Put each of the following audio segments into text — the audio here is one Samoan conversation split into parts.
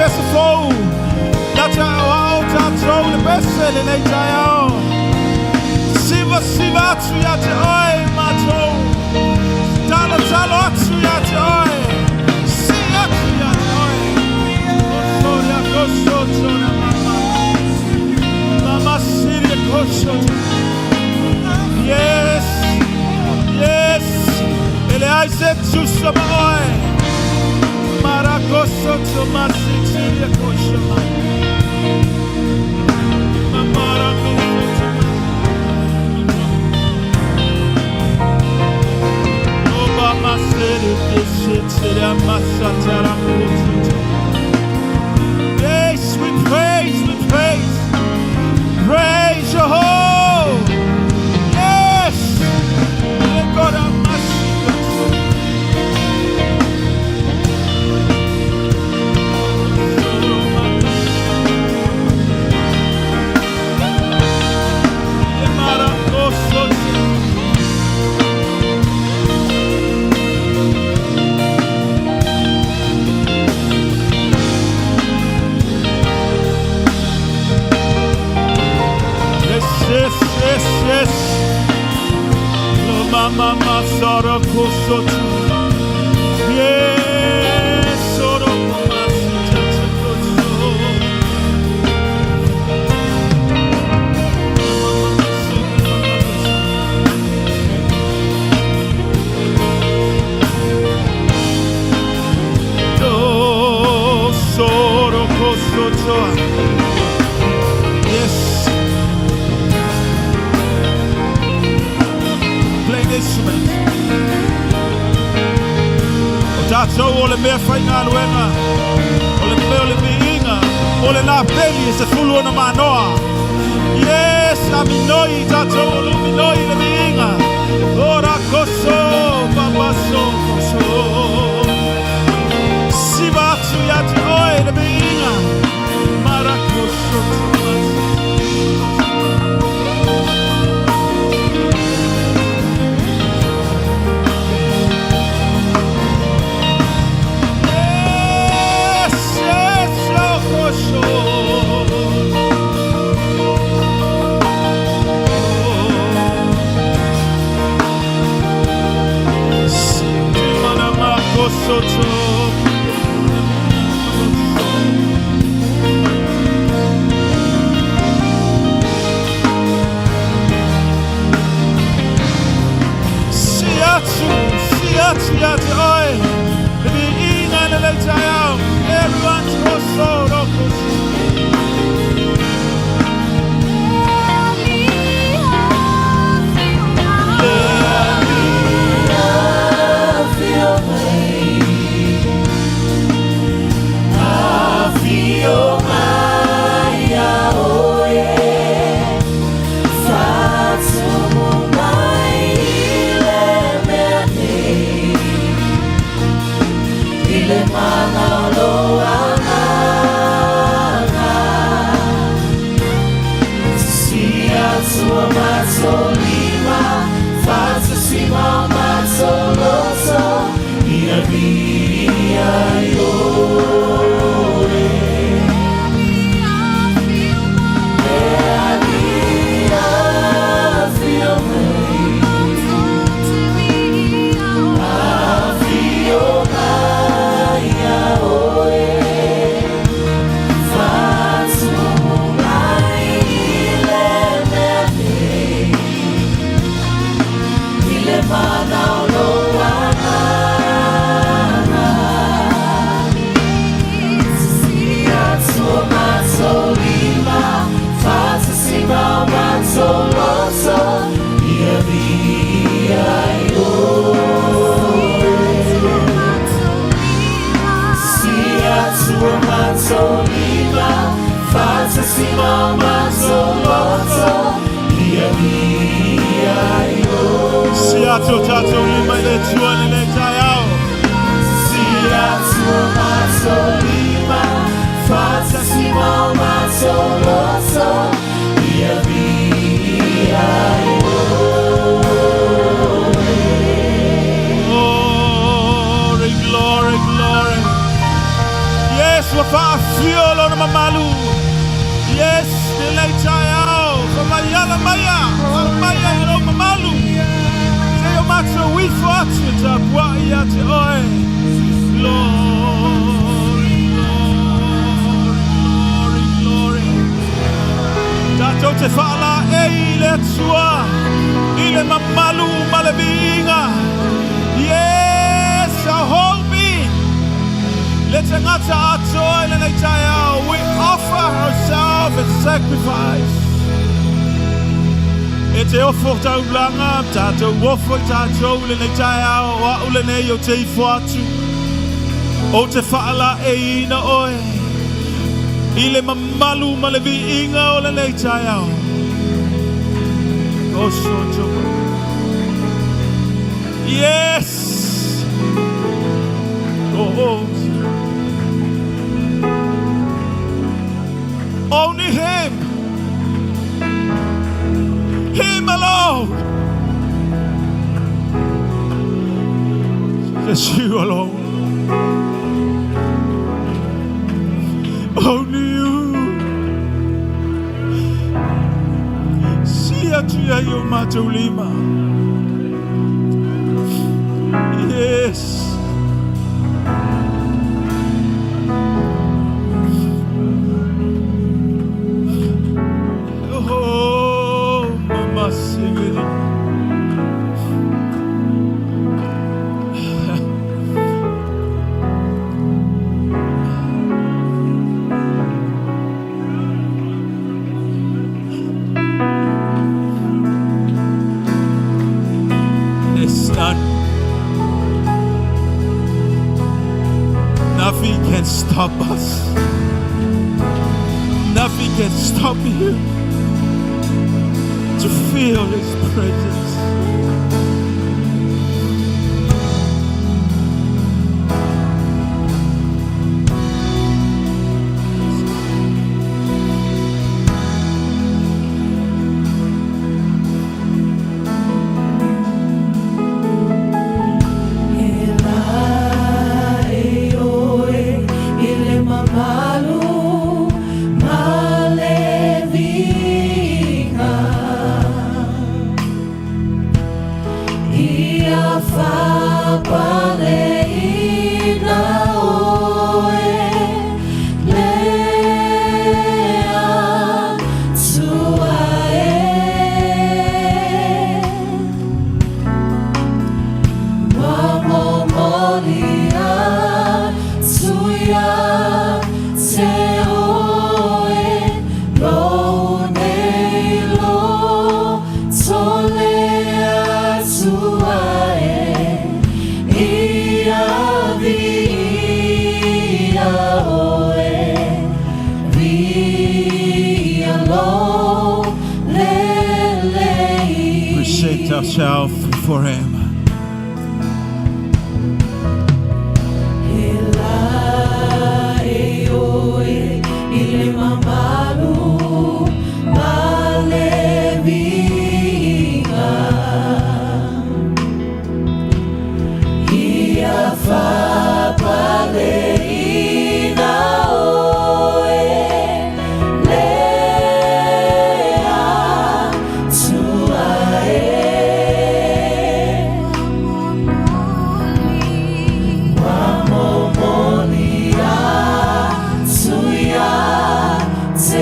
pese fou. Na te ao tātou le pese le nei tai ao. Siva siva atu ia te oe mātou. Talo talo atu ia te oe. Si atu ia te oe. Koso koso tona mama. Mama siri koso. Yes. Yes. Ele ai se tusa ma oe. Marakoso to masitiria kosha ma. Marakoso to Oba masiri kishitiria masatara koso. Yes, we praise, we praise. Praise Jehovah. Yes. God Yes, yes, yes, yes. Mama masara kosoto. Yes, soro masita koso. Do soro kosoto. Yes. Play the instrument. O tātou o le mea whainga aluenga. O le mea o le miinga. O le nā peli e se fulu ona manoa. Yes, a minoi tātou o le minoi le miinga. Ora koso, papaso koso. Siva atu ia te oe le miinga. Marakoso tumas. Yes, yes, oh, koso. Soto. Siatu, siatu ia te oe. Le mi inga le lei tai au. Everyone's koso, ro koso. Siatu tātou lima i le tua le le tai au. Glory, glory, glory. Yes, ua whaafio ifo atu e tapuaʻi ia te oe. Glory, glory, glory, glory. Tatou te faalaei i le Atua i le mamalu ma le viiga. Yes, our whole being. Le tagata atoa i lenei taeao. We offer ourselves as sacrifice. E te ofo taulaga, tatou ofo i tatou i lenei taeao, o au lenei ou te ifo atu. Ou te faalaeiina oe i le mamalu ma le viiga o lenei taeao. Oso toko. Yes! Oh, oh. Only Him. Him alone. Just you alone. Only you. Sia atu ai o matou lima. Yes. Oh, mama singing. There's none. Nothing can stop us. Nothing can stop you to feel His presence. E laei oe i le mamalu ma le viiga. Ia faapaleina oe le Atua e. Ua momoli atu ia te oe lou nei loto le Atua e. Ia viia oe, viia lou lelei. Present ourselves before Him. E laei oe i le mamalu ma le viiga. Ia faapaleina oe le Atua e. Ua momoli atu ia te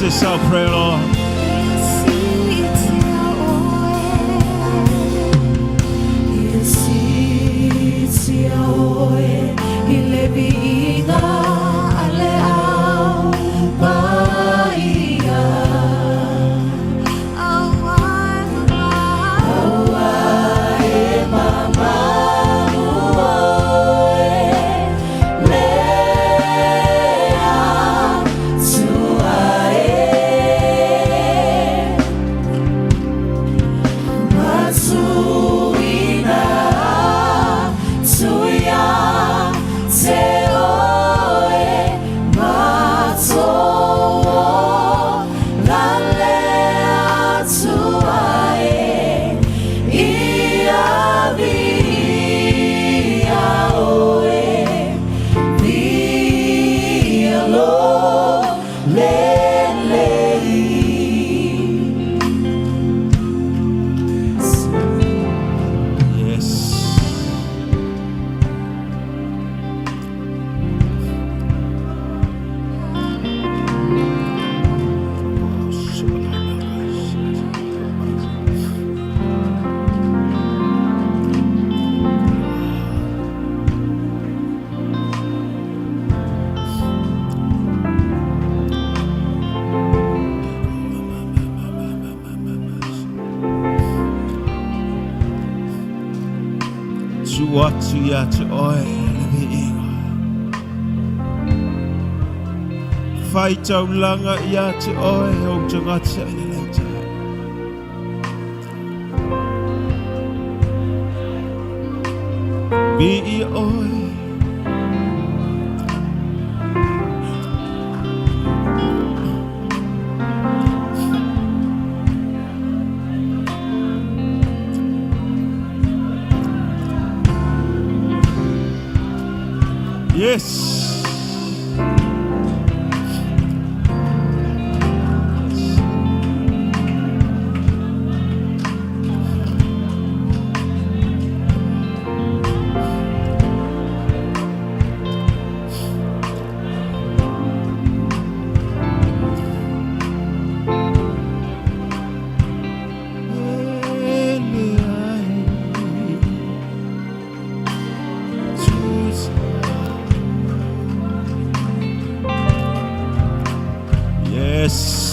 This is our prayer, Lord. Yes. Tu atu ia te oe le viiga. Whai taulanga ia te oe o tangata i le leita. Mi i oe. Yes. Yes.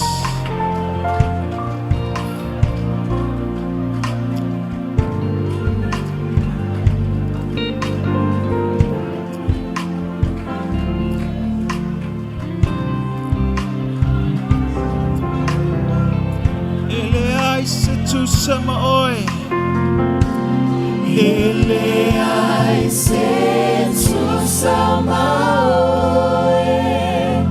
Ele ai se tusa ma oe. Ele ai Se tusa ma oe,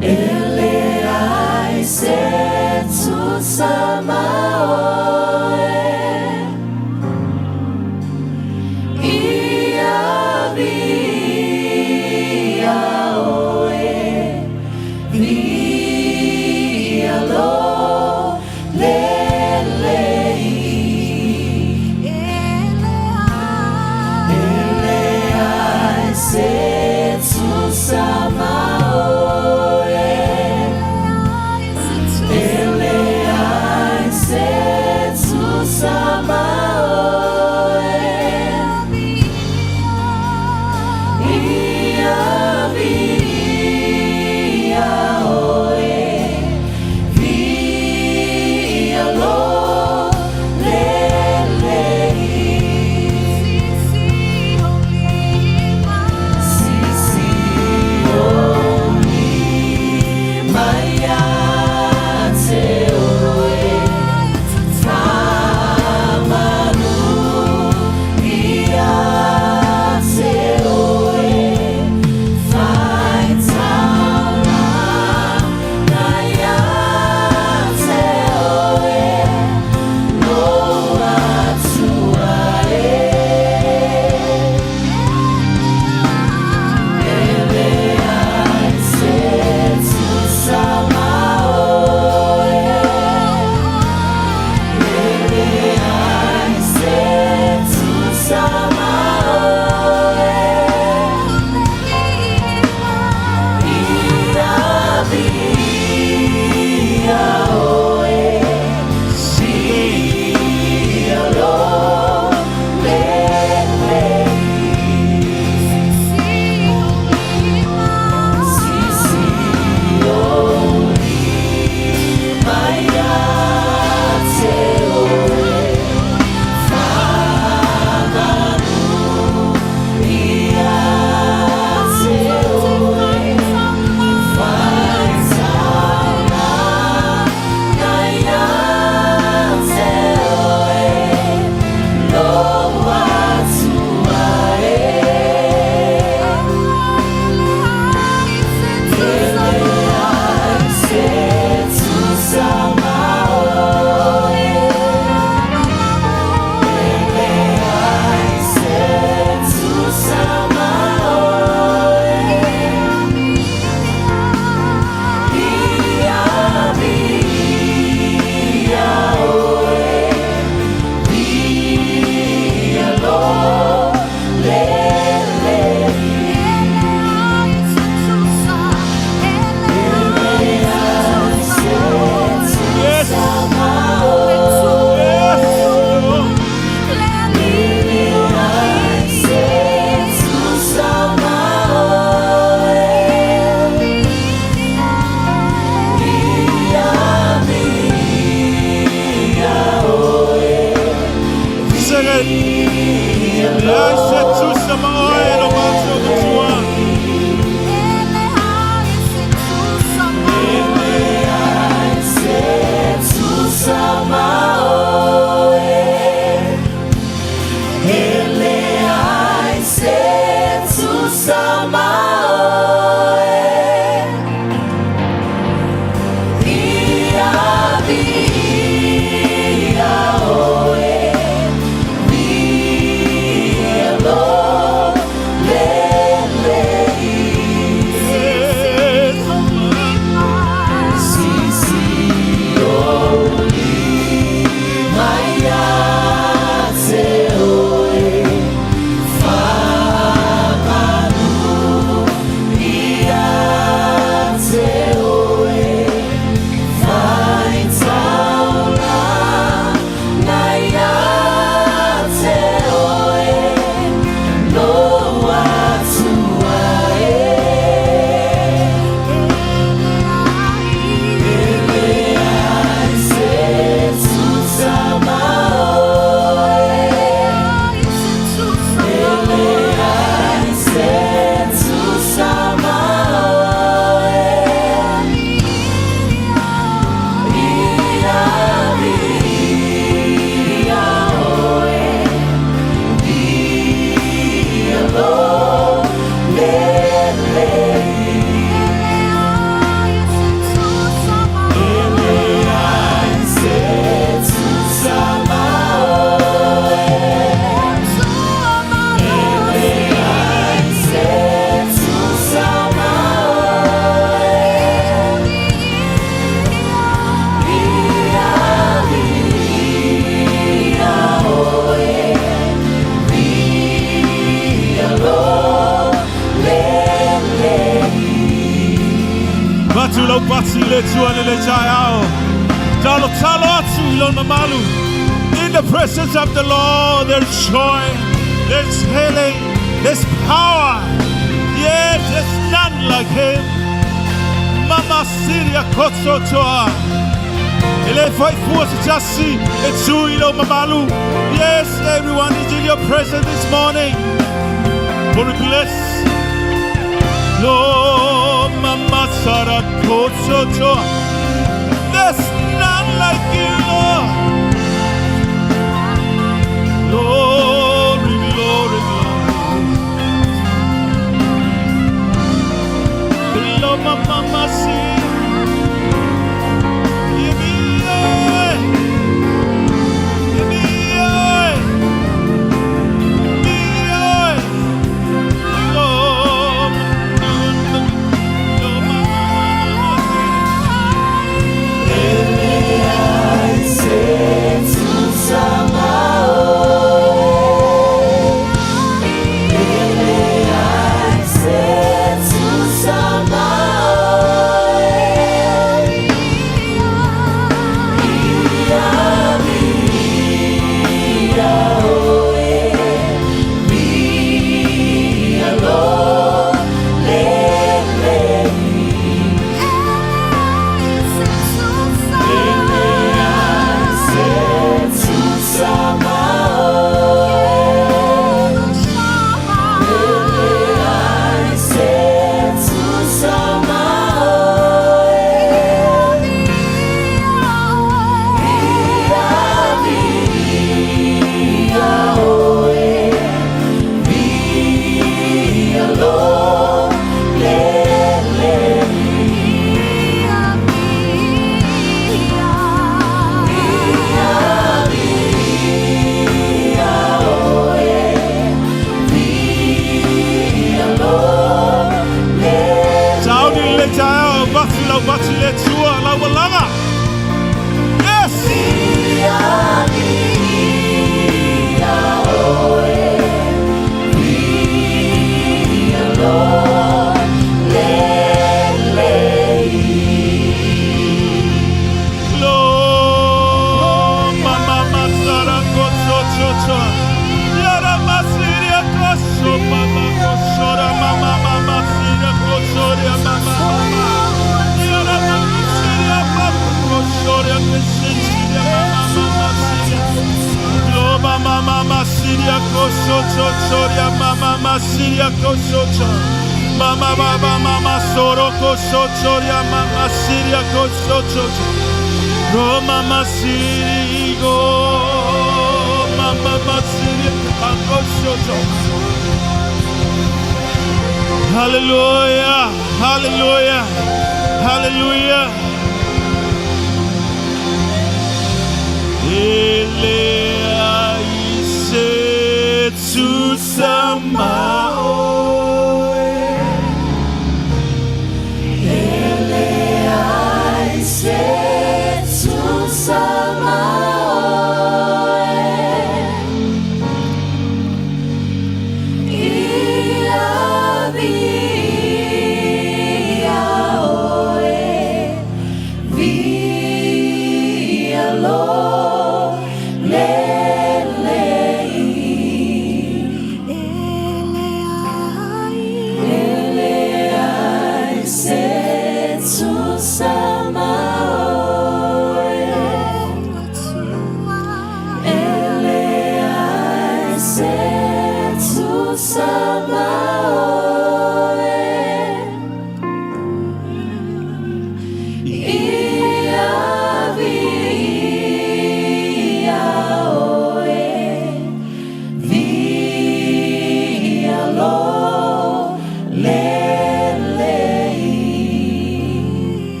ele ai se tusa ma oe, ia via oe, via lo lelei. lau pati i le Atua i lenei taeao. Talotalo atu i lona mamalu. In the presence of the Lord there's joy, there's healing, there's power. Yes, there's none like him. Mama Siria Kotsotoa. E le fai fua se tasi e tu i lou mamalu. Yes, everyone is in your presence this morning. For we bless. Lord, Mama Sara Kotsotoa. There's none like you, Lord. Glory, glory, glory. Lord, Mama Siri. Sauni le taeao, batu lau batu le Atua, lau alaga. Yes! Lo, mama masara koso chocho. Yara masiria koso, mama kosora, mama mama siria kosoria, mama mama. Yara masiria mama kosoria, kesiria, mama mama siria. Lo, mama mama siria koso chochoria, mama masiria koso cho. Mama baba mama soro koso choria, mama siria koso chocho. Roma masirigo, mama masiri akoshoto. Hallelujah, hallelujah, hallelujah. Ele ai se tu sama oe. Ia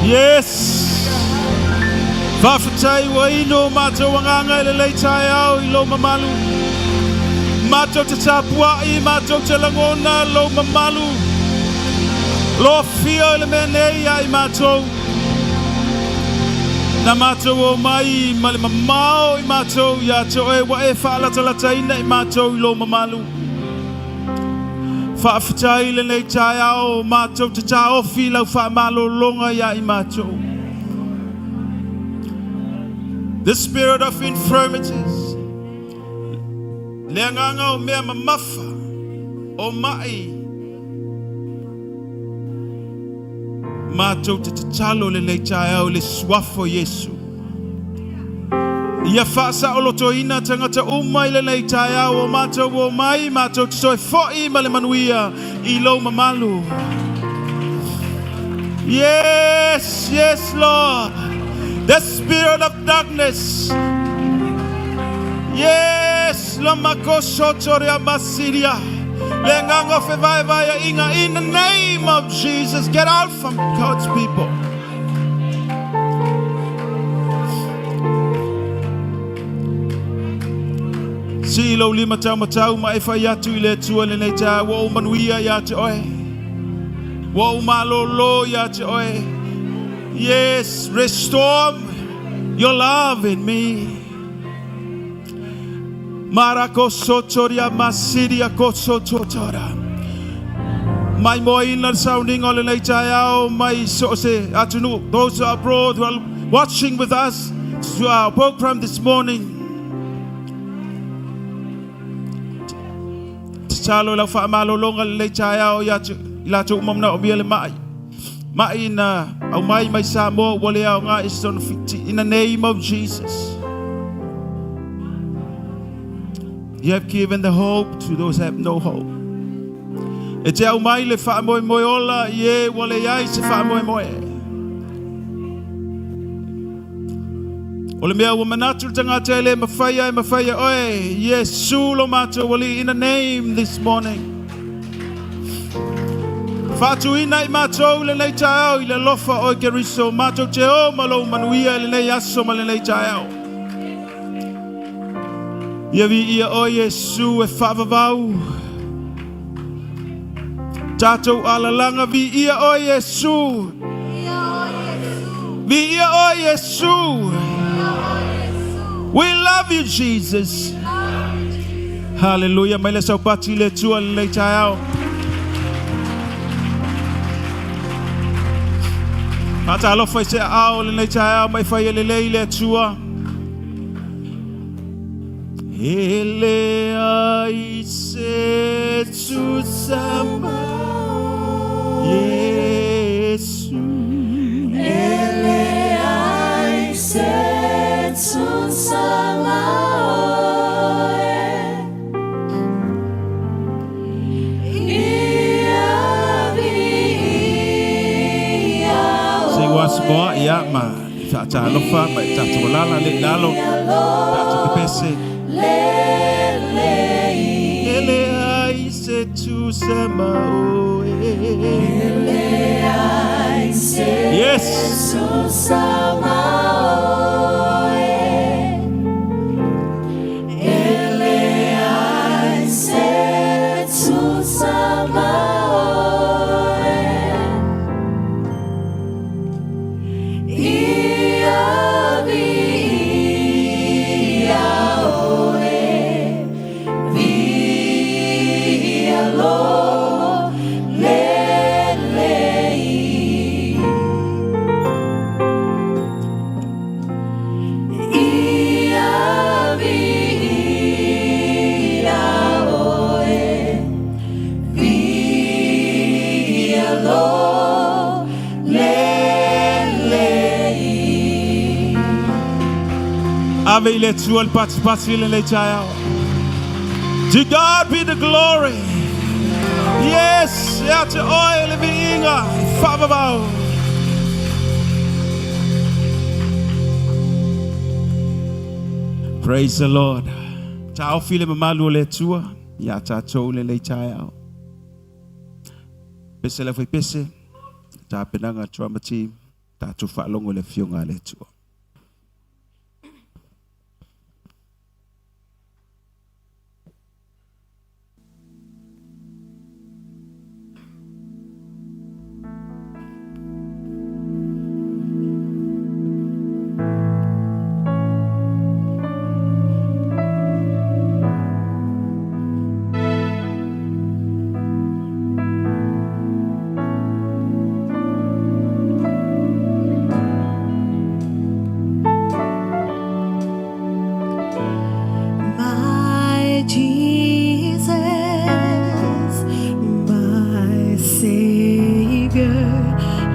Yes! Faafetai ua inu o matou agaga i lelei taeao i lou mamalu. Matou te tapuai, matou te lagona lou mamalu. Lo afio i le mea nei ia i matou. Na matou o mai ma le mamao i matou ia te oe ua e faalatalataina i matou i lou mamalu. Faafetai i lenei taeao matou te taofi i lau faamalologa ia i matou. The spirit of infirmities, le agaga o mea mamafa, o mai, matou te tatalo i lenei taeao i le suafa o Iesu. Ia faasaolotoina tagata uma i lenei taeao o matou o mai, matou te toe foi ma le manuia i lou mamalu. Yes, yes, Lord. The spirit of darkness. Yes, Lamakosotoria Masiria. Le agaga o fevaevaeaiga. In the name of Jesus, get out from God's people. Sii lou lima taumatau ma e fai atu i le Atua lenei taeao, ua ou manuia ia te oe. Ua ou malōlō ia te oe. Yes, restore your love in me. Marako sotoria masiria ko sototora. Mai moaina le sauniga o lenei taeao mai so o se atunuu. Those who are abroad who are watching with us to our program this morning. Tatalo i lau faamalologa lenei taeao ia i latou uma manaomia le mai. Mai na aumai mai Samoa ua le aoga i sona fiti. In the name of Jesus. You have given the hope to those who have no hope. E te aumai le faamoemoe ola i e ua leai se faamoemoe. O le mea ua manatu le tagata e le mafai e mafai e oe. Iesu lo matou Alii in the name this morning. Faatuina i matou lenei taeao i le alofa o Keriso. Matou te o ma lou manuia i lenei aso ma lenei taeao. Ia viia oe Iesu e faavavau. Tatou alalaga viia oe Iesu. Viia oe Iesu. We love you Jesus. Hallelujah. Mai le saupati le Atua lenei taeao. Faatalofa i se aao lenei taeao mai fai e lelei le Atua. E leai se tusa ma Iesu. E leai se tusa ma oe. Ia viia Say once more, oe. ia ma faatalofa ma e tatou alala le i lalo, tatou pepese. E leai se tusa ma oe. Yes. Ave i le Atua le patipati i lenei taeao. To God be the glory. Yes, ia te oe le viiga, faavavau. Praise the Lord. Taofi le mamalu o le Atua ia tatou lenei taeao. Pese le fai pese, tapenaga drama team. Tatou faalogo i le Afioga a le Atua. My Jesus, my Savior,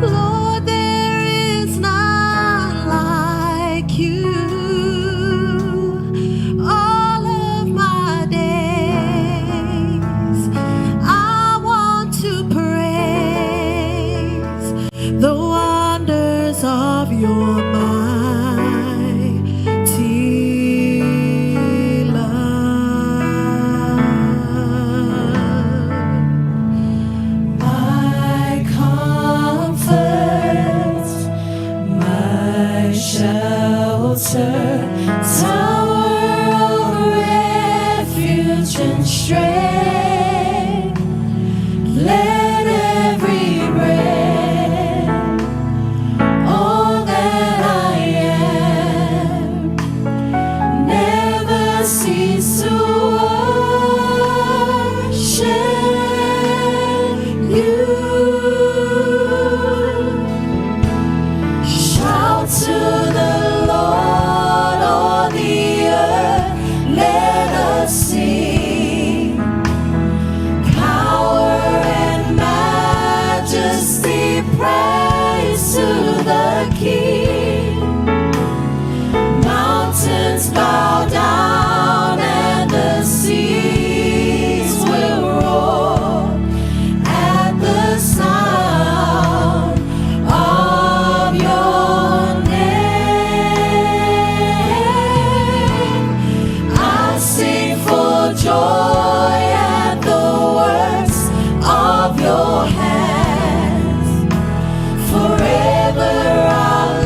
Lord, there is none like you. All of my days, I want to praise the wonders of your mighty love. My comfort, my shelter, tower of refuge and strength. Let every breath, all that I am, never cease to worship you. Shout to the Lord, all the earth, let us sing. Power and majesty, praise to the King. Mountains bow down and the seas will roar at the sound of your name. I sing for joy at the works of your hands. Forever I'll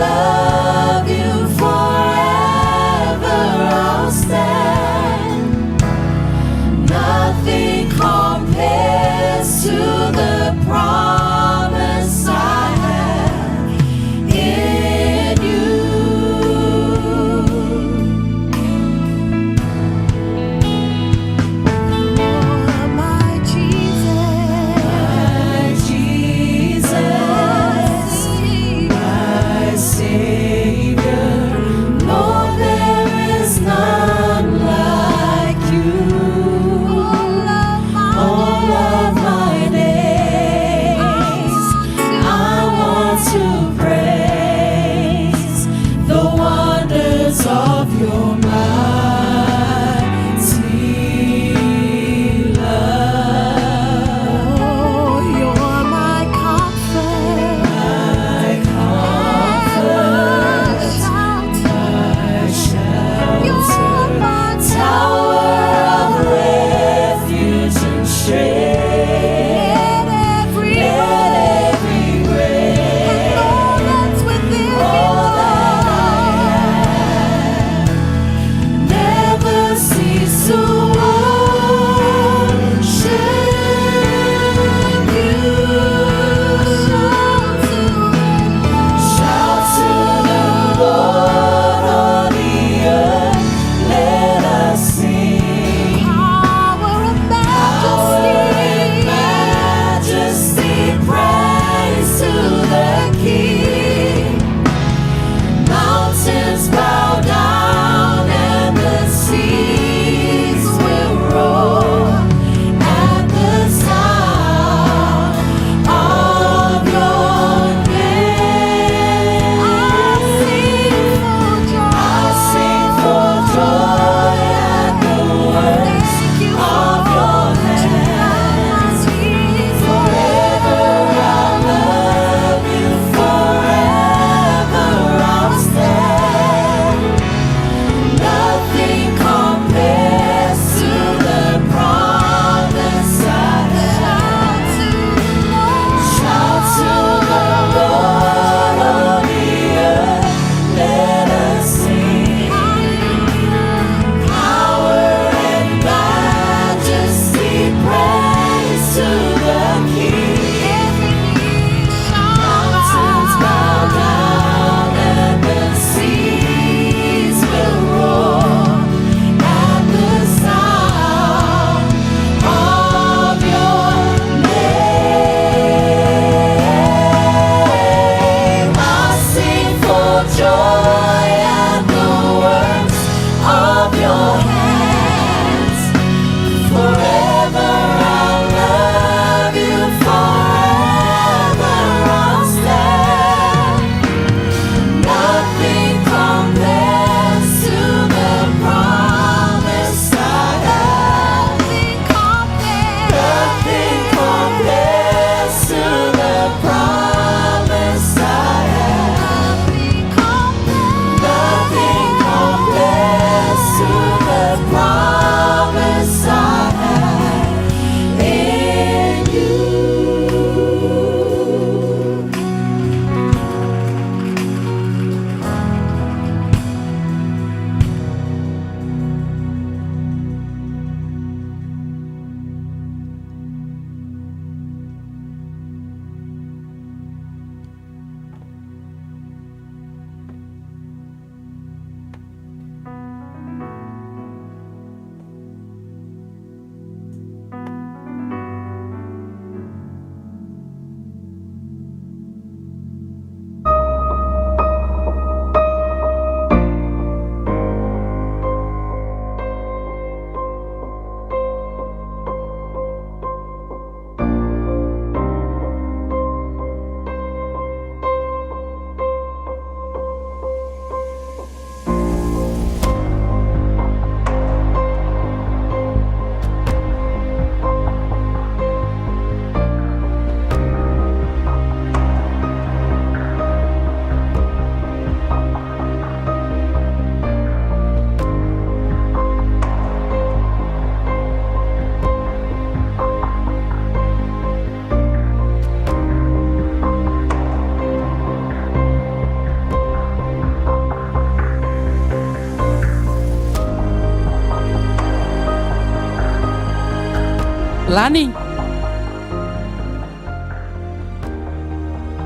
Lani.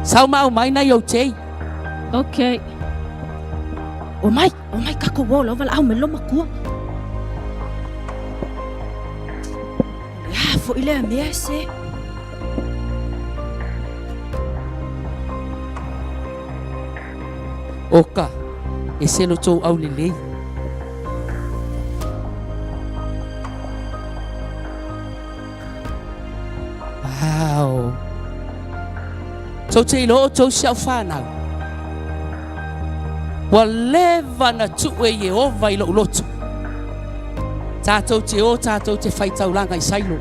Sau ma aumai nai ou tei. Ok. Omai, omai takou o lava valaau mai le loomatua. O le a foi lea mea e se? Oka, e se lo tou aulelei. Wow. Tou te iloa o tou si au whanau. Ua leva na tuu e Ieova i lou loto. Tātou te o, tātou te whai taulanga i Sailo.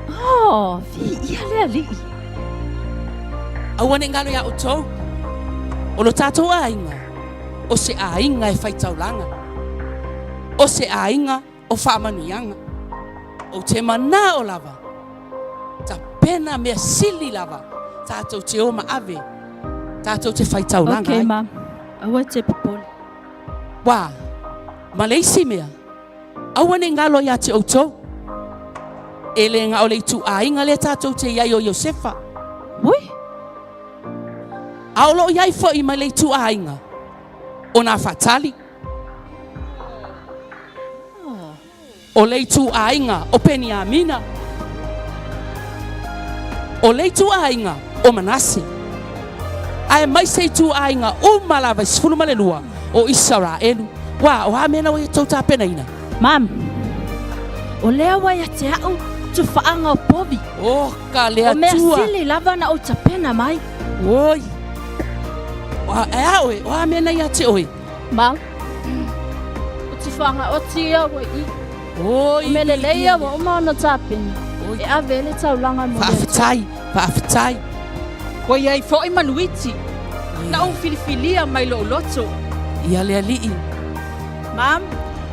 Oh, viia le Alii. Aua ne i ngalo iā outou. O lo tātou aiga, o se aiga e whai taulanga. O se aiga o faamanuiaga. Ou te manao lava, tapena mea sili lava tatou te o ma ave, tatou te fai taulaga Okay, ai. mum. Aua e te popole. Wā, ma le isi mea, aua ne i ngalo iā te outou. E le na o le ituaiga lea tatou te i ai o Iosefa. Ui! A o lo o i ai foi ma le ituaiga o Nafatali. O le ituaiga o Peniamina. O le ituaiga o Manase. Aemaise ituaiga uma lava e 12 o Isaraelu. Ua, o a mea na ua ia tou tapenaina? Mum, o lea ua ia te a'u tufaaga o povi. O ka le O mea Atua. sili lava na ou tapena mai. Oi, e a oe, o a mea na ia te oe? Mum, o tufaaga oti ia ua i. Oi, O mea lelei ia ua uma ona tapena. Oi. E ave ai le taulaga mo le Atua. Faafetai, faafetai. Ua i ai foi manuiti na ou filifilia mai lou loto. Ia le Alii. Mum,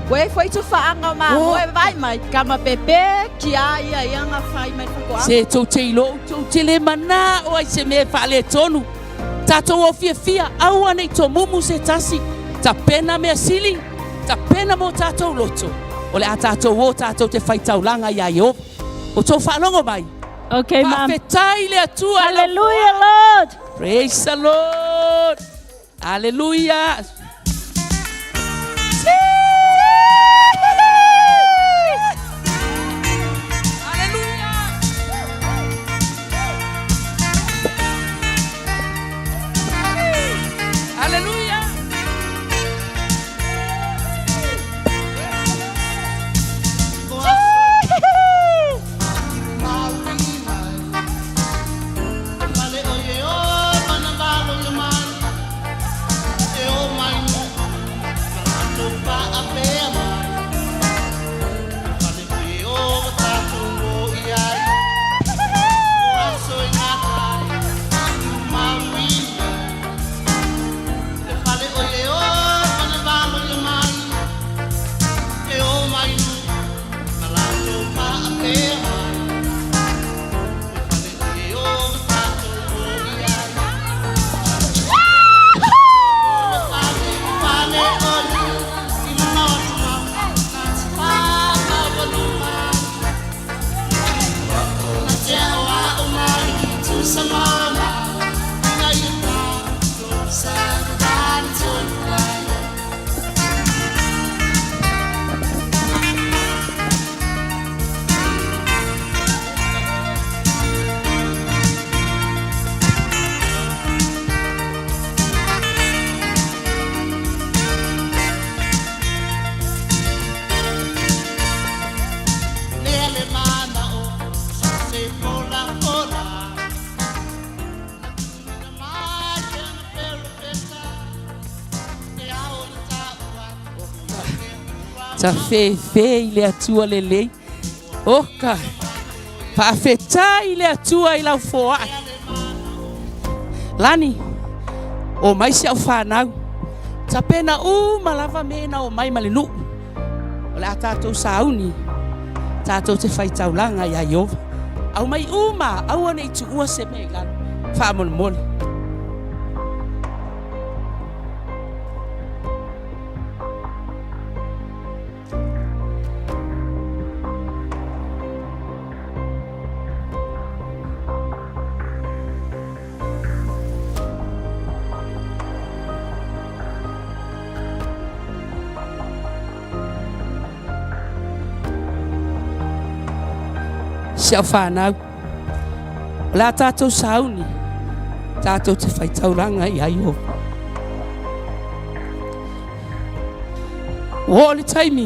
ua i ai foi tufaaga o mamoe vai mai kama pepe ki a ia ia nga fai mai le faatoaga. Se tou te iloa outou te le manao ai se mea e faaletonu. Tatou o fiafia, aua ne i tomumu se tasi. Tapena mea sili, tapena mo tatou loto. O le a tatou o tatou te fai taulaga iā Ieova. O tou faalogo mai. Okay, mum. Faafetai le Atua e lau Hallelujah, Lord. Praise the Lord. Aleluia. Tafefe i le Atua lelei. Oka. Faafetai i le Atua i lau foai. Lani, o mai si au whanau. Tapena uma lava me na o mai ma le nuu. O le a tātou sauni, tātou te whai taulanga iā Ieova. Aumai uma, aua ne i tuua se mea i lalo. Faamolemole. Si au whānau. O le a tātou sauni, tātou te whai tauranga i a Iehova. Ua oo le taimi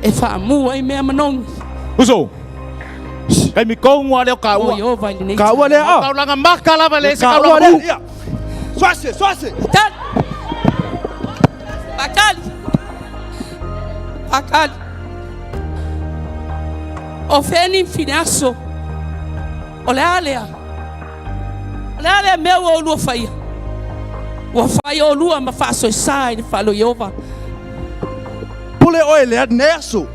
e faamu ai mea manogi. Uso. Taimi kou lea o kaua. O Iehova i lenei Kaua lea a. Taulaga maka lava le se taulaga mu. Suase, suase. Tali. Pakali. Pakali. O feni fine aso. O le a lea? O le a lea mea ua olua faia? Ua fai olua ma faasoesa i le fale o Ieova. Pule oe lea nei aso.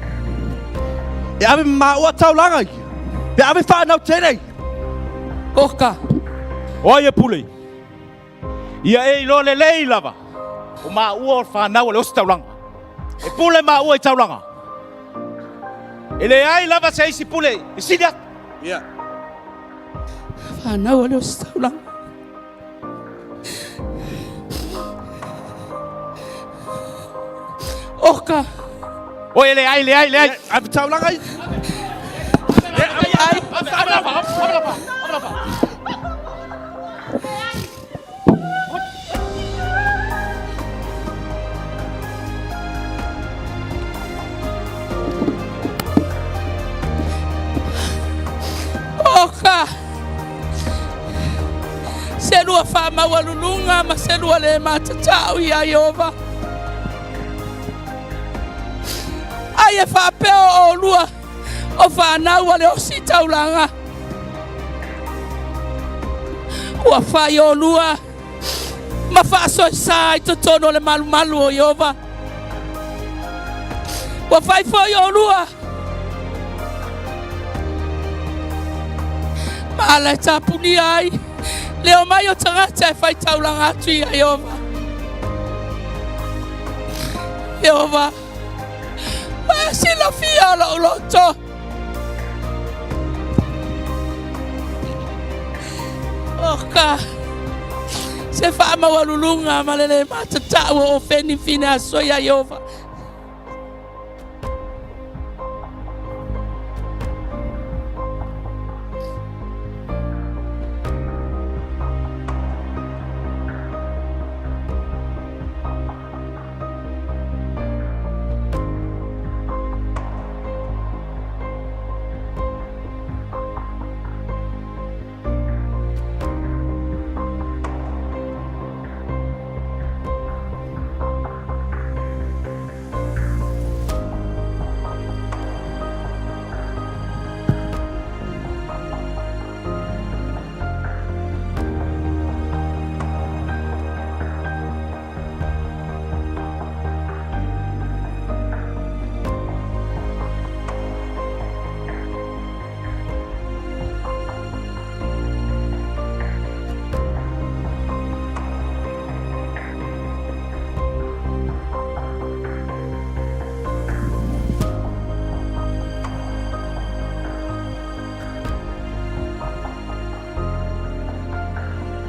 E ave ma maua taulaga ia. Pe ave whanau tenei. Oka. O ai e pule? Ia e iloa lelei lava. O maua o le whanau o le osi taulaga. E pule maua i taulaga. E leai lava se isi pule e sili atu. Ia. Whanau o le osi taulaga. Oka. Oi, e leai, leai, leai. Ave taulaga ia. Ai. Ave lava, ave lava, ave lava. Oka. Se lua faamaualuluga ma se lua lē matatau iā Ieova. Ai e faapea o olua o fanau a le osi taulaga. Ua fai olua ma faasoesa i totonu o le malumalu o Ieova. Ua fai foi olua ma ala e tapunia ai le omai o tagata e fai taulaga atu iā Ieova. Ieova, ua e silafia o lou loto. Oka, se faamaualuluga ma le lē matatau o Ofeni fine aso iā Ieova.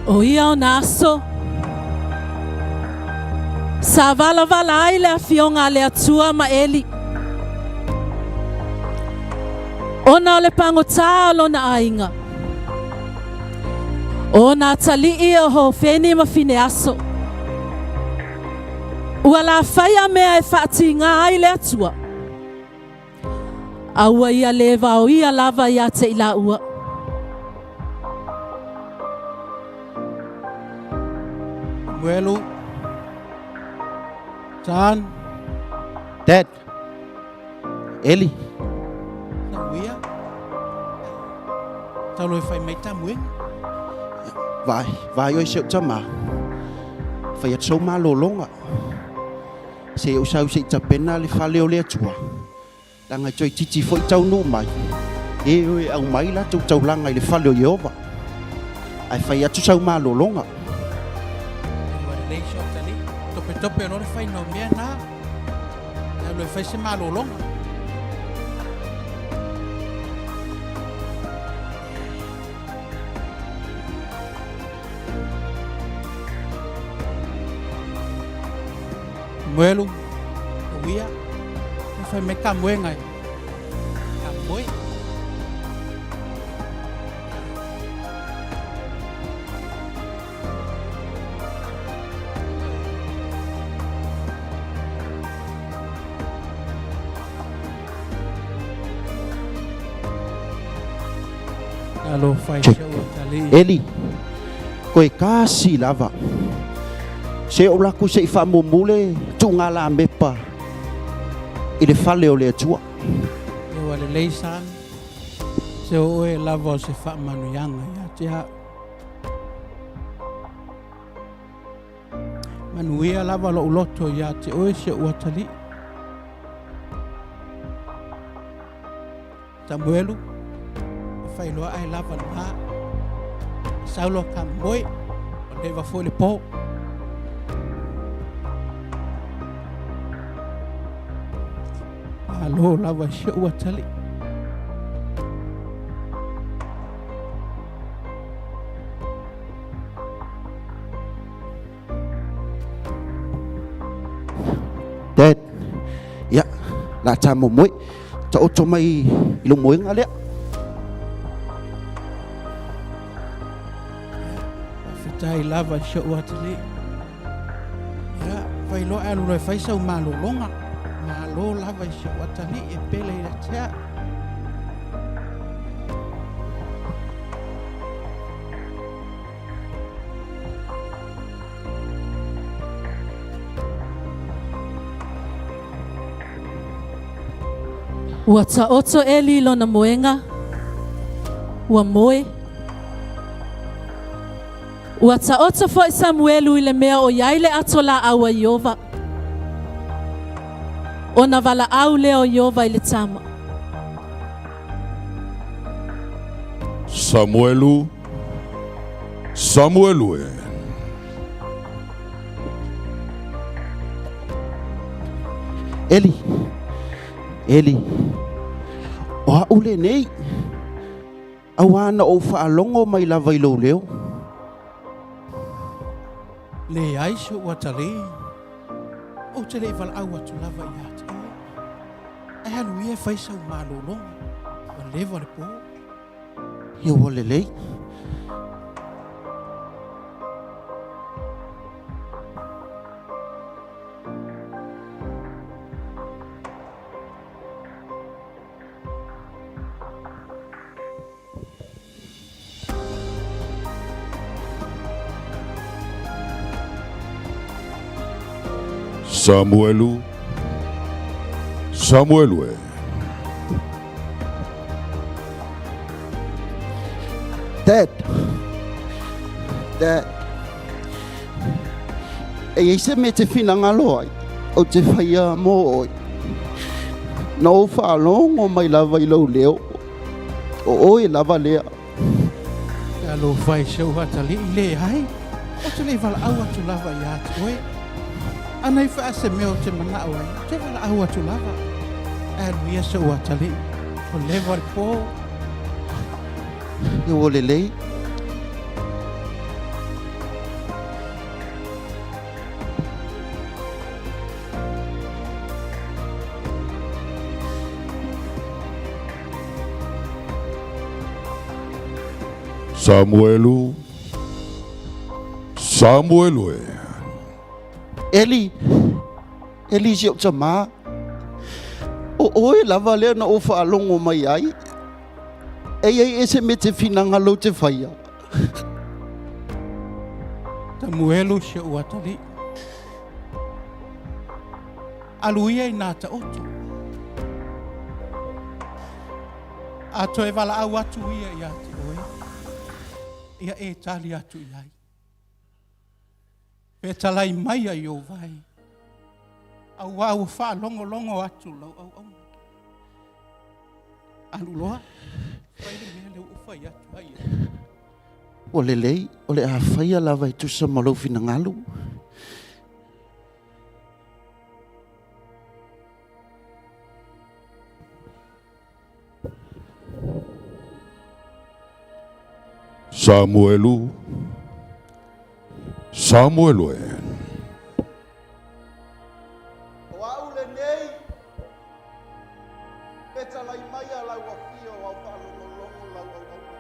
O ia ona aso sa valavala ai le afioga a le Atua ma Eli, ona o le pagotā o lona aiga, o nā atalii o Hofeni ma Fineaso. Ua lafaia mea e faatigā ai le Atua, a ua ia lē vaoia lava iā te i laua. Samuelu. John. Dad. Eli. Samuia. Tau e fai mai tamuega. Vai, vai oi se tama. Fai atu sau malologa. Se i ou sau se i tapena le fale o le Atua, leaga e toeitiiti foi taunuu mai, e o e aumai latou taulaga i le fale o Ieova, ae fai atu sau malologa. Ua lelei si ou talii, topetope loa le faiga o mea na, e alu e fai se malologa. Muelu, uia, e fai mai ka moenga e. Ka moe. Talofa i Check. si ou atalii. Eli, koe kasi lava. Se ou laku se i faamumu le tuuga lamepa i le fale o le Atua. Ia ua lelei Sam, se o oe lava o se faamanuiaga ia te au. Manuia lava lou loto ia te oe si ou atalii. Samuelu, o failoa ai lava lena. Saulo ka moe, o leva foi le po. Malo lava i si ou atalii. Dad, ia, la ta momoe, taoto mai i lou moega lea. Faafetai lava i si ou atalii. Ia, failoa e alu loa e fai sau malologa. Malo lava i si ou atalii e pele ia te au. Ua taoto Eli i lona moega, ua moe. Ua taoto foi Samuelu i le mea o i ai le ato laau a Ieova, ona valaau lea o Ieova i le tama. Samuelu, Samuelu e. Eli, Eli, o a'u lenei, auā na ou faalogo mai lava i lou leo. Leai si ou atalii, ou te le i valaau atu lava ia te oe. Ae alu ia e fai sau malologa, ua leva le po. Ia ua lelei. Samuelu, Samuelu e. Dad, Dad, e i ai se mea e te finagalo ai, ou te faia mō oe. Na ou faalogo mai lava i lou leo, o oe lava lea. Talofa i si ou atalii, leai, ou te le i valaau atu lava ia te oe. Ana i wha se mea o te manao ai, te valaau atu lava. Ae alu ia si ou atalii, o leva le po. Ia ua lelei. Samuelu, Samuelu e. Eli, Eli si ou tamā, o oe lava lea na ou faalogo mai ai, e i ai e se mea e te finagalo ou te faia. Samuelu si ou atalii. Alu ia i nā taoto. A toe valaau atu ia ia te oe, ia e tali atu i ai. Fetalai mai ai ou vai, auā ua faalogologo atu lau auauna. Alu loa, fai le mea lea ua ou fai atu ai. Ua lelei, o le a faia lava e tusa ma lou finagalo. Samuelu, Samuelu e. O a'u lenei, fetalai mai a lau afio au faalogologo lau auauna.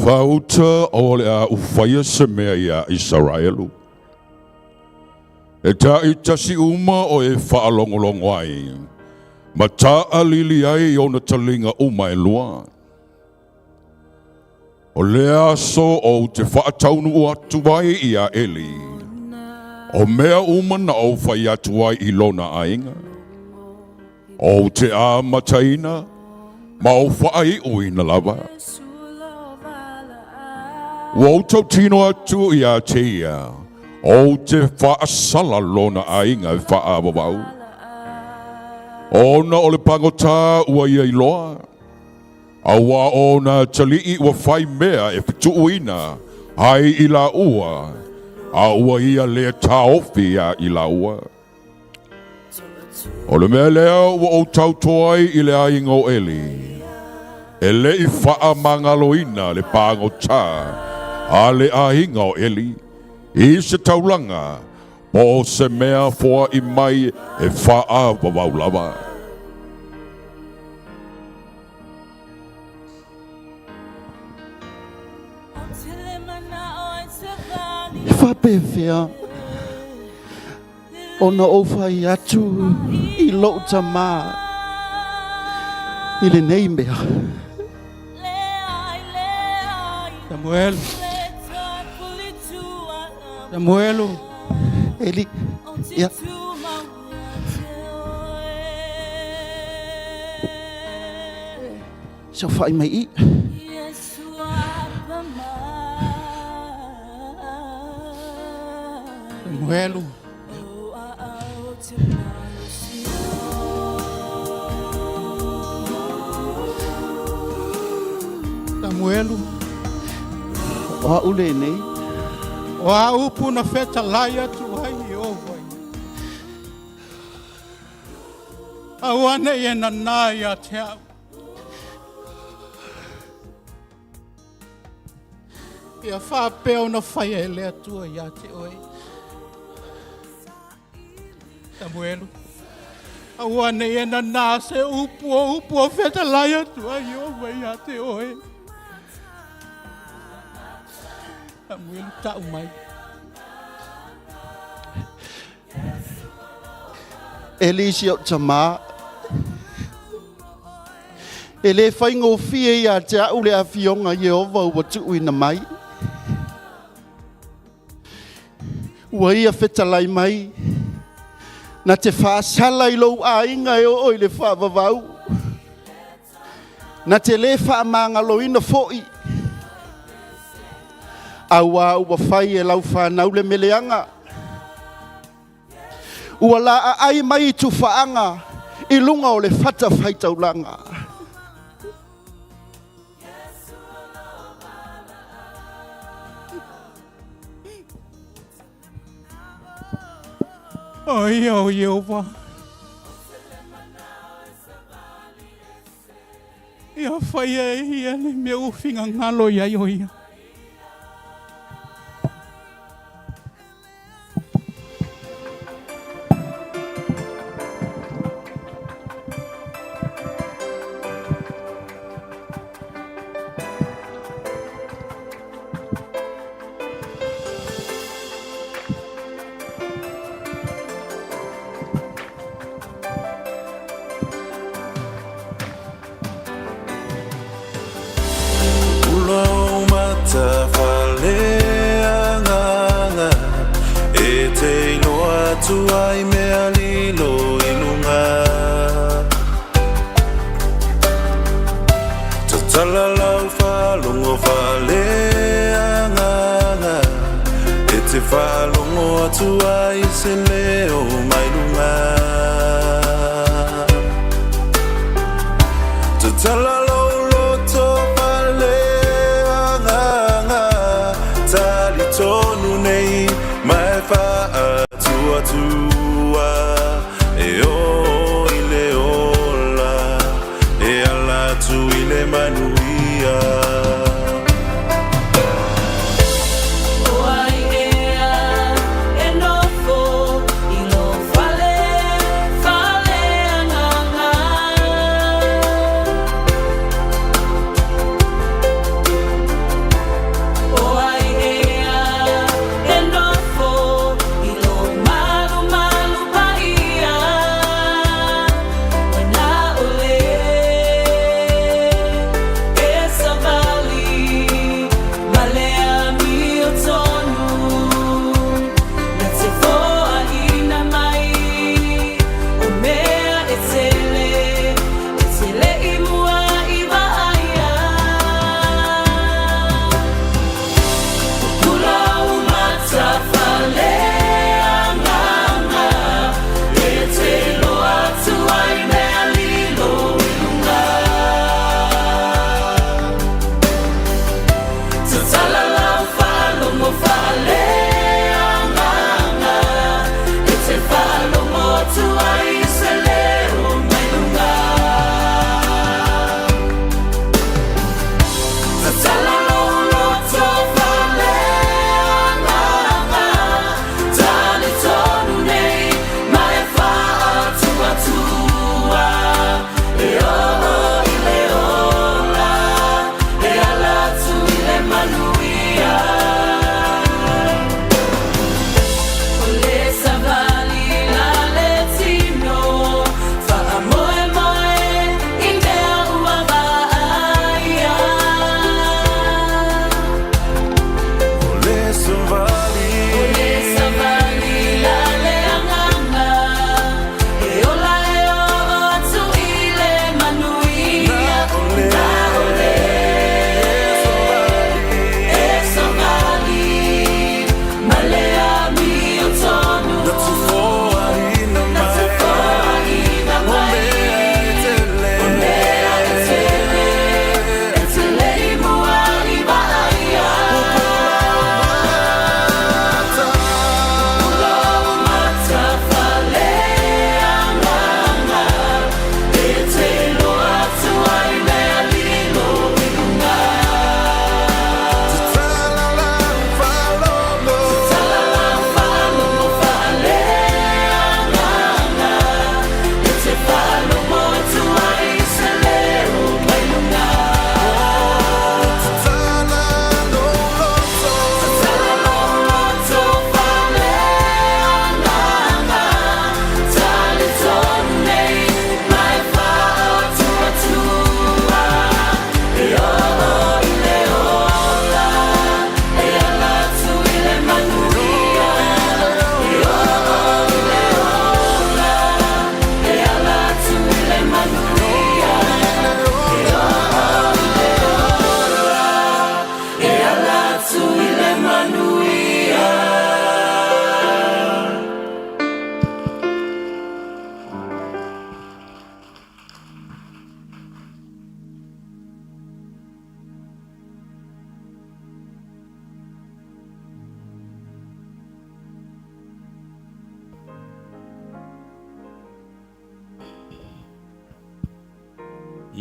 Faauta o le a ufaia se mea iā Isaraelu. E taitasi uma o e faalogologo ai, ma taʻalili ai i ona taliga uma e lua. O lea aso ou te faataunuu atu ai iā Eli, o mea uma na ou fai atu ai i lona aiga. Ou te amataina ma ou faaiuina lava. Ua ou tautino atu iā te ia, ou te faasala lona aiga e faaavavau, ona o le pagota ua ia iloa, auā o ona atalii ua fai mea e fetuuina ai i lāua, a ua ia lē taofi iā i lāua. O le mea lea ua ou tauto ai i le aiga o Eli, e le i faamagaloina le pagota a le aiga o Eli i se taulaga po o se mea foai mai e faaavavau lava. E faapefea ona ou fai atu i lou tamā i lenei mea? Samuelu. Samuelu. Eli, ia. Saofai mai i. Samuelu. Samuelu. O au lenei. O a upu na fetalai atu ai Ieova ia. Aua ne i e nanā ia te au. Ia faapea ona faia e le Atua ia te oe. Samuelu, aua ne i e nanā se upu o upu o fetalai atu ai Ieova ia te oe. Samuelu, tau mai. Eli si ou tamā. E lē faigofie ia te au le afioga Ieova ua tuuina mai. Ua ia fetalai mai, na te faasala i lou aiga e oo i le faavavau. Na te lē faamagaloina foʻi, auā ua fai e lau fanau le meleaga. Ua laaai mai i tufaaga i luga o le fatafaitaulaga. O ia o Ieova. Ia faia e ia le mea ua finagalo i ai o ia.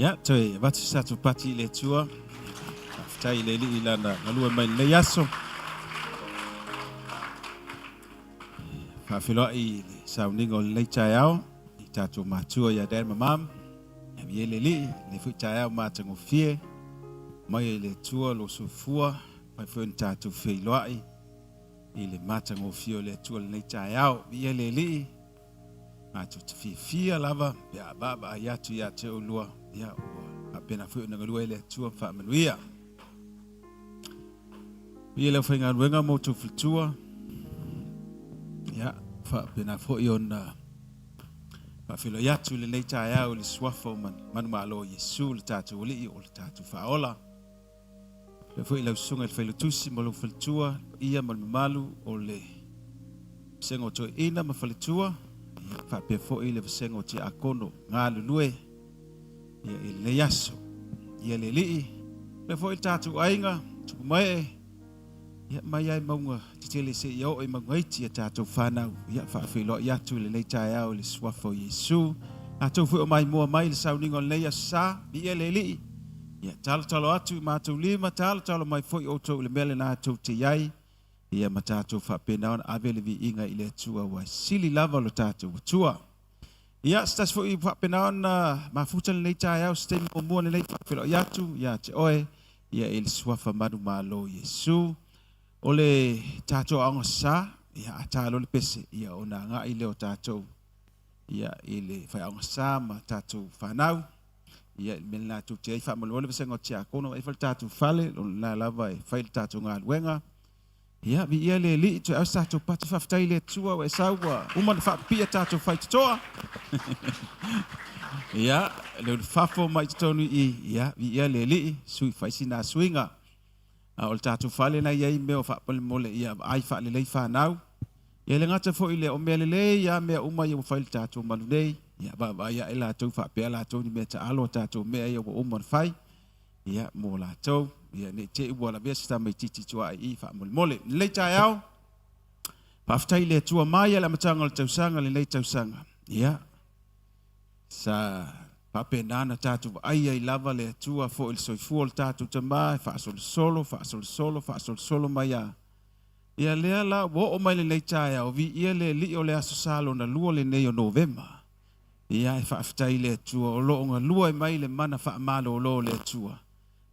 Ia, toe avatu se tatou pati i le Atua. Faafetai i le Alii i Lana galue mai i lenei aso. Faafeiloai i le sauniga o lenei taeao i tatou matua ia Dad ma Mom. Ia viia le Alii, lenei foi taeao matagofie. Mai ai le Atua lo soifua, mai foi ona tatou feiloai i le matagofie o le Atua lenei taeao. Viia le Alii. Matou te fiafia lava pe a vaavaai atu ia te oulua, ia ua faapena foi ona galue ai le Atua ma faamanuia. Ia le aufaigaluega ma outou faletua, ia faapena foi ona faafeiloai atu i lenei taeao i le suafa o manumalo o Iesu le tatou Alii o le tatou Faaola. Faapea foi i lau susuga i le Failautusi ma lou faletua, le paia ma le mamalu o le Vasega o Toeaina ma faletua, ia, faapea foi le Vasega o Tiakono galulue ia, i lenei aso. Ia le Alii, faapea foi le tatou aiga, tupu mae, ia, mai lava i mauga tetele seia oo i mauga iti a tatou fanau, ia, faafeiloai atu i lenei taeao i le suafa o Iesu. Latou foi o maimoa mai i le sauniga o lenei Aso Sa, viia le Alii. Ia, talotalo atu i matou lima, talotalo mai foi outou i le mea lena tou te i ai, ia ma tatou faapena ona ave le viiga i le Atua ua sili lava lo tatou Atua. Ia, se tasi foi faapena ona mafuta lenei taeao, se taimi muamua lenei faafeiloai atu ia te oe, ia i le suafa manumalo o Iesu. O le tatou aoga sa, ia a ta loa le pese, ia ona agai lea o tatou ia i le faiaoga sa ma tatou fanau. Ia, i le mea lena tou te ai faamolemole vasega o tiakono, ai foi le tatou fale, o lena lava e fai le tatou galuega. Ia, viia le Alii, toe ave se tatou pati faafetai i le Atua ua e sau ua uma ona faapipii a tatou faitotoa. Ia, le ulufafo mai totonu i i, ia, viia le Alii, sui fai sina suiga. A o le tatou fale na i ai mea o faamolemole, ia vaai faalelei fanau. Ia e le gata foi i lea, o mea lelei lava mea uma ia ua fai i le tatou malu nei. Ia vaavaai ae latou faapea latou ni mea taalo a tatou mea ia ua uma ona fai. Ia mo latou, ia ne i te i ua lavea se tamaitiiti i tua i i faamolemole. Lelei taeao. Faafetai i le Atua mai le amataga o le tausaga lenei tausaga. Ia sa faapena ona tatou vaai ai lava le Atua foi i le soifua o le tatou tama e faasolosolo, faasolosolo, faasolosolo mai a. Ia lea la ua oo mai lenei taeao, viia le Alii o le Aso Sa lona lua lenei o Novema. Ia e faafetai i le Atua o lo o galue mai le mana faamalolo o le Atua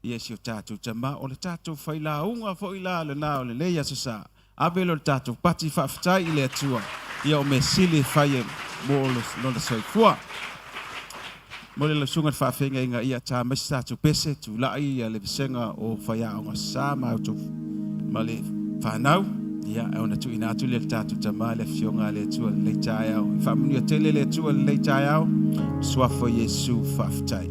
ia i si o tatou tama, o le tatou failauga foi la lena o lenei Aso Sa. Ave lea o le tatou pati faafetai i le Atua ia o mea sili e fai e mo lona soifua. Momoli lau susuga i le faafeagaiga ia ta mai se tatou pese, tulai ia le vasega o faiaoga sa ma outou ma le fanau. Ia, ona tuuina atu lea i le tatou tama le afioga a le Atua i lenei taeao. E faamanuia tele le Atua i lenei taeao. Suafa o Iesu, faafetai.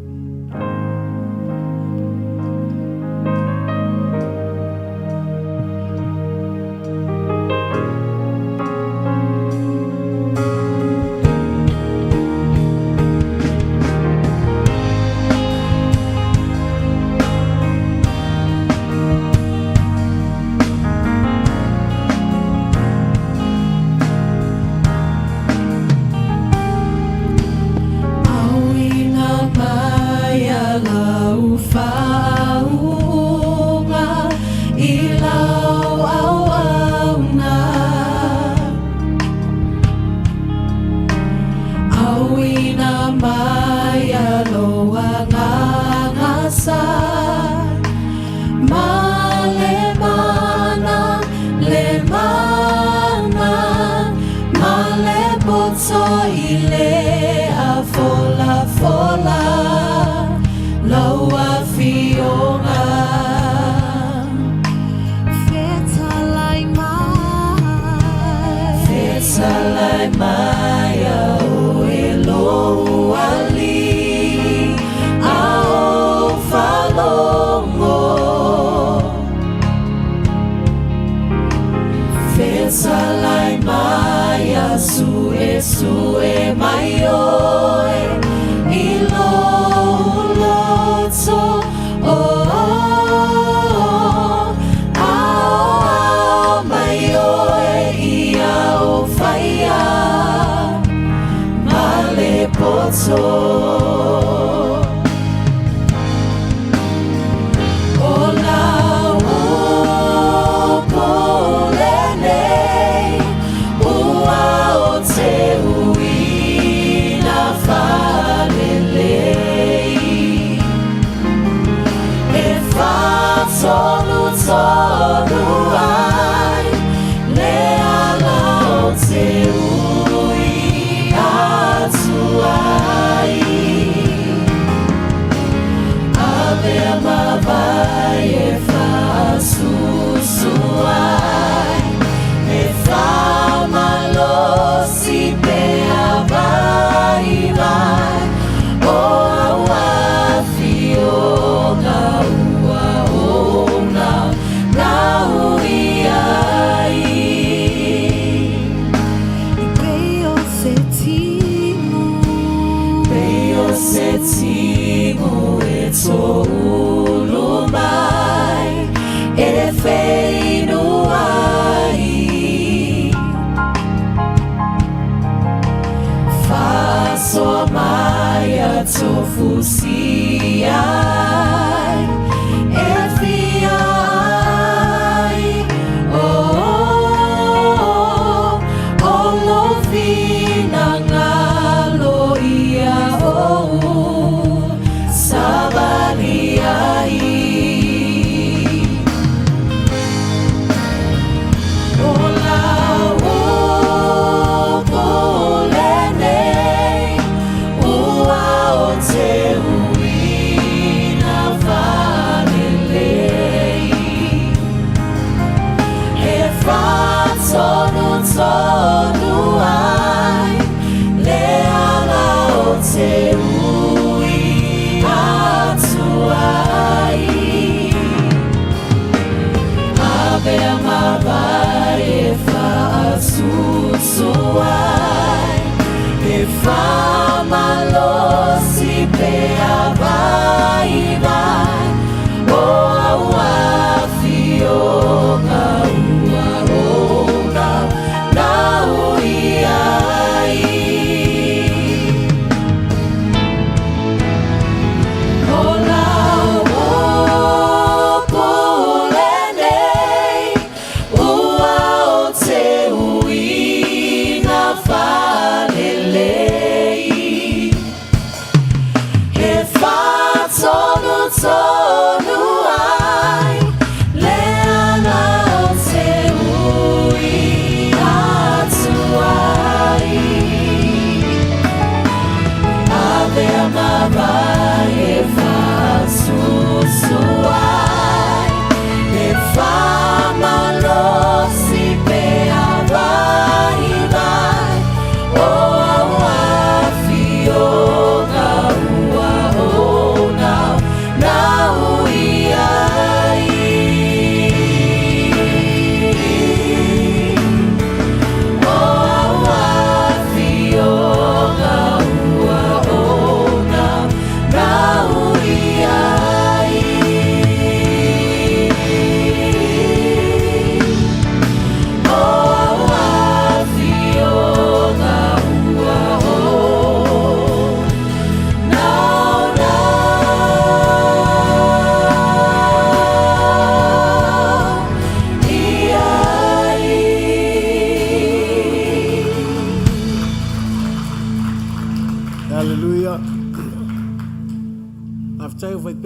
Auina mai a lau faauuga i lau auauna. Auina mai a lou agaga sa ma le mana, le mana, ma le poto i le afolafola lau afioga. Fetalai mai. Fetalai mai a oe lou alii, a ou faalogo. Fetalai mai a suesue mai oe i lou loto, oh, oh, aoao mai oe ia ou faia ma le poto.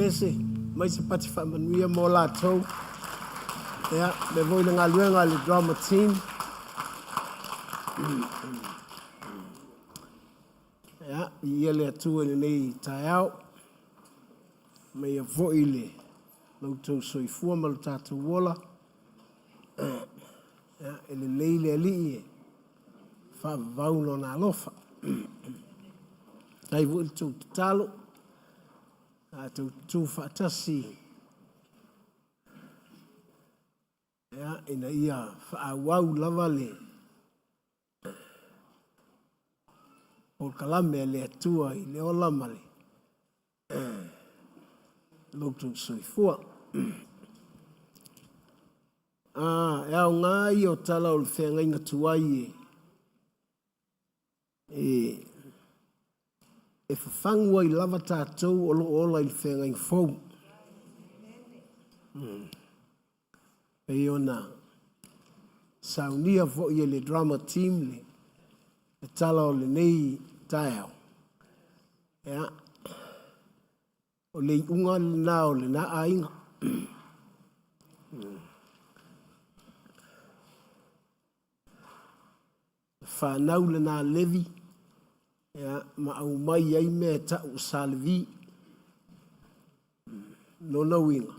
pese, mai se pati faamanuia mo latou. Ia, me foi le galuega a le drama team. Ia, viia le Atua i lenei taeao. Meia foi le lo outou soifua ma lo tatou ola. Ia, e lelei le Alii e faavavau lona alofa. Faafetai foi le tou tatalo, tatou tutu faatasi ia, ina ia faaauau lava le polokalame a le Atua i le ola ma le lo outou soifua. A, e aoga ia o tala o le feagaiga tuai e, e, e fafagu ai lava tatou o lo o ola i le feagaiga fou. Pei ona saunia foi e le drama team le, le tala o lenei taeao. Ia, O le iuga lena o lena aiga. Fanau lena Levi, ia, ma aumai ai mea e ta'u o Sa Levi. Lona uiga,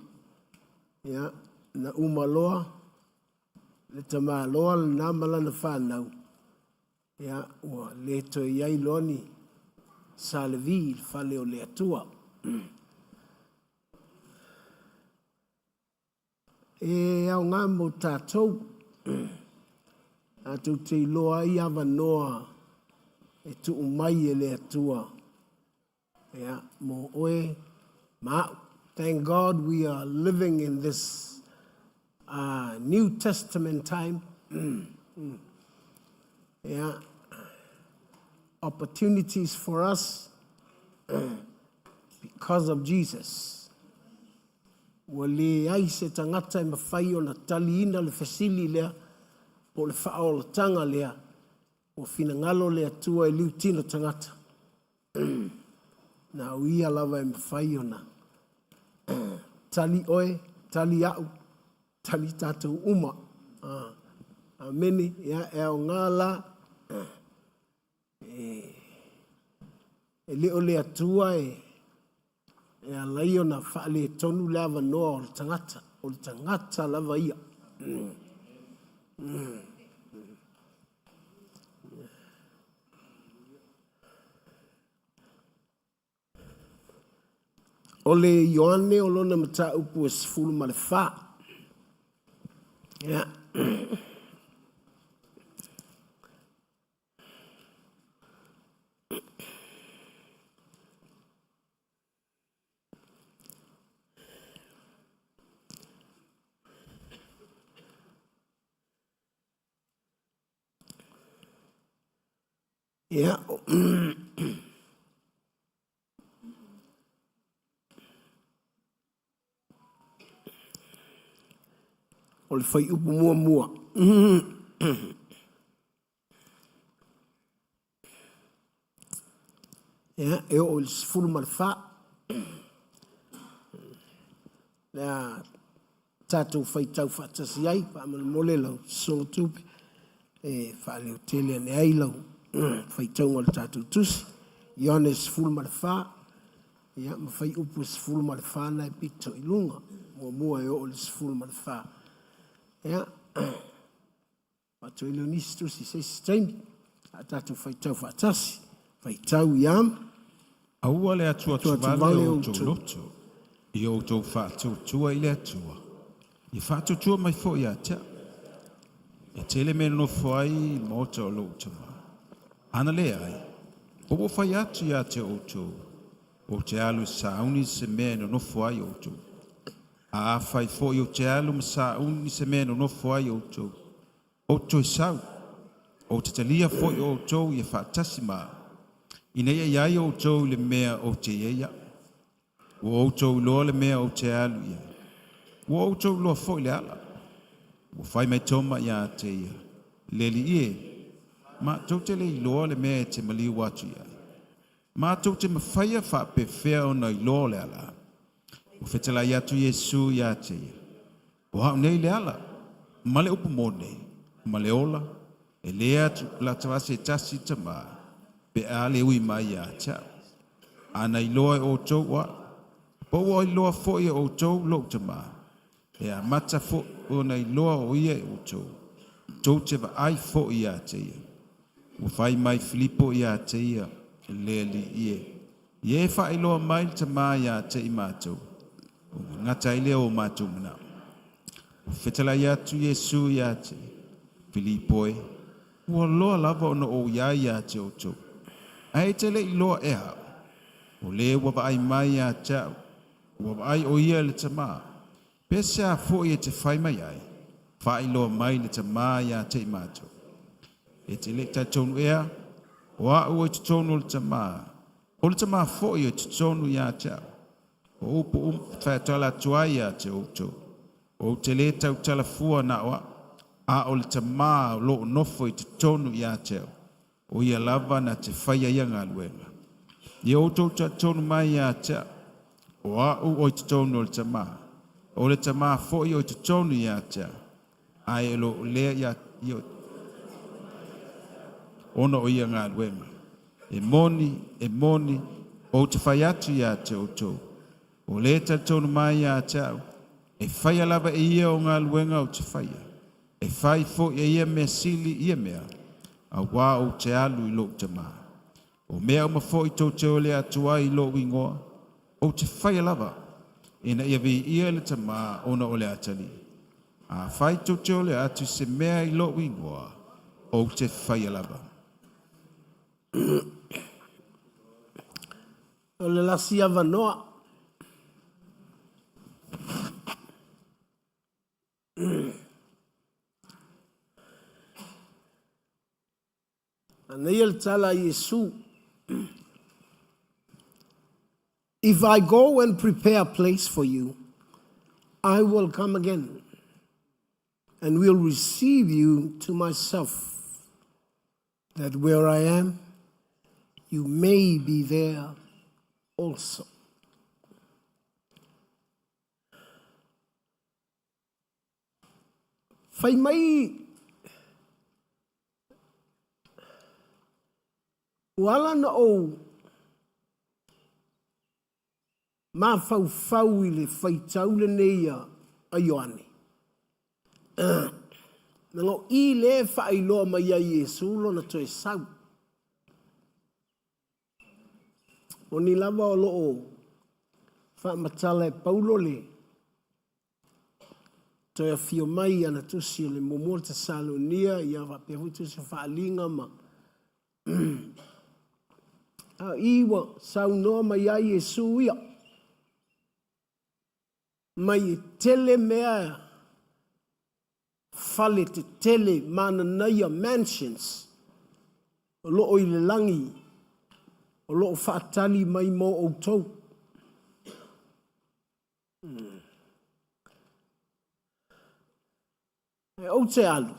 ia, na uma loa le tamaloa lena ma lana fanau, Ia, ua le toe i ai loa ni Sa Levi i le fale o le Atua. E aoga mo tatou, tatou te iloa ai avanoa e tuu mai e le Atua, ia, mo oe ma au. Thank God we are living in this New Testament time. Yeah. Opportunities for us because of Jesus. Ua leai se tagata e mafai ona taliina le fesili lea po o le faaolataga lea ua finagalo le Atua e liutino tagata. Na o ia lava e mafai ona tali oe, tali au, tali tatou uma. Amene. Ia, e aoga la, e le o le Atua e ala ai ona faaletonu le avanoa o le tagata, o le tagata lava ia. O le Ioane o lona mataupu e 14. Ia. Ia, o le fuaiupu muamua. Ia, e oo i le 14. Le a tatou faitau faatasi ai, faamolemole lau sosoga tupe e faaleo tele ane ai lau faitauga o le tatou tusi. Ioane 14, ia, ma fuaiupu e 14 na e pito i luga, muamua e oo i le 14. Ia, faatoi lea o nisi tusi i se isi taimi, a tatou faitau faatasi. Faitau ia. Aua le atuatuvale o outou loto, ia outou faatuatua i le Atua, ia faatuatua mai foi ia te au. E tele mea e nonofo ai i le maota o lou tama. Ana leai, ua ou fai atu ia te outou, ou te alu e sauni se mea e nonofo ai outou. A afai foi ou te alu ma sauni se mea e nonofo ai outou, ou te toe sau, ou te talia foi outou ia faatasi ma au, ina ia i ai outou i le mea ou te i ai au. Ua outou iloa le mea ou te alu i ai. Ua outou iloa foi le ala. Ua fai mai Toma ia te ia, Le Alii e, matou te le iloa le mea e te maliu atu i ai. Matou te mafaia faapefea ona iloa le ala. Ua fetalai atu Iesu iā te ia, O a'u nei le ala, ma le upu moni, ma le ola, e lē atu lata se tasi i le Tamā, pe a le ui mai iā te a'u. A na iloa e outou o a'u, po ua iloa foi e outou lo'u Tamā, e amata foi ona iloa o ia e outou, tou te vaai foi iā te ia. Ua fai mai Filipo iā te ia, Le Alii e, ia e faailoa mai le Tamā iā te i matou, ona gata ai lea o matou manao. Ua fetalai atu Iesu iā te ia, Filipo e, ua loa lava ona ou iai iā te outou, ae e te le i loa ea a'u? O le ua vaai mai iā te a'u, ua vaai o ia i le Tamā. Pehea foi e te fai mai ai, faailoa mai le Tamā iā te i matou? E te le i talitonu ea, o a'u o i totonu o le Tamā, o le Tamā foi o i totonu iā te a'u? O upu uma whaitala atu ai iā te outou, ou te lē tautala fua na o a'u, a o le Tamā o lo'u nofo i totonu iā te a'u, o ia lava na te faia ia galuega. Ia outou talitonu mai iā te a'u, o a'u o i totonu o le Tamā, o le Tamā foi o i totonu iā te a'u, ae e lo'u lea ia ona o ia galuega. E moni, e moni, ou te fai atu iā te outou, o lē talitonu mai iā te a'u, e faia lava e ia o galuega ou te faia, E fai foi e ia mea sili ia mea, auā ou te alu i lou Tamā. O mea uma foi tou te ole atu ai i lou igoa, ou te faia lava, ina ia viia le Tamā ona o le atalii. Afai tou te ole atu i se mea i lou igoa, ou te faia lava. O le lasi avanoa. Manaia le tala a Iesu. If I go and prepare a place for you, I will come again and will receive you to myself, that where I am, you may be there also. Fai mai ua ala ona ou mafaufau i le faitau lenei a Ioane. Leaga o i lea e faailoa mai ai Iesu lona toe sau. Moni lava o lo o faamatala e Paulo le toe afio mai i ana tusi o le muamua o le Tesalonia, ia faapea foi tusi o Faaaliga ma a i ua saunoa mai ai Iesu ia, mai e tele mea fale tetele mananaia mansions o lo o i le lagi o lo o faatali mai mo outou. E ou te alu,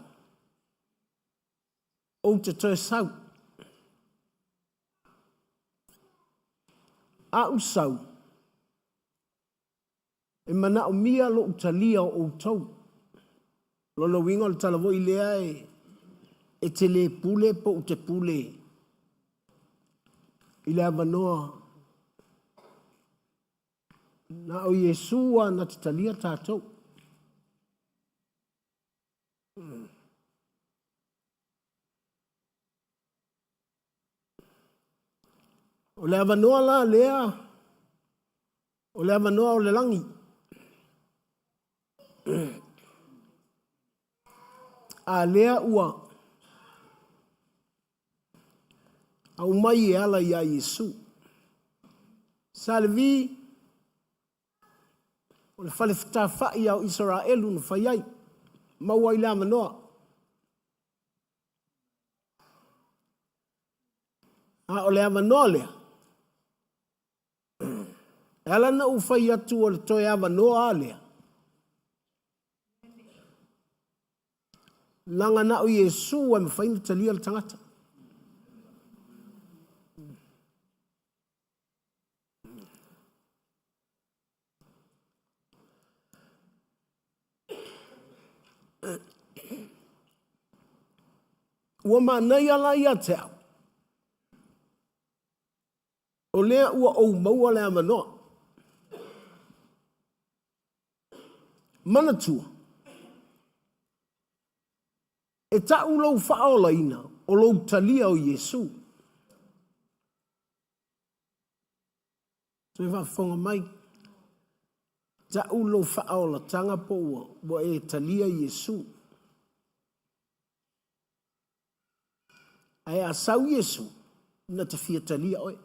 ou te toe sau. A'u sau, e manaomia lo'u talia o outou. Lona uiga o le tala foi lea e te le pule po o te pule i le avanoa na o Iesu lava na te talia tatou. O le avanoa la lea, o le avanoa o le lagi. A lea ua aumai e ala iā Iesu. Sa Levi, o le fale fetafai a o Isaraelu na fai ai, maua ai le avanoa. A o le avanoa lea, e ala na ou fai atu o le toe avanoa a lea, leaga na o Iesu e mafai ona talia le tagata. Ua manaia la ia te au, o lea ua ou maua le avanoa. Manatua, e ta'u lou faaolaina o lou talia o Iesu. Toe faafofoga mai, ta'u lou faaolataga po ua, ua e talia Iesu. Ae a sau Iesu, na te fia talia oe.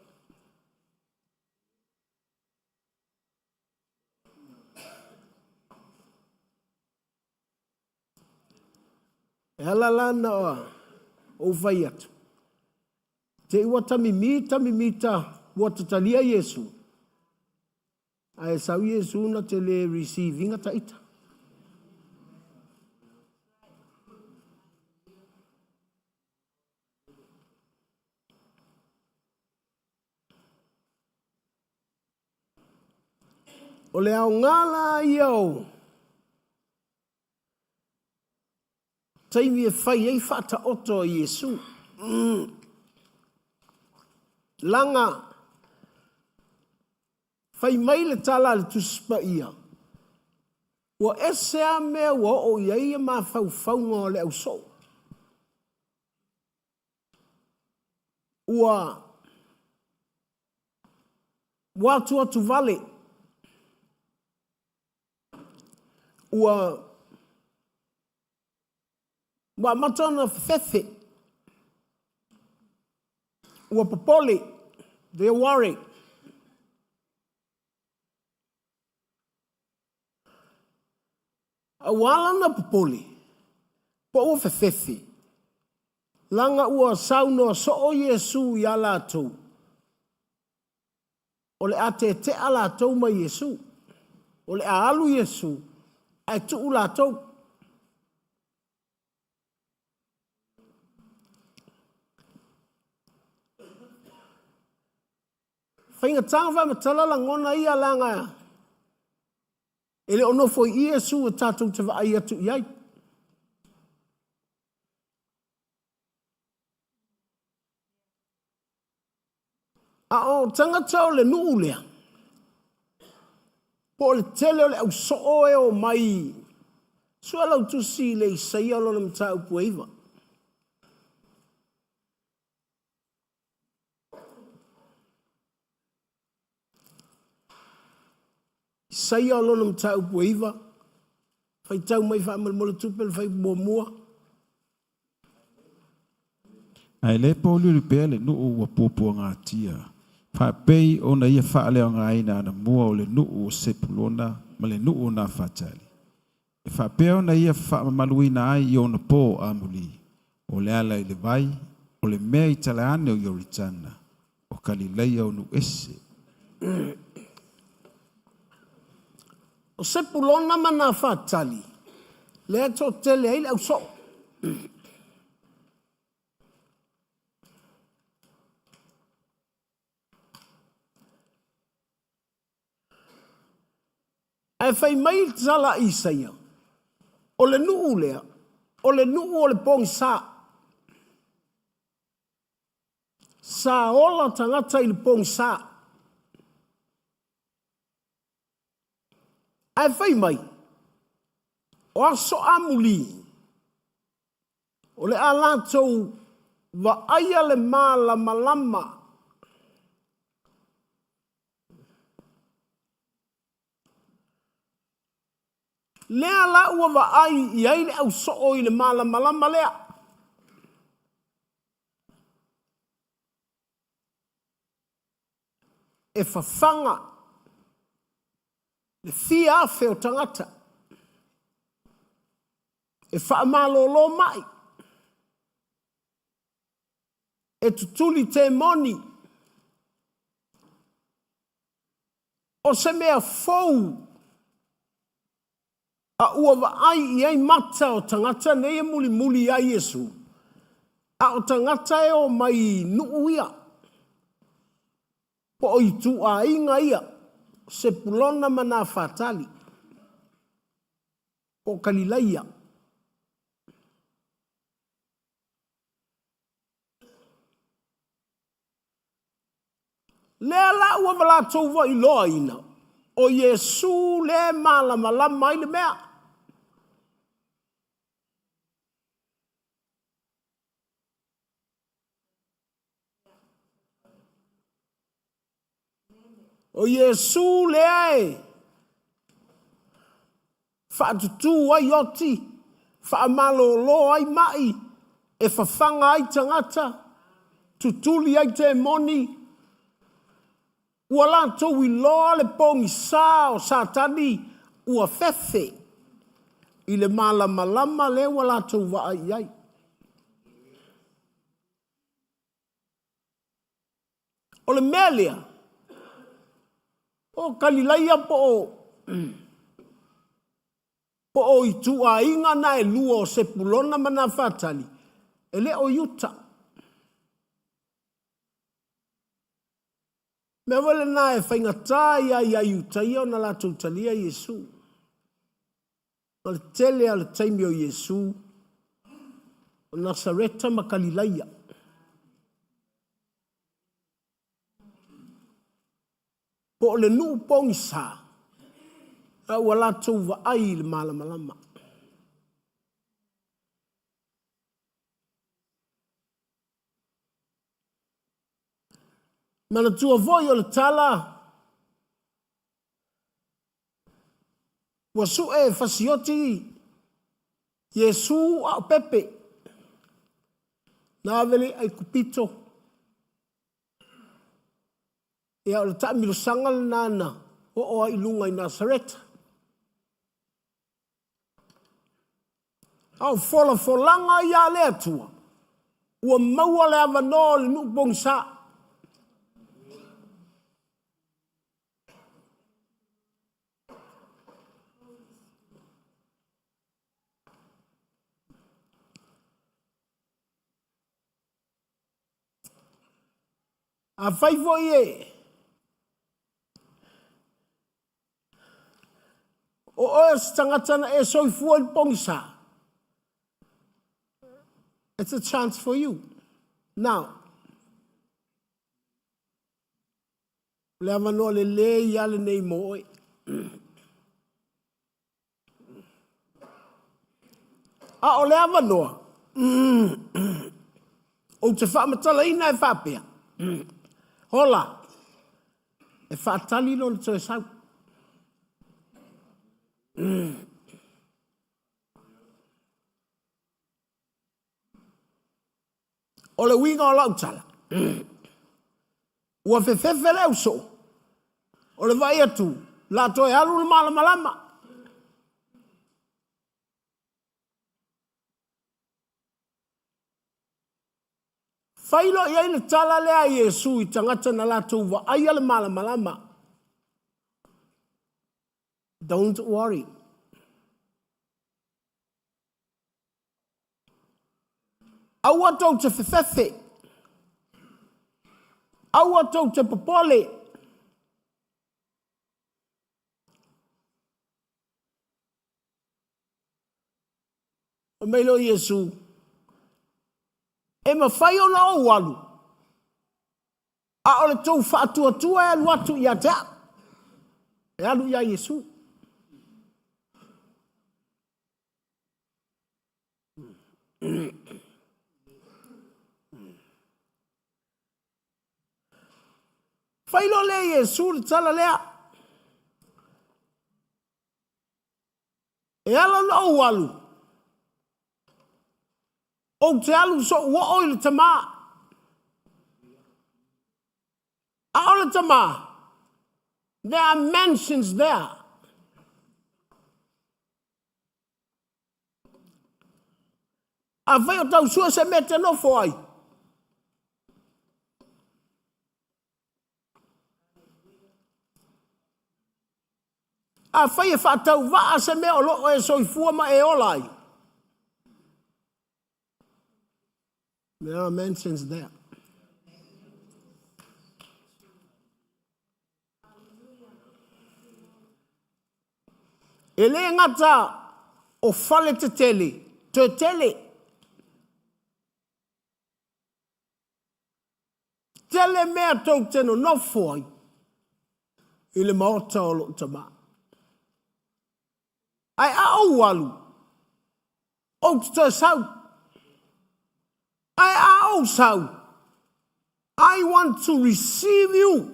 E ala la na ou fai atu, te i ua tamimi tamimi ta ua tatalia Iesu, ae sau Iesu na te le receive inga ta ita. O le aoga la ia o taimi e fai ai faataoto a Iesu. Laga fai mai le tala a le Tusi Paia, ua ese a mea ua oo i ai ia mafaufauga o le ausoo. Ua ua atuatu vale, ua ua amata ona fefefe, ua popole, they are worried. A ua ala ona popole, po ua fefefe, leaga ua saunoa soo Iesu iā latou, o le a tete'a latou ma Iesu, o le a alu Iesu ae tuu latou. Faigata ona faamatala lagona ia leaga e le o nofo i i Iesu e tatou te vaai atu i ai. A o tagata o le nuu lea, po o le tele o le ausoo e o mai, sue lau tusi i le Isaia lona mataupu e 9. Isaia o lona mataupu e 9, faitau mai faamolemole tupe le fai muamua. Ae le pōuliuli pea le nuu ua puapuagatia, faapei ona ia faaleaogaina anamua o le nuu o Sepulona ma le nuu o Nafatali, e faapea ona ia faamamaluina ai i ona pō amuli, o le ala i le vai, o le mea i tala ane o Ioritana, o Kalileia o nuu ese. O Sepulona ma Nafatali, lea e toatele ai le ausoo. Ae fai mai le tala a Isaia, O le nuu lea, o le nuu o le pogisa. Sa ola tagata i le pogisa. Ae fai mai, o aso amuli, o le a latou vaaia le malamalama. Lea la ua vaai i ai le ausoo i le malamalama lea. E fafaga le fia afe o tagata e faamalolo mai, e tutuli temoni. O se mea fou a ua vaai i ai mata o tagata nei e mulimuli iā Iesu, a o tagata e o mai i nuu ia, po o ituaiga ia, Sepulona ma Nafatali, po o Kalilaia. Lea la ua latou iloaina, o Iesu lea e malamalama ai le mea. O Iesu lea e faatutū ai oti, faamalōlō ai maʻi, e fafaga ai tagata, tutuli ai temoni. Ua latou iloa le pogisa o Satani ua fefe i le malamalama lea ua latou vaai i ai. O le mea lea, o Kalilaia po o po o ituaiga na e lua o Sepulona ma Nafatali, e le o Iuta. Mea foi lena e faigata ia ia Iuta ia ona latou talia Iesu. O le tele o le taimi o Iesu, o Nasareta ma Kalilaia. Po o le nuu pogisa, a ua latou vaai i le malamalama. Manatua foi o le tala ua sue e fasioti Iesu a o pepe. Na ave le Aikupito. Ia o le taamilosaga lena na oo ai i luga i Nasareta. A o folafolaga ia a le Atua, ua maua le avanoa o le nuu pogisa. Afai foi e o oe o se tagata na e soifua i le pogisa, it's a chance for you. Now, o le avanoa lelei lava lenei mo oe. A o le avanoa, ou te faamatalaina e faapea, hola, e faatali lona toe sau. O le uiga o lau tala, ua fefefe le ausoo, o le vaai atu, la toe alu le malamalama. Fai loa i ai le tala lea a Iesu i tagata na latou vaaia le malamalama. Don't worry. Aua tou te fefefe. Aua tou te popole. Fai mai lea o Iesu, E mafai ona ou alu, a o le tou faatuatua e alu atu ia te au, e alu ia Iesu. Fai loa lea e Iesu le tala lea, E ala ona ou alu, ou te alu sou oo i le Tamā. A o le Tamā, there are mansions there. Afai o tau sue se mea e te nofo ai, Afai e faatauvaa se mea o lo o e soifua ma e ola ai, there are mansions there. E le gata o fale tetele, toe tele. Tele mea tou te nonofo ai i le maota o lou Tama. Ae a ou alu, ou te toe sau. Ae a ou sau, I want to receive you.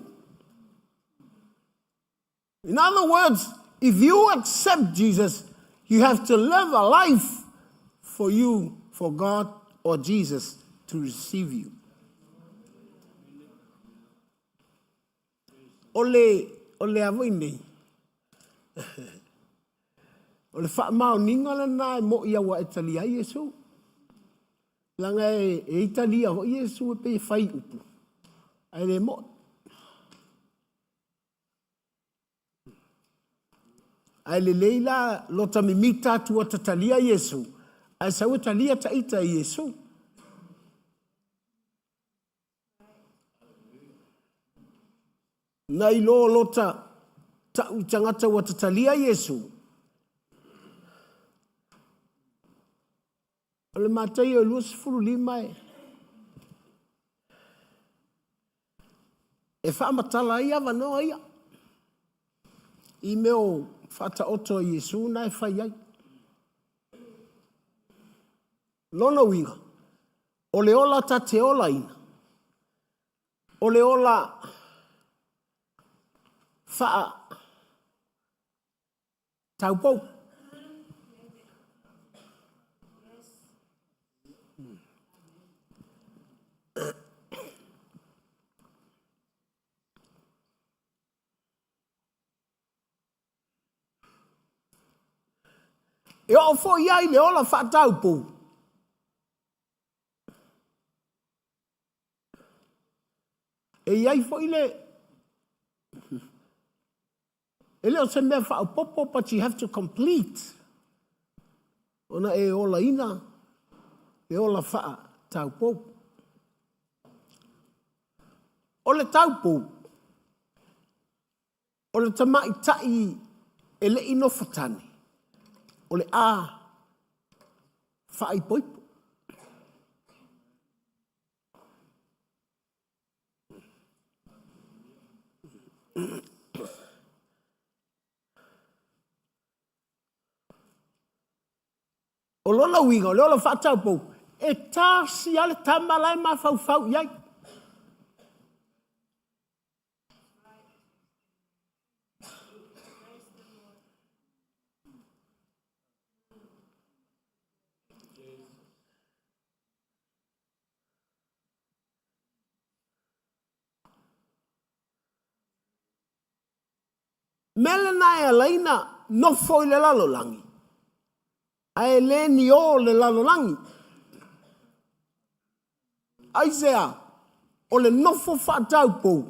In other words, if you accept Jesus, you have to live a life for you, for God or Jesus to receive you. O le, o le a foi nei, o le faamaoniga lena e mo'i aua e talia ai Iesu. Leaga e, e italia foi Iesu e pei e fai upu, ae le mo'i. Ae lelei la lota mimita atu ua tatalia Iesu, ae sau e talia ta ita e Iesu. Nai lo lota ta'u i tagata ua tatalia Iesu. O le Mataio e 25 e e faamatala ai avanoa ia i mea o faataoto a Iesu na e fai ai. Lona uiga, o le ola ta te olaina, o le ola faa taupou. E oo foi ai le ola faataupou. E i ai foi le E le o se mea faaopoopo but you have to complete ona e olaina le ola faataupou. O le taupou, o le tamaitai e le i nofo tane, o le a faaipoipo. O lona uiga, o le ola faataupou, e tasi lava le tama la e mafaufau i ai. Mea lena e ala ai na nofo i le lalolagi, ae le ni o le lalolagi. Aisea? O le nofo faataupou,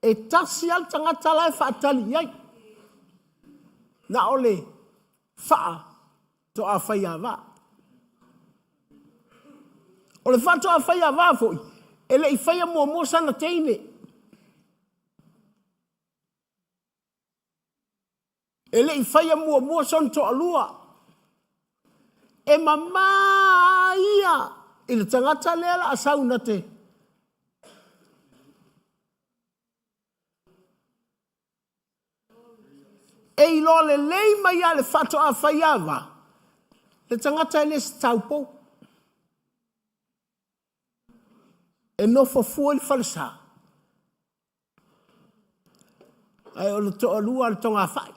e tasi lava le tagata la e faatali i ai, na o le faatoafaiava. O le faatoafaiava foi, e le i faia muamua sana teine. E le i faia muamua sona toalua. E mamā ia i le tagata lea la a sau na te E iloa lelei mai lava le faatoa faiava le tagata e le se taupou. E nofo fua i le falesa. Ae o le toalua o le togafai.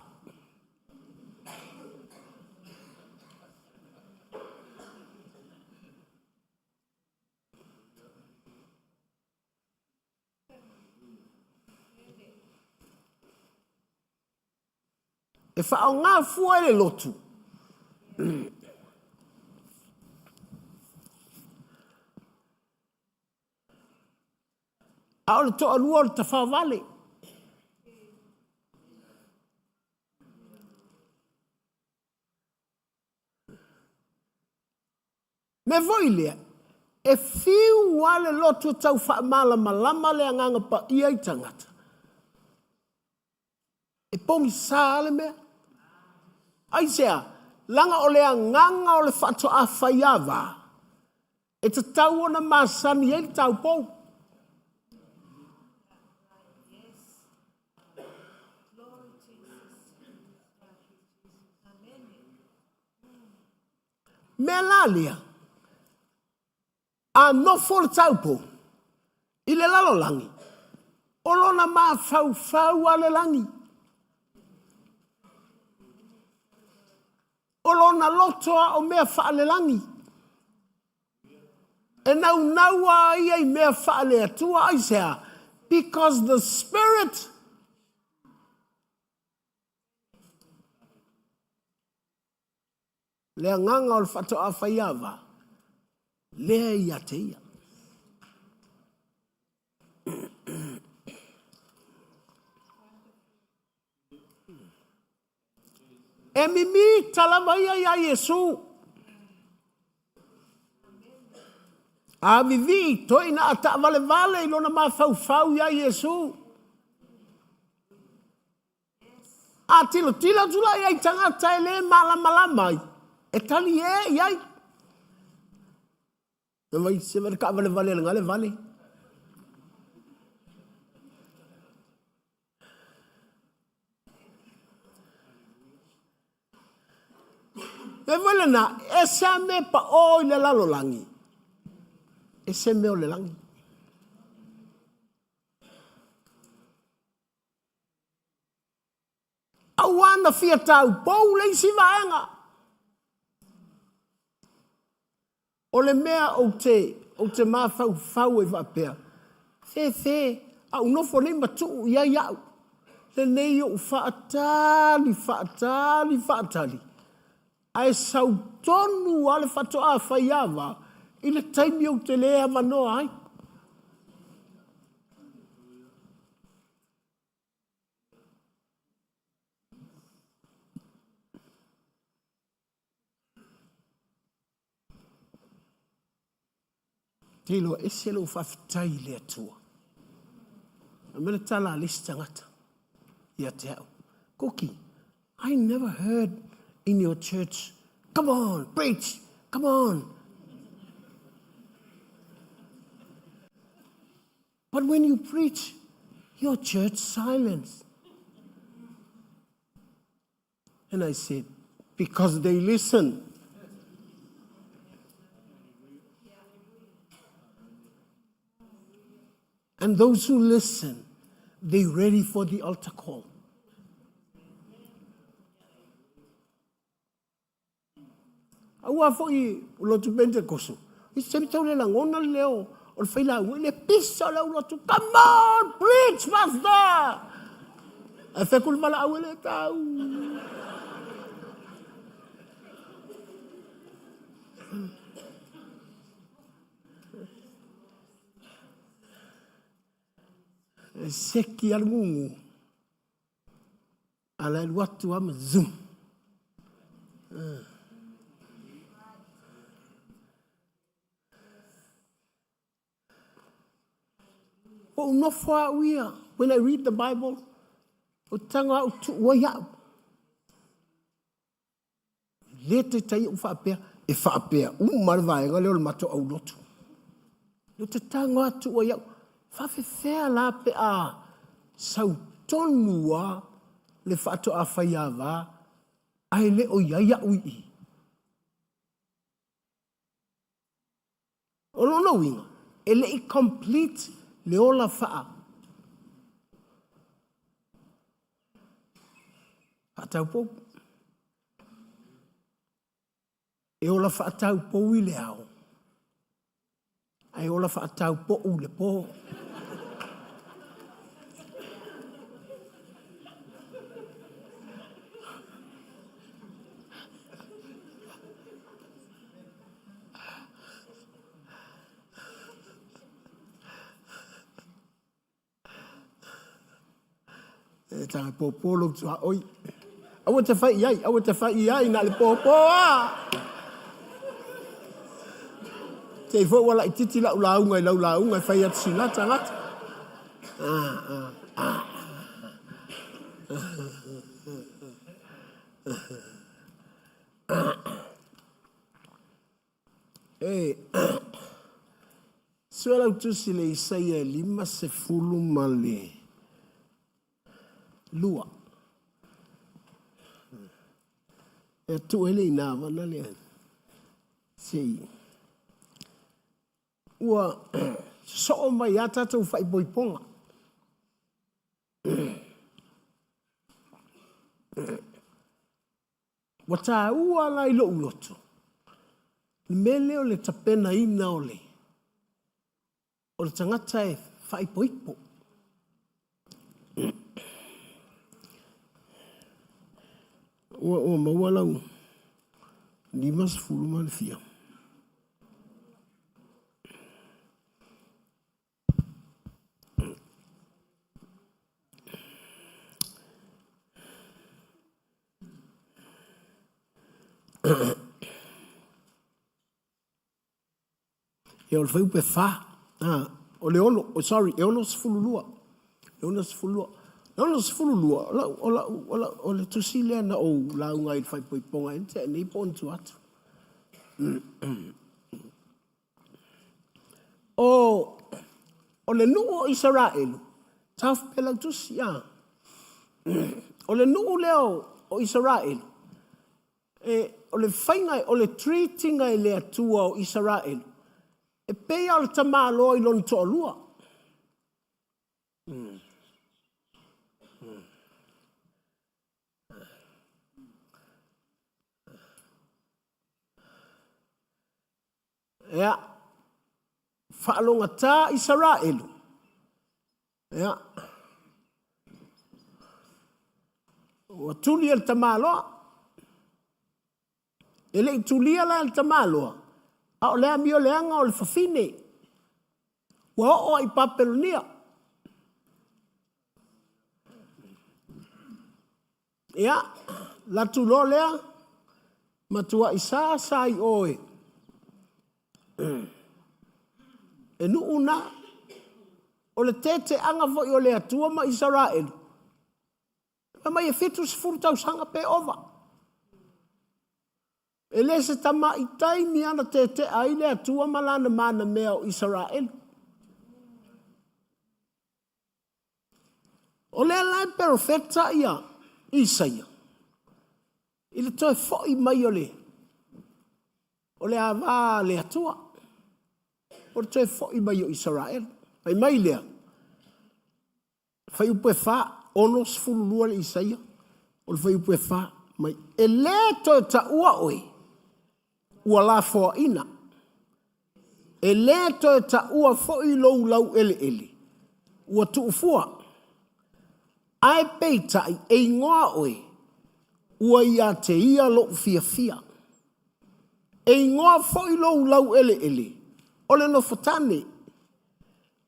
E faaaoga fua e le lotu. A o le toalua o le tafavale. Mea foi lea, e fiu lava le lotu e tau faamalamalama le Agaga Paia i tagata, e pogisa lava le mea. Aisea? Leaga o le agaga o le faatoa faiava e tatau ona masani ai le taupou. Mea la lea, a nofo le taupou i le lalolagi, o lona mafaufau a le lagi. O lona loto a o mea faalelagi. E naunau a ia i mea faale-Atua. Aisea? Because the Spirit Le agaga o le faatoa faiava, lea ia te ia. E mimita lava ia iā Iesu. A vivii toeina a taavalevale i lona mafaufau iā Iesu. A tilotilo atu la i ai tagata e le malamalama ai, e tali e i ai. E mai se vale taavalevale a le gale vale. E foi lena, e se a mea paʻō i le lalolagi, e se mea o le lagi. Aua na fia taupou le isi vaega. O le mea ou te, ou te mafaufau ai faapea, fefe, a ou nofo nei ma tuu i ai au, lenei ou faatali, faatali, faatali, ae sau tonu lava le faatoa faiava i le taimi ou te le avanoa ai. Te iloa ese lou faafetai i le Atua. A me le tala a le isi tagata ia te au. Kuki, I never heard in your church, come on, preach, come on. But when you preach, your church silence. And I said, because they listen. And those who listen, they ready for the altar call. Aua foi o lotu Pentekoso, i se taimi tau le lagona le leo o le failauga i le pisa o le au lotu, come on, preach, pastor! Ae fai atu le valaau e le tau. E seki a le gugu. A la e alu atu lava ma zoom. Ua ou nofo au ia, when I read the Bible, o tago au tuu ai au. Le taitai ou faapea, e faapea uma le vaega lea o le matou aulotu. O te tago atu ai au, faafefea la pe a sau tonu a le faatoa faiava ae le o i ai au i i. O lona uiga, e le i complete le ola faa faataupou. E ola faataupou i le ao, ae ola faataupou i le po. E taga pōpō lou tuaoi. Aua te whai i ai, aua te whai i ai, na le pōpō a! Te i foi ua laititi lau lauga i lau lauga e whai atu sina tagata. Ah, ah, ah. E, sue lau tusi le Isaia e 52. E atu ele i nā wana lea. Se i ua sosoo mai a tatou faaipoipoga. Ua taua la i lou loto le mea lea o le tapenaina o le o le tagata e faaipoipo. Ua, ua maua lau 50 ma le fia. Ia, o le fuaiupu e fa. Ah, o le ono, oh, sorry, e 62. E 62. E 62, o lau, o lau, o lau, o le tusi lea na ou lauga ai i le faaipoipoga e tea nei po o ona tua atu. O, o le nuu o Isaraelu, taofi pea lau tusi, ah. O le nuu lea o, o Isaraelu, E, o le faiga, o le treat-ina e le Atua o Isaraelu, e pei lava o le tamaloa i lona toalua. Mm. Mm. Ea, faalogata Isaraelu. Ea, ua tuli e le tamaloa. E le i tulia la e le tamaloa, a o le amio leaga o le fafine. Ua oo ai i Papelonia. Ia, latu loa lea, matuai sa sa i o e, e nuu na. O le teteaga foi o le Atua ma Isaraelu, fai mai e 70 tausaga pe ova. E le se tamaitai ni ana tetea ai le Atua ma lana manamea o Isaraelu. O lea la e perofeta ia Isaia i le toe foi mai o le o le ava a le Atua, o le toe foi mai o Isaraelu. Fai mai lea, fuaiupu e fa, 62 le Isaia, o le fuaiupu e fa mai, e lē toe taua oe ua lafoaina, e lē toe taua foi lou laueleele ua tuufua, ae peitai e igoa oe ua ia te ia lou fiafia. E igoa foi lou laueleele o le nofotane,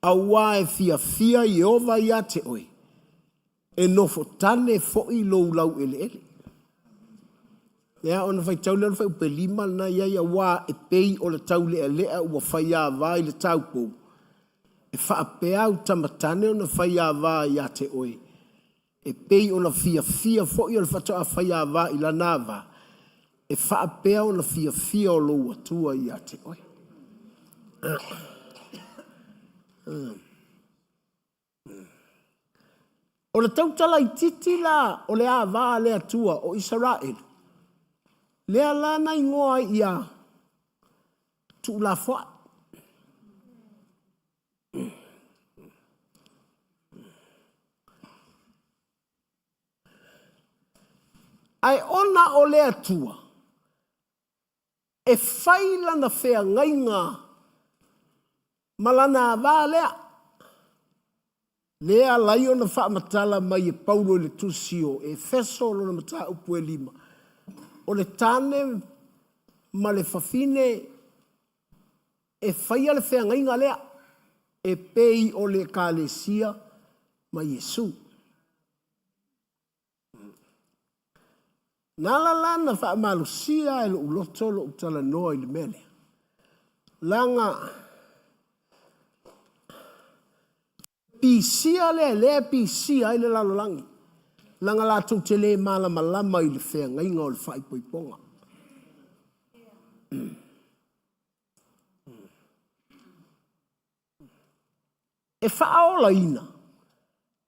auā e fiafia Ieova ia te oe, e nofotane foi lou laueleele. Ia, ona faitau lea o le fuaiupu e lima lena i ai, auā e pei o le taulealea ua faiava i le taupou, e faapea au tamatane ona faiava ia te oe, e pei ona fiafia foi o le faatoa faiava i lana ava, e faapea ona fiafia o lou Atua ia te oe. O le tautala itiiti la o le ava a le Atua o Isaraelu, lea la na igoa ai ia tuulafoai. Ae ona o le Atua e fai lana feagaiga ma lana ava lea, lea ala ai ona faamatala mai e Paulo i le tusi o Efeso lona mataupu e lima, o le tane ma le fafine e faia le feagaiga lea e pei o le Ekalesia ma Iesu. Na ala la na faamalosia e lou loto lou talanoa i le mea lea, leaga pisia lea lea e pisia ai le lalolagi, leaga latou te le malamalama i le feagaiga o le faaipoipoga. E faaolaina,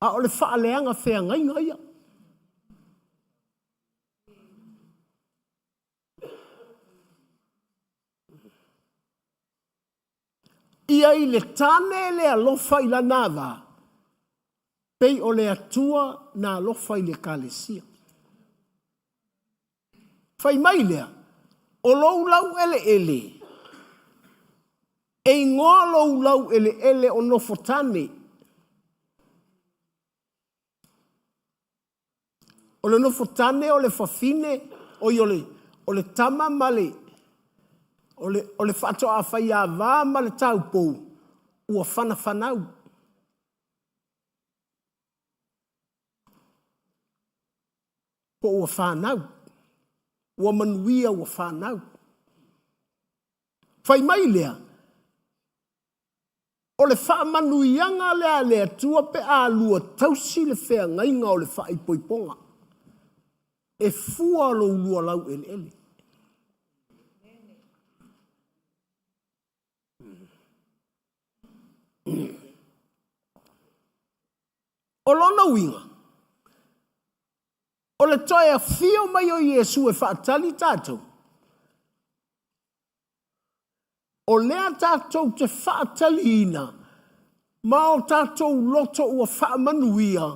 a o le faaleaga feagaiga ia. Ia i le tane le alofa i lana ava, pei o le Atua na alofa i le Ekalesia. Fai mai lea, o lou laueleele, e igoa lou laueleele o nofotane. O le nofotane o le fafine, oi o le, o le tama ma le, o le, o le faatoa faiava ma le taupou, ua fanafanau. Po ua fanau. Ua manuia ua fanau. Fai mai lea, o le faamanuiaga lea a le Atua pe a lua tausi le feagaiga o le faaipoipoga, e fua lou lua laueleele. O lona uiga, o le toe afio mai o Iesu e faatali tatou, o lea tatou te faataliina ma o tatou loto ua faamanuia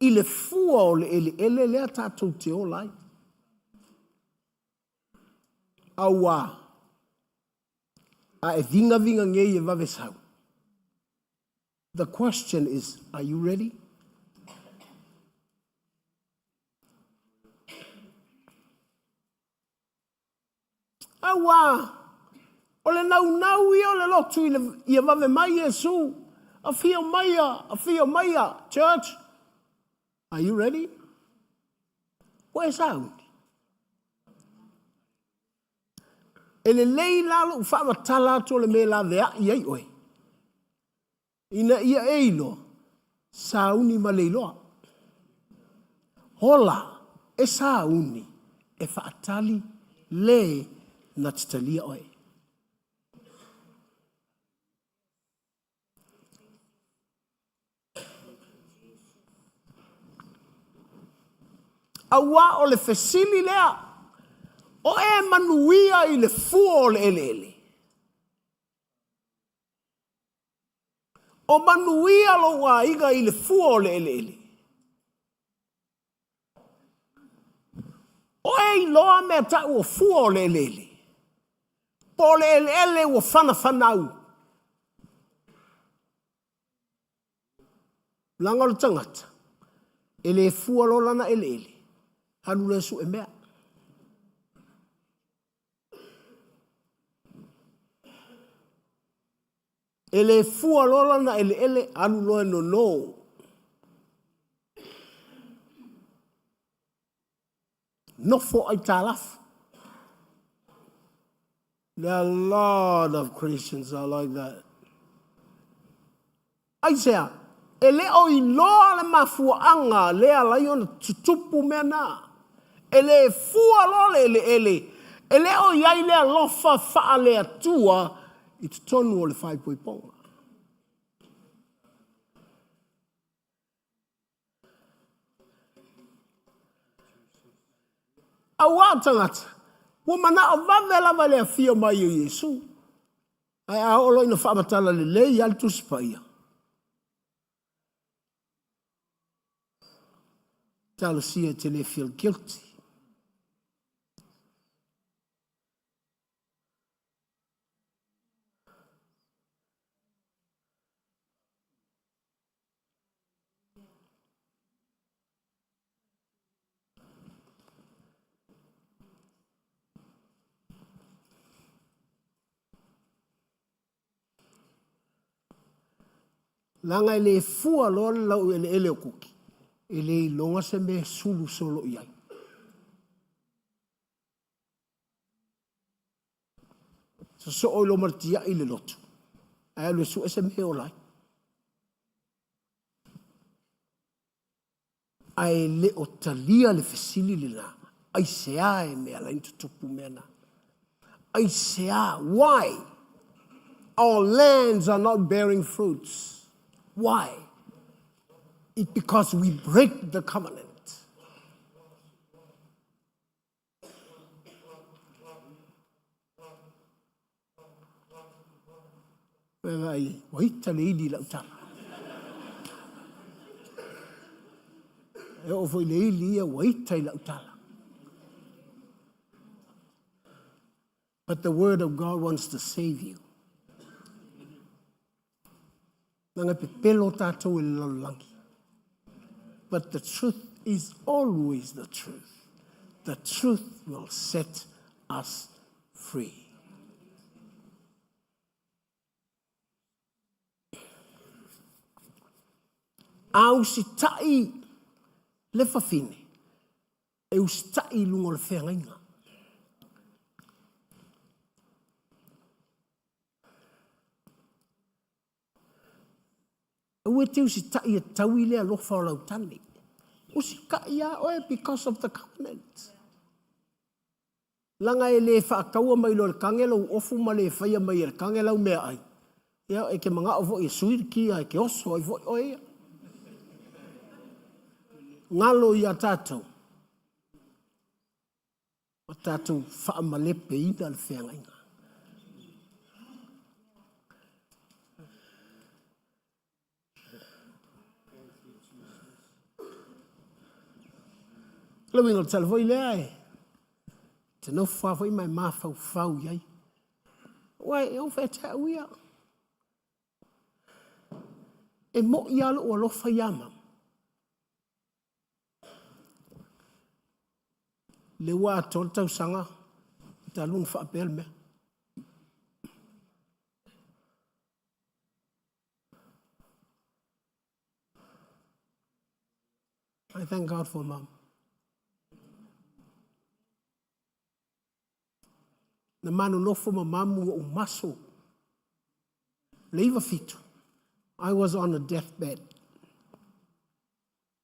i le fua o le eleele lea tatou te ola ai. Auā, a e vigaviga nei e vave sau. The question is, are you ready? Auā, o le naunau ia o le lotu i le, ia vave mai Iesu. Afio maia, afio maia, church. Are you ready? Ua e sauni? E lelei la lou faamatala atu o le mea e laveai ai oe, ina ia e iloa, sauni ma le iloa. Hola, e sauni e faatali le na te talia oe. Auā o le fesili lea, o e manuia i le fua o le eleele? O manuia lou aiga i le fua o le eleele? O e iloa mea tau o fua o le eleele? Po o le eleele ua fanafanau? Leaga o le tagata, e le fua loa lana eleele, alu loa e sue mea. E le fua loa lana eleele, alu loa e nono. Nofo aitalafu. There are a lot of Christians are like that. Aisea? E le o iloa le mafuaaga lea ala ai ona tutupu mea na. E le fua loa le eleele, e le o i ai le alofa faale-Atua i totonu o le faaipoipoga. Auā o tagata, ua manao vave lava i le afio mai o Iesu. Ae a oo loa ina faamatala lelei lava le Tusi Paia, talosia e te le feel guilty. Leaga e le fua loa le laueleele o Kuki, e le iloga se mea e sulu solo i ai. Sosoo i loma le tiai le lotu, ae alu e sue se mea e ola ai. Ae le o talia le fesili lena, aisea e mea ala ai ona tutupu mea na? Aisea? Why? Our lands are not bearing fruits. Why? It because we break the covenant. Vaai, ua ita le ili i lau tala. E oo foi le ili ia ua ita i lau tala. But the word of God wants to save you. Leaga e pepelo tatou e le lalolagi. But the truth is always the truth. The truth will set us free. A usitai le fafine, e usitai i luga o le feagaiga. Aua e te usitai e taui le alofa o lau tane. Usitai a oe because of the covenant. Leaga e le faataua mai loa e le tane lou ofu ma le faia mai e le tane lau meaai, ia e te manao foi e sui le kia e te oso ai foi oe ia. Galo ia tatou, ua tatou faamalepeina le feagaiga. O le uiga o le tala foi lea e te nofo lava foi ma e mafaufau i ai. Aua e ou fai atu au ia, e moi lava lou alofa ia mama. Lea ua atoa le tausaga talu ona faapea le mea. I thank God for mom. Na manonofo ma mamu ou maso. Le 97, I was on a deathbed.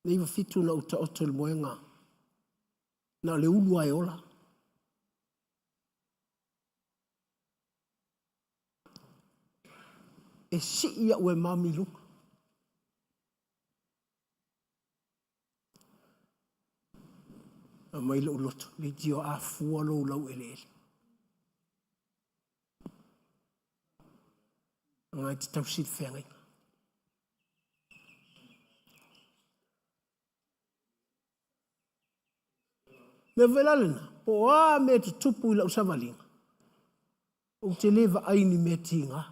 Le 97 na ou taoto i le moega. Na o le ulu a e ola. E sii au e mami i luga. Aumai lou loto, leitioa a fua lou laueleele. Leaga e te tausi le feagaiga. Mea foi la lena, po o a mea e tutupu i lau savaliga, ou te le vaai i ni mea tiga.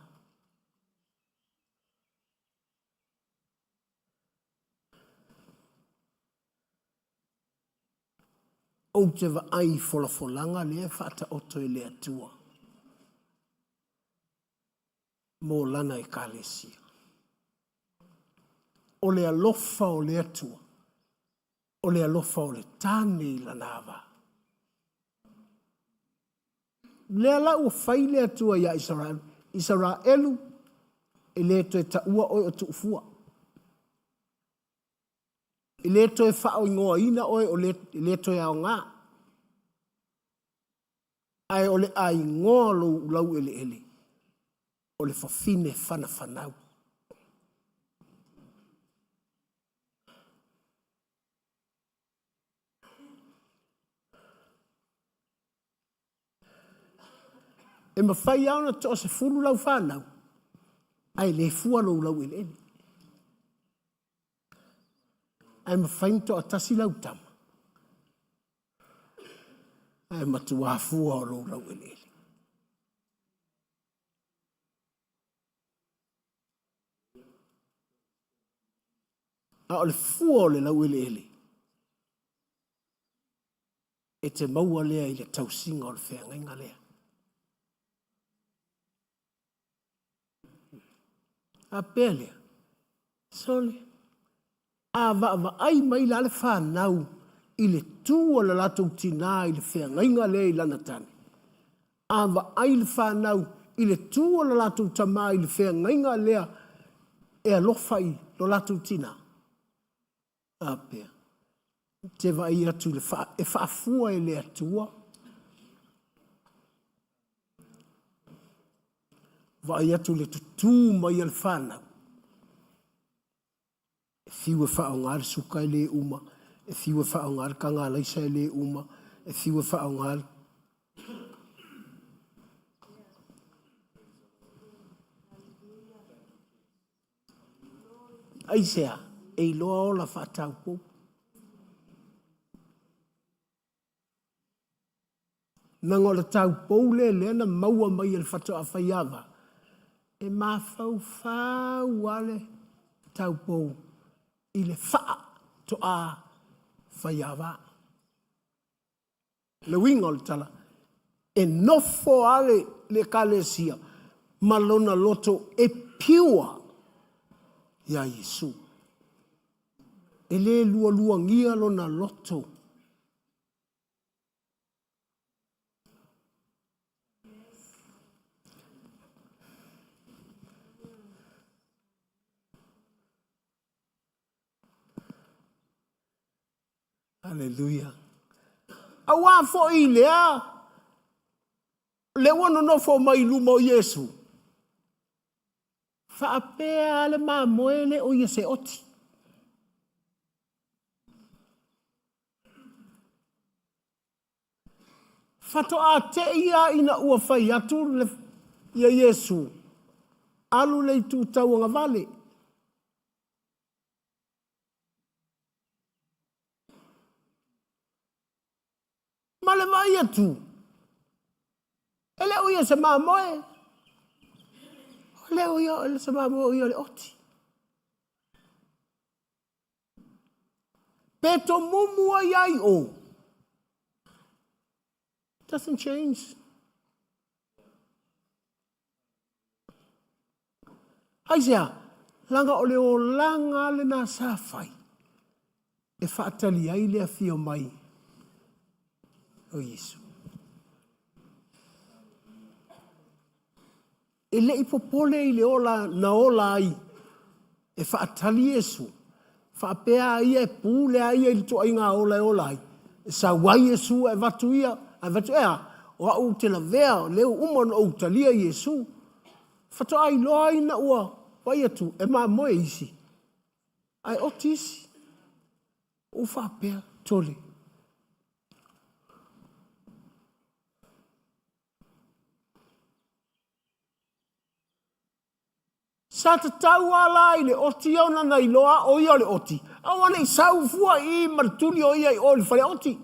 Ou te vaai i folafolaga lea e faataoto e le Atua mo Lana Ekalesia. O le alofa o le Atua, o le alofa o le tane i lana ava. Lea la ua fai le Atua iā Isaraelu, Isaraelu, e le toe taua oe o tuufua. E le toe faaoigoaina oe o le, e le toe aoga. Ae o le a igoa lou laueleele, o le fafine fanafanau. E mafai lava ona toasefulu lau fanau, ae le fua lou laueleele. Ae mafai ona toatasi lau tama, ae matua fua o lou laueleele. A o le fua o le laueleele, e te maua lea i le tausiga o le feagaiga lea. A pea lea, sole, a vaavaai mai la le fanau i le tu a le latou tinā i le feagaiga lea i lana tane, a vaai le fanau i le tu a le latou tamā i le feagaiga lea e alofa i lo latou tinā, a pea, te vaai atu i le faa, e faafua e le Atua, vaai atu i le tutū mai a le fanau, e fiu e faaaoga le suka e le uma, e fiu e faaaoga le tagalaisa e le uma, e fiu e faaaoga le Aisea? E iloa ola faataupou. Leaga o le taupou lea lea na maua mai e le faatoa faiava, e mafaufau lava le taupou i le faatoa faiava. Le uiga o le tala, e nofo lava le Ekalesia ma lona loto e pure iā Iesu. E le lualuagia lona loto. Aleluia. Auā foi lea, lea ua nonofo mai i luma o Iesu, faapea le mamoe le o ia se oti. Faatoa te i lava ina ua fai atu ia Iesu, alu le itu tauagavale. Ma le vaai atu, e le o ia se mamoe, e le o ia se mamoe, o ia o le oti. Pe tomumu ai ai o. Doesn't change. Aisea? Leaga o le olaga lena sa fai e faatali ai le afio mai o Iesu. E le i popole i le ola na ola ai e faatali Iesu, faapea a ia e pule a ia i le tuaiga ola e ola ai, e sau ai Iesu ae avatu ia, ae avatu e a, o au ou te lavea, o lea ua uma ona ou talia Iesu. Faatoa iloa ai ina ua vaai atu e mamoe isi, ae oti isi. Ua faapea, Tole. Sa tatau lava la i le oti ona na iloa o ia o le oti, aua ne i sau fua i i ma le tuli o ia i o i le faleoti.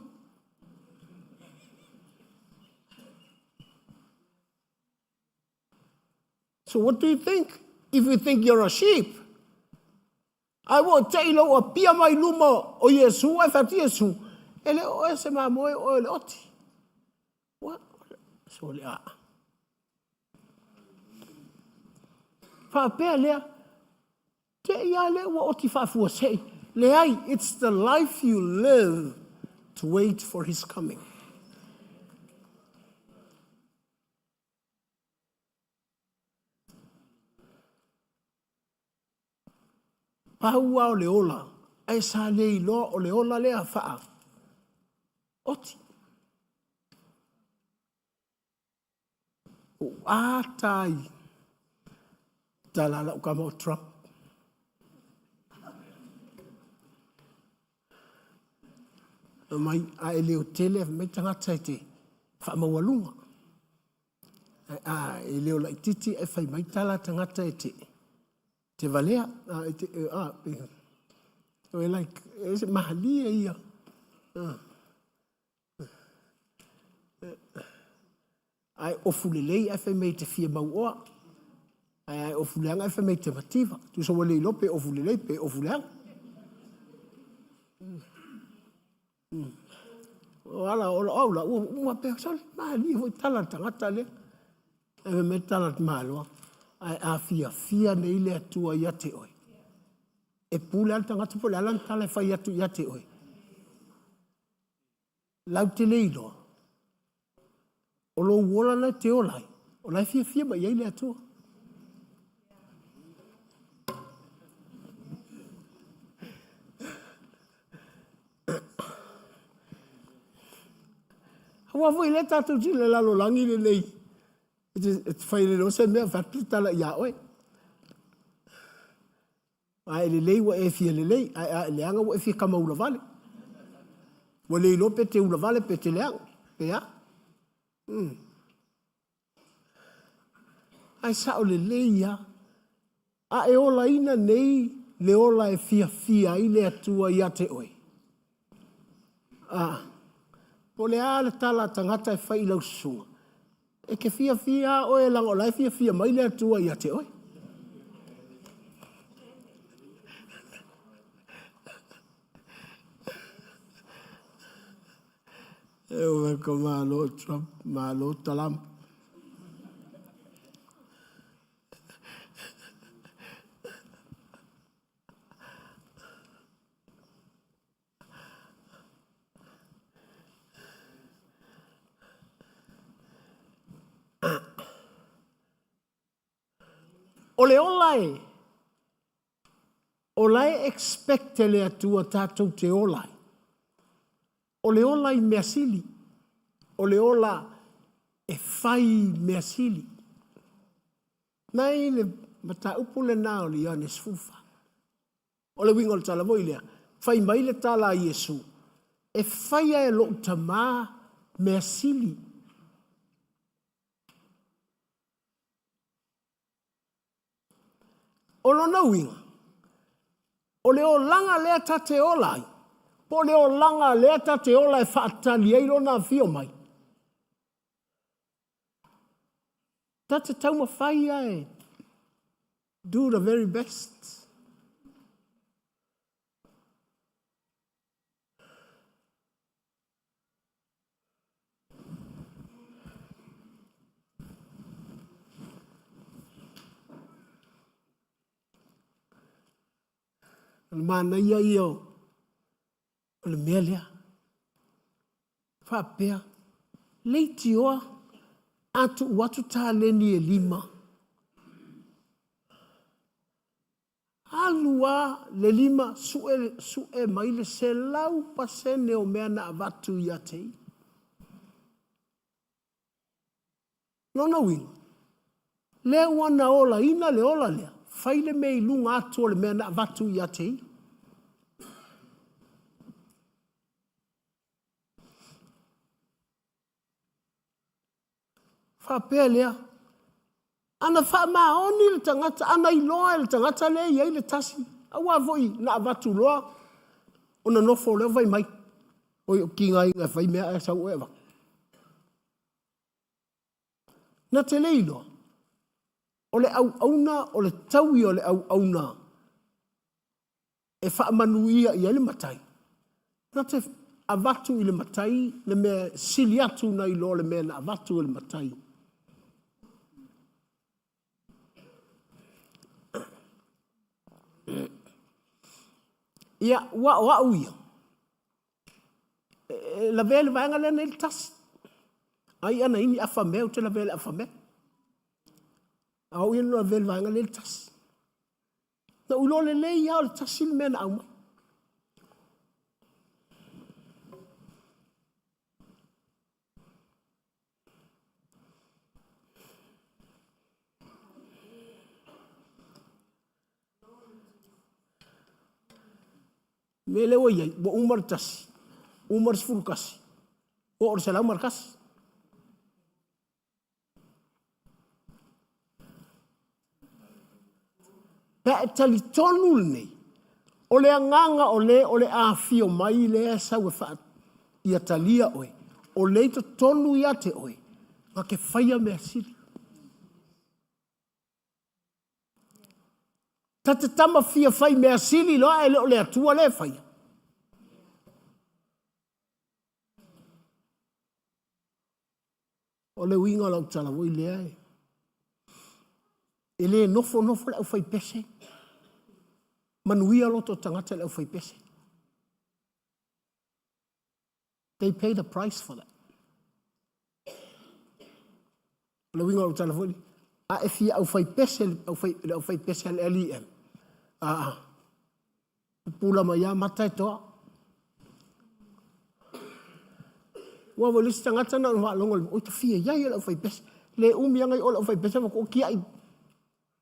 So what do you think? If you think you're a sheep, Ae ua te i lou apia mai luma o Iesu, ae fai atu Iesu, e le o oe se mamoe, o oe o le oti. Ua, sole a. Faapea lea, te i a lea ua oti faafuasei. Leai, it's the life you live to wait for his coming. Pau lava o le ola, ae sa le iloa o le ola lea faa oti. Ua ata ai tala a lau tama o Trump. Mai, a e leotele mai tagata e te faamaualuga. A e leo laititi e fai mai tala tagata e te te valea. A, e te, a, e, e like, e se mahalie ia. A. Ae ofu lelei ae fai mai e te fia mauoa. Ae ae ofu leaga ae fai mai e te mativa. Tusa ua le iloa pe ofu lelei pe ofu leaga. O ala o au la ua uma pea sole malie foi tala le tagata lea. Ae fai mai tala le Malo, ae a fiafia nei le Atua ia te oe, e pule lava le tagata po o le a lana tala e fai atu ia te oe. Lau te le iloa, o lou ola la e te ola ai, o la e fiafia mai ai le Atua. Aua foi lea tatou te le lalolagi lenei, e te fai le loa se mea, fai atu le tala ia oe. A e lelei ua e fia lelei, ae a e leaga ua e fia kama ulavale. Ua le iloa pe te ulavale pe te leaga, pe a. Ae sao lelei lava. A e olaina nei le ola e fiafia ai le Atua ia te oe? A, po o le a le tala a tagata e fai i lau susuga, e ke fiafia lava oe leaga o la e fiafia mai le Atua ia te oe. E ua ka malo Trump, malo Trump. O le ola e, o la e expect e le Atua tatou te ola ai. O le ola i mea sili. O le ola e fai mea sili. Nai le mataupu lena o le Ioane 14. O le uiga o le tala foi lea, fai mai le tala a Iesu, e faia e lou Tamā mea sili. O lona uiga, o le olaga lea ta te ola ai, po o le olaga lea ta te ola e faatali ai lona afio mai, ta te taumafai lava e do the very best. O le manaia ia o le mea lea. Faapea, leitioa a tuu atu taleni e 5. Alu a le 5 sue, sue mai le 100% o mea na avatu ia te ia. Lona uiga, lea ua na olaina le ola lea, fai le mea i luga atu o le mea na avatu ia te ia. Faapea lea, ana faamaoni le tagata, ana iloa e le tagata lea e i ai le tasi, aua foi na avatu loa ona nofo lea fai mai, oi o tigaina e fai mea ae sau oe avatu. Na te le iloa, o le auauna, o le taui o le auauna e faamanuia i ai le matai, na te avatu i le matai le mea sili atu nai lo le mea na avatu e le matai. Ia, ua o au ia, e lavea le vaega lea nei le tasi. Ai ana ini afa mea, ou te lavea le afa mea. A o ia na lavea le vaega lea le tasi. Na ou iloa lelei lava o le tasi le mea na aumai. Mea lea ua i ai, ua uma le tasi, uma le 11, oo le 101. Pe a e talitonu lenei, o le agaga o le o le afio mai lea sau e faa ia talia oe, o lea i totonu ia te oe, na te faia mea sili. Ta te tama fia fai mea sili loa e le o le Atua lea e faia. O le uiga o lau tala foi lea, e le nofonofo le aufaipese, manuia loto tagata i le aufaipese. They pay the price for that. O le uiga o lau tala foi lea, a e fia aufaipese le aufaipese a le LEM, a pupula mai lava mata e toa. Ua foi le isi tagata na ona faalogo i le oi ta fia iai e le aufaipese. Le umi lava na i o le aufaipese ma ko tiai.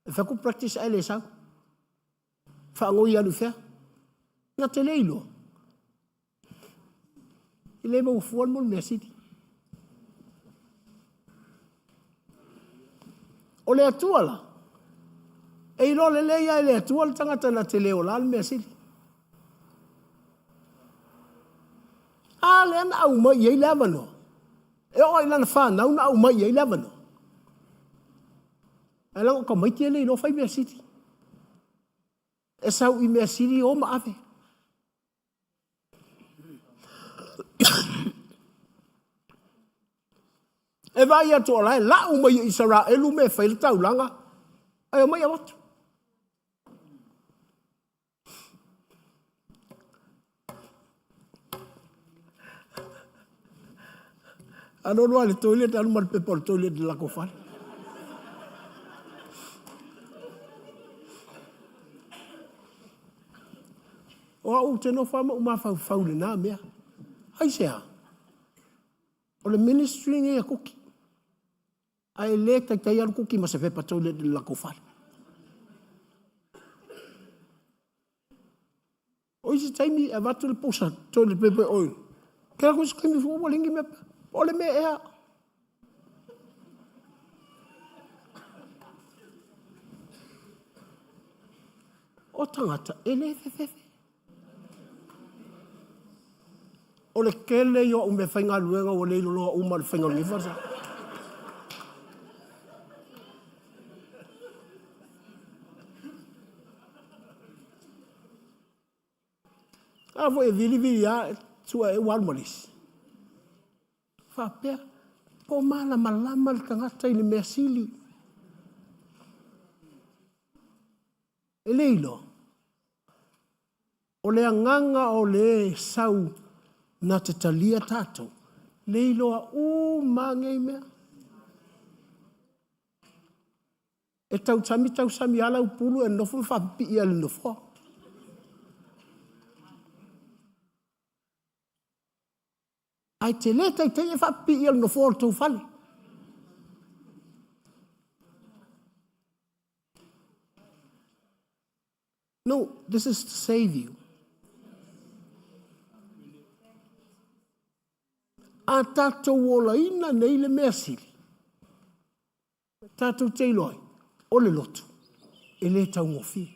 E fai atu practice ae le sau. Faanoi alu i fea. Na te le iloa. E le maua fua le mo le mea sili. O le Atua la, E iloa lelei lava e le Atua le tagata na te le olā le mea sili. A lea na aumai i ai le avanoa. E oo lava i lana fanau na aumai i ai le avanoa. Ae leaga o tamaiti e le iloa fai mea sili. E sau i mea sili o ma ave. E vaai atu o la e lau mai e Isaraelu mea e fai le taulaga, ae omai avatu. Alu alu lava i le toilet, alu ma le pepa o le toilet i le latou fale. O au ou te nofo lava ma ou mafaufau i lena mea. Aisea? O le ministry lenei a Kuki. Ae le taitai alu Kuki ma se pepa toilet i le latou fale. O isi taimi e avatu le pusa toilet paper i o i. Kela ko isi taimi foi ua leai ni mea. Po o le mea ea. O tagata e le fefefe. O le tele ia o au meafaigaluega ua le iloloa uma i le faiga o lenei falesa. A foi e vilivili lava, sue ea ua alu ma le isi. Faapea, po o malamalama le tagata i le mea sili. E le iloa. O le agaga o le sau na te talia tatou, le iloa uma lava nei mea. E tausami tausami lava lau pulu e nofo ma faapipii i le nofoa. Ae te le taitai e faapipii i le nofoa o le tou fale. No, this is to save you. A tatou olaina nei le mea sili, tatou te iloa ai, o le lotu, e le taugofie.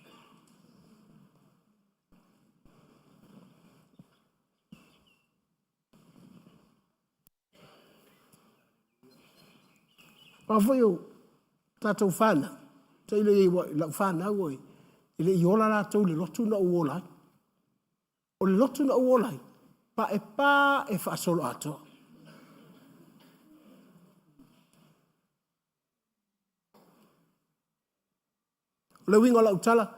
Aua foi o tatou fanau, tailo i ai i lau fanau e le i ola latou i le lotu na ou ola ai. O le lotu na ou ola ai, paepae faasoloatoa. O le uiga o lau tala,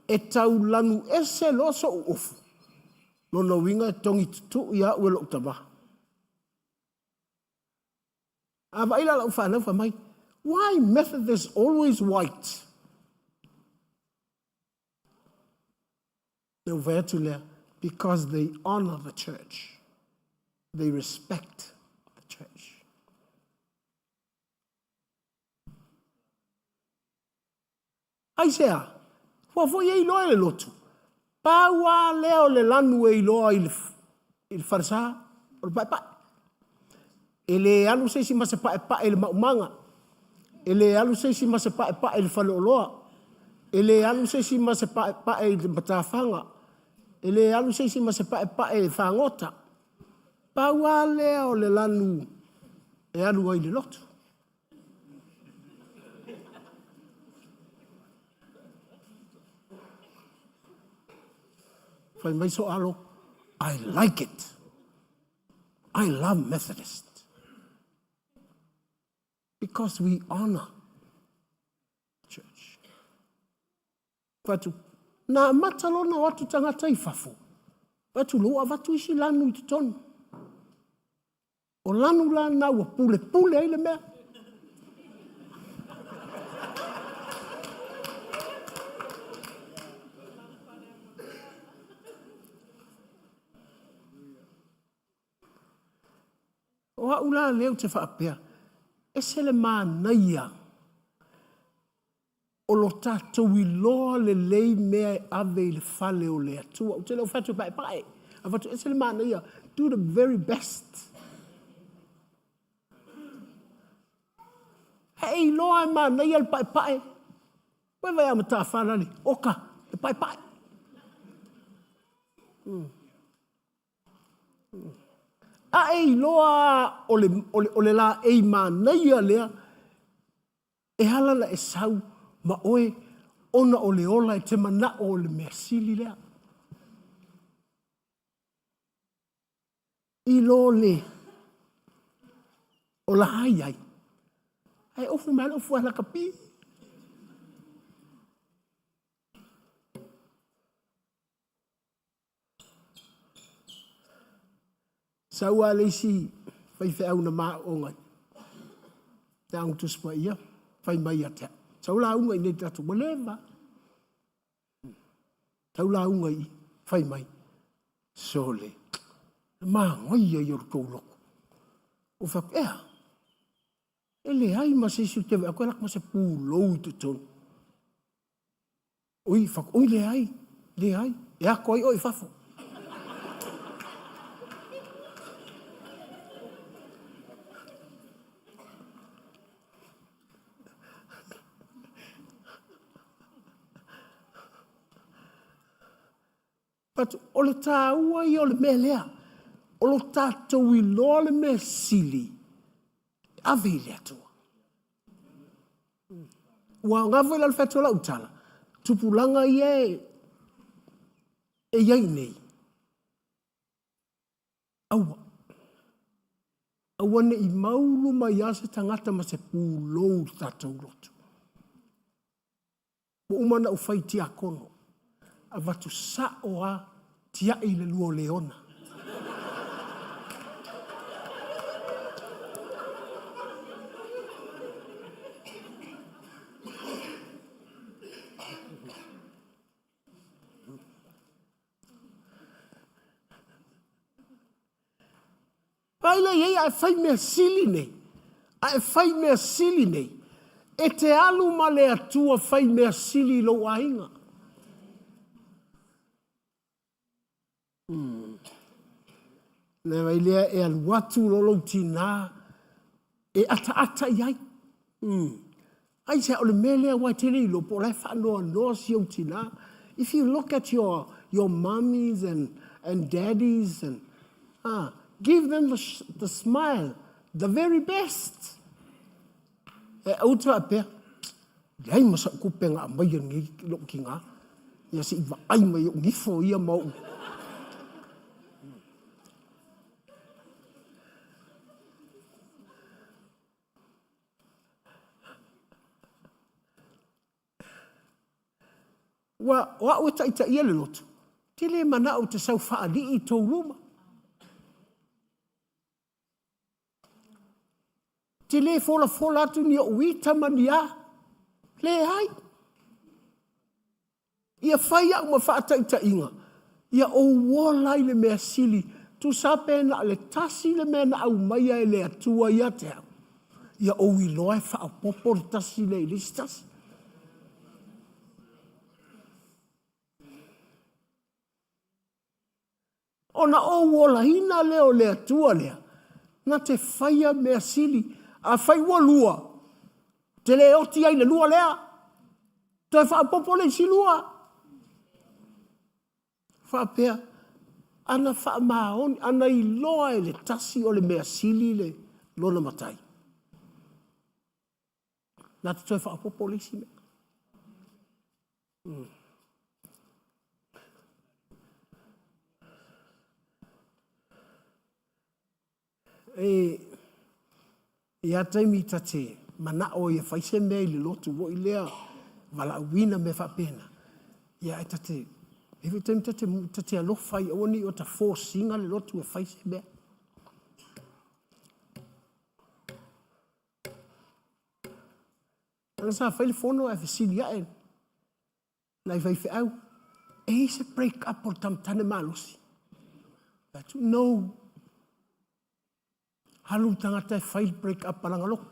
e tau lanu ese loa so'u ofu, lona uiga e togi tutui au e lo'u tama. A vaai la lau fanau fai mai, why Methodist always white? Na ou fai atu lea, because they honor the church. They respect the church. Aisea? Ua foi e iloa e le lotu. Pau lava lea o le lanu e iloa i le, i le falesa, o le paepae. E le alu se isi ma se paepae i le maumaga. E le alu se isi ma se paepae i le faleoloa. E le alu se isi ma se paepae i le matafaga. E le alu se isi ma se paepae i fagota. Pau lava lea o le lanu e alu ai i le lotu. Fai mai so alo, I like it. I love Methodist. Because we honor church. Fatu, na amata lona o atu tagata i fafo. Fatu, lo avatu isi lanu i totonu. O lanu la na ua pulepule ai le mea. O au la lea ou te faapea, ese le manaia o lo tatou iloa lelei mea e ave i le fale o le Atua. Ou te le o fai atu e paepae, ae fai atu ese le manaia, do the very best. E iloa e manaia le paepae. Ua vai a matafalali, oka, le paepae. A e iloa o le, o le, o le laei manaia lea e ala ona e sau ma oe ona o le ola e te manao o le mea sili lea. I lo le o la ai ai, ae ofu mai le ofu ala ka pi. Sau a le isi faifeau na maooga i te Aoga Tusi Paia, fai mai ia te au. Sau lauga i nei tatou, ua leva. Sau lauga i fai mai, sole, manaia ia o le tou lotu. Ou fai atu, ea, e leai ma se isi ou te vaai atu e alu atu ma se pulou i totonu. Oi, fai atu, oi leai, leai, e ato ai oe i fafo. But o le tāua ia o le mea lea, o lo tatou iloa le mea sili, ave i le Atua. Ua aoga foi la le fai atu o lau tala, tupulaga ia e i ai nei, aua. Aua ne i maulu mai lava se tagata ma se pulou i le tatou lotu. Ua uma ona ou fai tiakono, avatu sao lava tiai le lua o Leona. Vaai la i ai, a e fai mea sili nei, a e fai mea sili nei, e te alu ma le Atua fai mea sili i lou aiga. Le vai lea e alu atu lo lou tinā e ataata i ai. Aisea, o le mea lea aua e te le iloa po o la e faanoanoa si ou tinā. If you look at your, your mummies and, and daddies and, ah, give them the, the smile, the very best. E aua te faapea, leai ma sa'u tupe na aumaia nei lo'u tinā, ia se i vaai mai i o'u nifo ia ma o'u. Ua, o a'u e ta'itaia le lotu, ou te le mana'o ou te sau fa'ali'i i tou luma. Te le folafola atu ni o'u ita ma ni a. Leai. Ia fai a'u ma fa'ataitaiga, ia ou ola i le mea sili, tusa pe na o le tasi le mea na aumaia e le Atua ia te au, ia ou iloa e faaopoopo le tasi lea i le isi tasi. Ona ou olaina lea o le Atua lea, na te faia mea sili. Afai ua lua, ou te le oti ai i le lua lea, toe faaopoopo le isi lua. Faapea, ana faamaoni, ana iloa e le tasi o le mea sili le lona matai, na te toe faaopoopo le isi mea. E i a taimi ta te mana'o ai e fai se mea i le lotu foi lea, valaauina mea faapena, ia ae ta te, e i ai foi taimi ta te, ta te alofa ai aua ne i o ta force ina le lotu e fai se mea. Leaga sa fai le fono ae fesili ae nai faifeau, e i ai se break up o le tama tane malosi? Fai atu, no. Alu le tagata e fai le break up a lana lotu.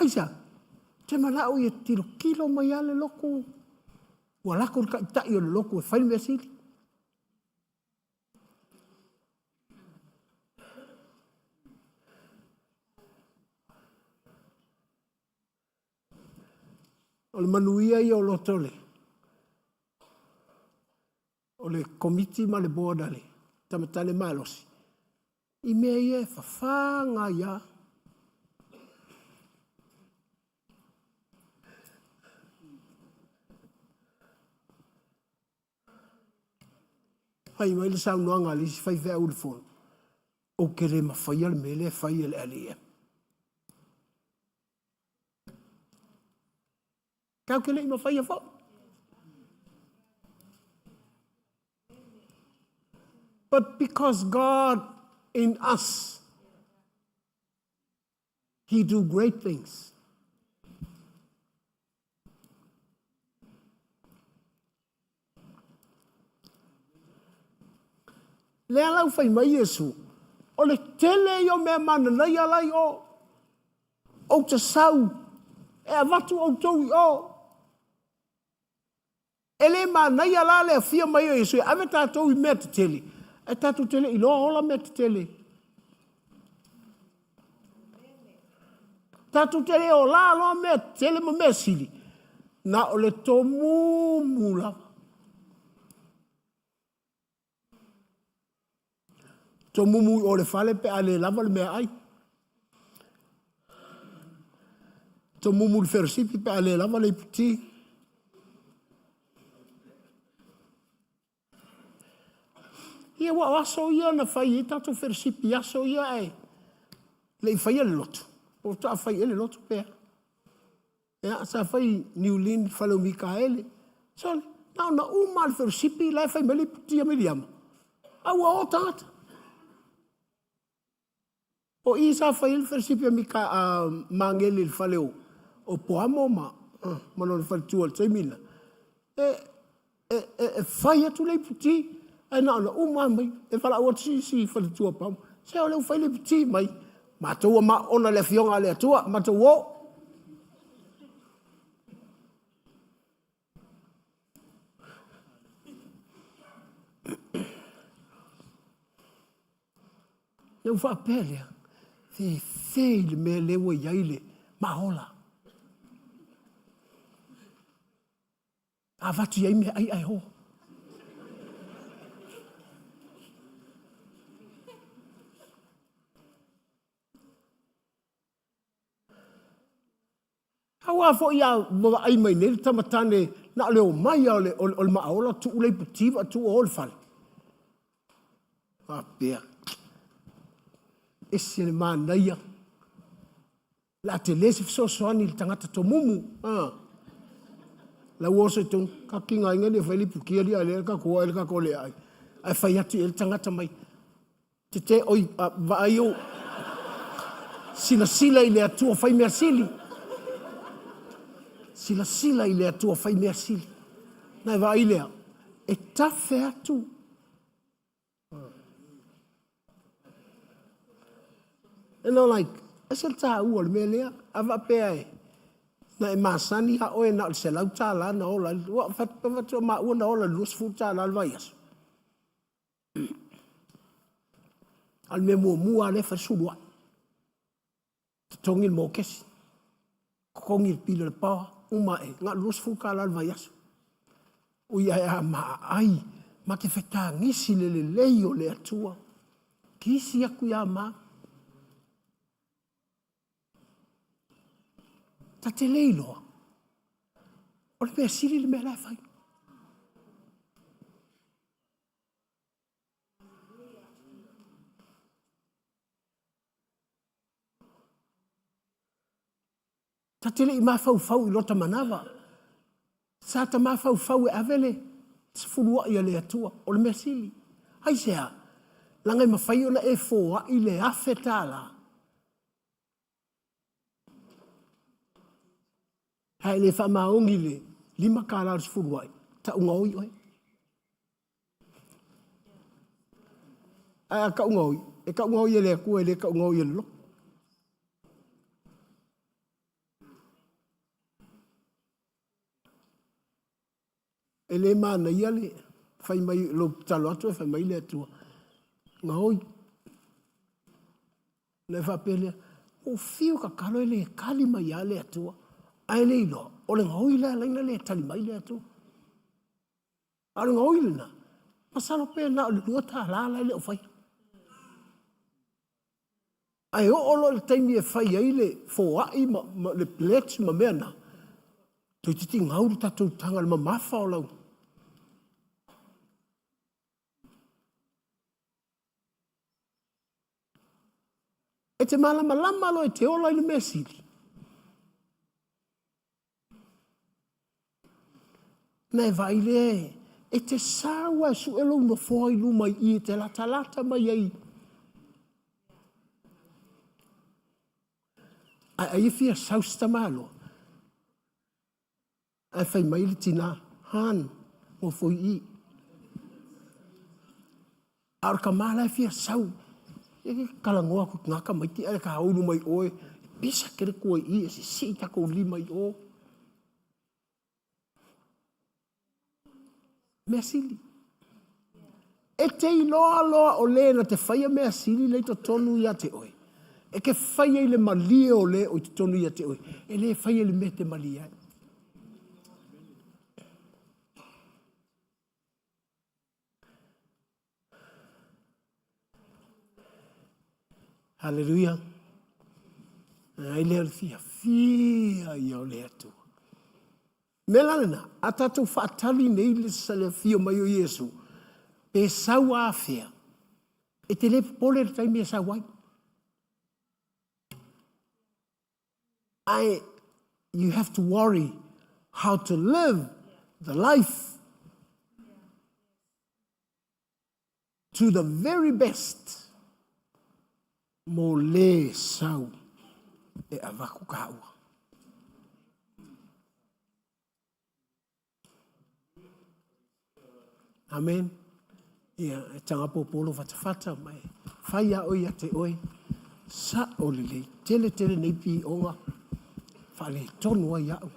Aisea? Te mana'o ia tilotilo mai lava le lotu, ua alu atu le taitai o le lotu e fai le mea sili. O le manuia ia o loto le o le komiti ma le board a le Tamatane Malosi i mea ia e fafaga ai lava. Fai mai le saunoaga a le isi faifeau i le fono, ou te le mafaia le mea lea e fai e le LEM. Tatou te le i mafaia foi. But because God in us, He do great things. Lea la ua fai mai Iesu, o le tele ia o mea mananaia la i o. Ou te sau e avatu outou i o. E le manaia la le afia mai o Iesu e ave tatou i mea tetele, ae tatou te le i iloa ola mea tetele. Tatou te le olā loa mea tetele ma mea sili, na o le tomumu lava. Tomumu i o le fale pe a le lava le meaai. Tomumu i le felosipi pe a le lava le iputi. Ia ua o aso ia na fai ai tatou felosipi i aso ia ae le i faia le lotu. Po o faatoa fai ea le lotu pe a. Ia, sa fai i Niulin, fale o Mikaele. Sole, na ona uma lava o le felosipi la e fai mai le iputi a Miliama, a ua o tagata. O i sa fai ai le felosipi a Mika, a Magele i le fale o, o Poamo ma, ma lona faletua i le taimi lena. E, e, e, e fai atu le iputi, ae na ona uma lava mai, e valaau atu si isi faletua o Poamo, se o lea ua fai le iputi mai, matou ua maona i le Afioga a le Atua, matou o. Ona ou faapea lea, fefe i le mea lea ua i ai le maola. A avatu i ai meaai ae o. Aua foi a vaai mai nei le tama tane na o le omai lava o le maaola tuu le iputi va tuu o le fale. Faapea, ese le manaia. O le a tele se fesoasoani i le tagata tomumu. A. La ua oso i totonu, ka kiga ai ni fai le iputi ali a lea ka kua ai ka kole ai. Ae fai atu i ai le tagata mai, Tete oi vaai ou silasila i le Atua fai mea sili. Silasila i le Atua fai mea sili. Na e vaai lea, e tafe atu. You know like, ese le taua o le mea lea. A faapea e, na e masani lava oe na o le $100 na ola ai, ua faatoa maua na ola i le $20 le vaiaso. A o le mea muamua lava lea e fai, sulu ai. Totogi le mokesi, totogi le pili o le power, uma ae, na o le $20 le vaiaso. Ui ae a maai, ma te fetagisi le lelei o le Atua. Kisi atu ia ma. Ta te le iloa, o le mea sili le mea la e fai. Ta te le i mafaufau i lota manava. Sa ta mafaufau e ave le sefuluai a le Atua, o le mea sili. Aisea? Leaga e mafai ona e foai le $1,000. Ae le faamaoni le $5 o le sefuluai, tau gaoi oe. Ae a tau gaoi, e tau gaoi e le Atua e le tau gaoi e le loto. E le manaia le fai mai, lou tatalo atu ae fai mai le Atua, gaoi. Ona e faapea lea, ua ou fiu e tatalo e le tali mai lava le Atua, ae le iloa. O le gaoi lea ala ai ona le tali mai le Atua. A o le gaoi lena, masalo pe na o le $2 la e le o faia. Ae oo loa i le taimi e fai ai le foai ma, ma le pledge ma mea na, toeitiiti gau le tatou taga i le mamafa o lau. E te malamalama loa e te ola i le mea sili. Na e vaai lea e te sau lava e sue lou nofoa i luma i i e te latalata mai ai. Ae ai e fia sau se tamaloa. Ae fai mai le tina, Han, nofo i i. A o le tama la e fia sau, e talanoa atu i na tamaiti ae taulu mai oe, pisa tele tua i i e sisii tatou lima i o. Mea sili. E te iloa loa o le na te faia mea sili la i totonu ia te oe. E te faia i le malie o le o i totonu ia te oe. E le faia i le mea e te malie ai. Haleluia. Ai lea o le fiafia ia o le Atua. Mea la lena, a tatou faatali nei le le afio mai o Iesu, pe sau afea, e te le popole i le taimi e sau ai. Ae you have to worry how to live the life to the very best mo le sau e avatu taua. Amen. Ia, e taga pōpō lo fatafata ma e fai a oe ia te oe. Sa'o lelei, tele tele nei pioga faaletonu ai au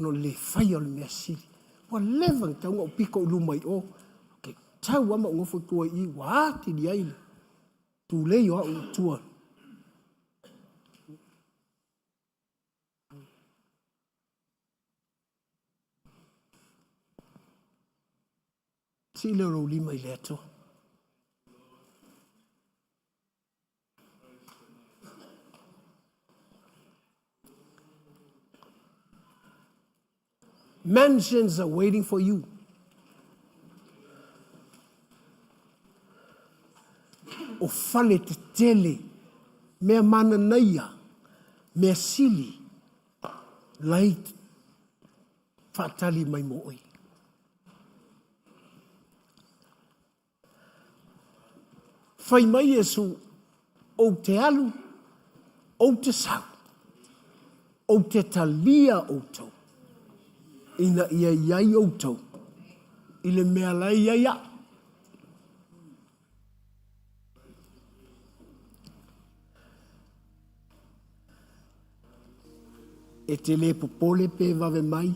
ona o le le faia o le mea sili. Ua leva ona tatau ona ou pito i luma i o, ou te tau lava ma ou nofo i tua i i, ua atili ai le tulei o au i tua. Sii lea o lou lima i le Atua. Mansions are waiting for you. O fale tetele, mea mananaia, mea sili, lai faatali mai mo oe. Fai mai Iesu, Ou te alu, ou te sau, ou te talia outou, ina ia i ai outou i le mea la e i ai au. E te le popole pe vave mai,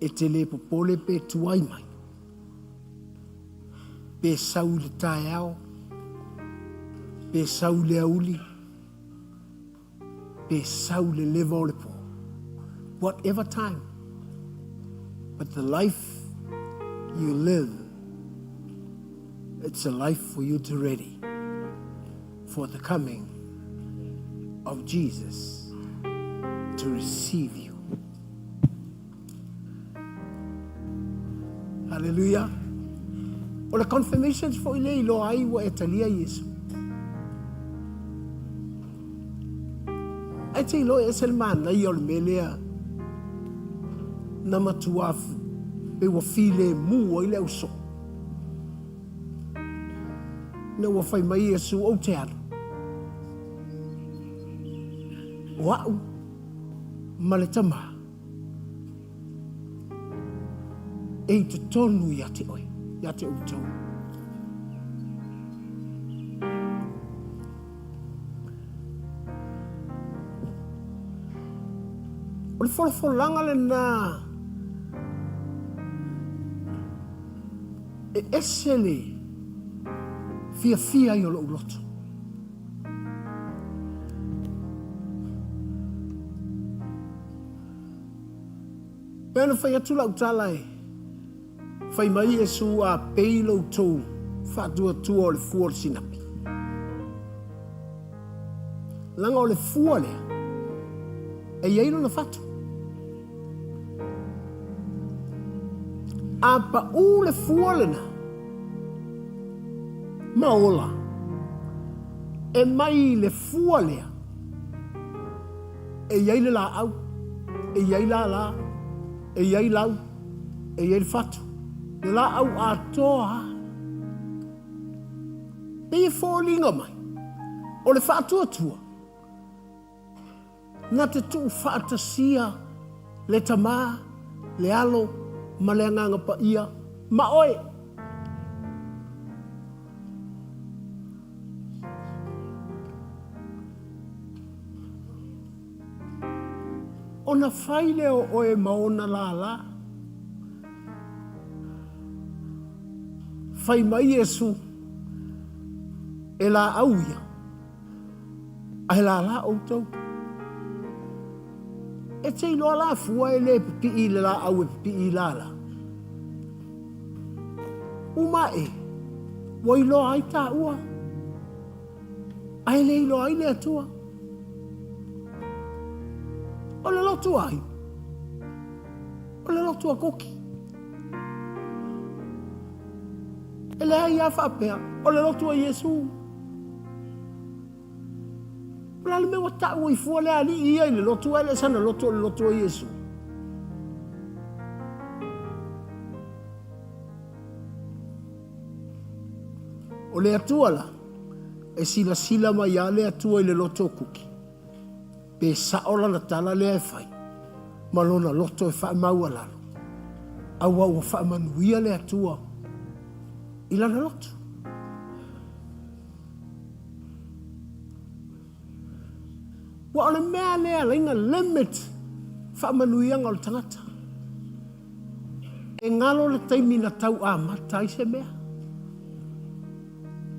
e te le popole pe tuai mai, pe sau i le taeao, pe sau i le auli, pe sau i le leva o le po. Whatever time. But the life you live, it's a life for you to ready for the coming of Jesus to receive you. Hallelujah. O le confirmations foi le iloa ai ua e talia Iesu. Ae te iloa e ese le manaia o le mea lea na matua pe ua filemu ai le ausoo. Ina ua fai mai Iesu, ou te alu. O au ma le Tama e i totonu ia te oe, ia te outou. O le folafolaga lena e ese le fiafia ai o lou loto. Pei ona fai atu lau tala e fai mai Iesu a pei lo outou faatuatua o le fua o le sinapi. Leaga o le fua lea e i ai lona fatu. A pau le fua lena ma ola, e mai le fua lea e i ai le laau, e i ai lala, e i ai lau, e i ai le fatu, le laau atoa. Pei e foliga mai, o le faatuatua, na te tuufaatasia le Tama, le Alo ma le Agaga Paia ma oe. Ona fai lea o oe ma ona lālā. Fai mai Iesu, E laau ia, ae lālā outou. E te iloa la fua e le pipii i le laau e pipii i lālā. Uma ae, ua iloa ai tāua, ae le iloa ai le Atua. O le lotu ai? O le lotu a Kuki. E leai a faapea, o le lotu a Iesu. O le a le mea ua tau ai fua le alii ia i le lotu ae le sana lotu o le lotu a Iesu? O le Atua la, e silasila mai lava le Atua i le loto o Kuki, pe sao lana tala lea e fai, ma lona loto e faamaualalo, aua ua faamanuia le Atua i lana loto. Ua o le mea lea e ala ai ona limit faamanuiaga o le tagata. E galo le taimi na tau amata ai se mea.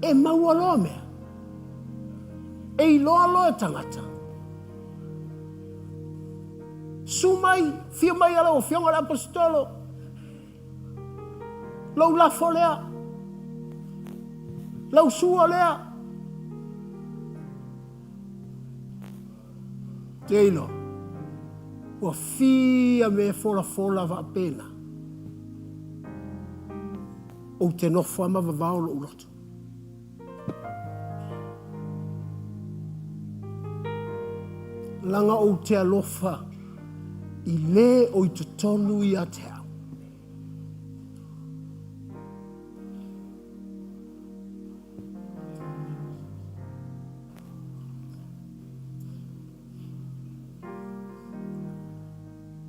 E maua loa mea. E iloa loa e tagata. Su mai, fia mai a lau afioga le Aposetolo. Lou lafo lea. Lau sua lea. Te iloa, ua fia mea folafola faapena. Ou te nofo lava ma vavao lou loto. Leaga ou te alofa i le o i totonu ia te au.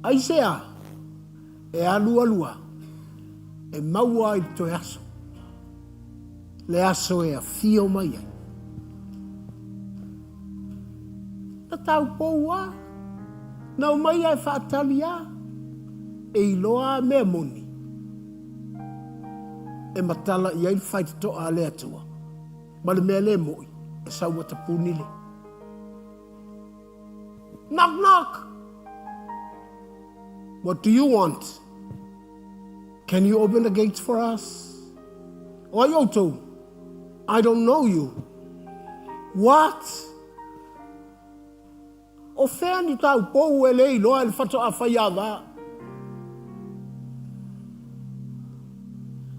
Aisea e alualu a e maua ai le toe aso, le aso e afio mai ai. Na taupou a, na omai a e faatali a, e iloa a mea moni e matala i ai le faitotoa a le Atua. Ma le mea le moʻi, e sau ua tapuni le. Knock, knock! What do you want? Can you open the gates for us? O ai outou? I don't know you. What? O fea ni tāu pou e le iloa e le whatoa whai ava?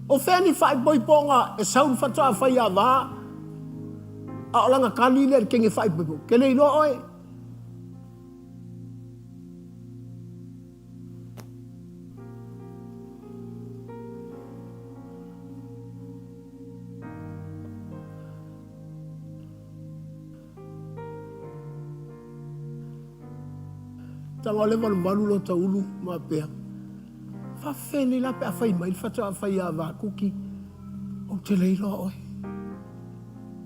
O fea ni whaipoiponga e sau le whatoa whai ava? A o langa kani le kenge whaipoipo. Ke le iloa oe? Taga o le valuvalu lo taulu ma pea. Faafefea nei la pe a fai mai le faatoa fai ia Vakuki, ou te le iloa oe.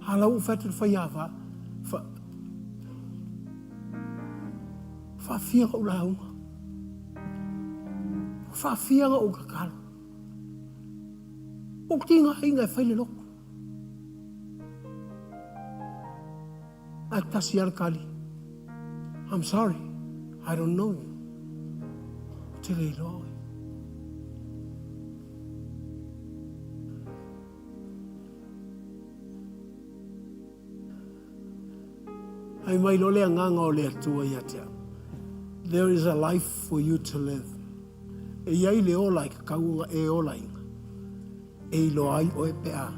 A la ua fai atu le fai ia Va, fa, faafia ou lauga. Faafia ou tatalo. Ou tigaina e fai le lotu. Ae tasi lava le kali, I'm sorry, I don't know you. Te le iloa oe. Fai mai loa le agaga o le Atua ia te au, There is a life for you to live. E i ai le ola e tatau ona e olaina, e iloa ai oe pe a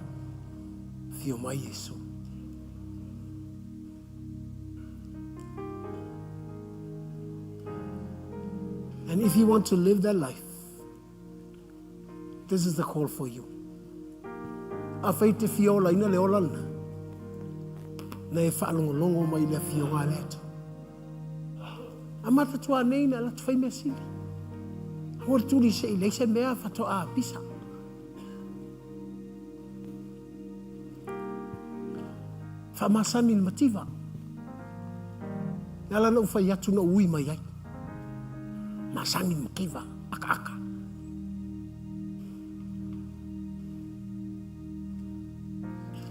afio mai Iesu. And if you want to live that life, This is the call for you. Afai te fia olaina le ola lena, na e faalogologo mai i le afioga a le Atua. Amata atu anei na alu atu fai mea sili. Aua le tuli se i leai se mea faatoa pisa. Faamasani le mativa. E ala na ou fai atu na ou ui mai ai. Masani le mativa, akaaka.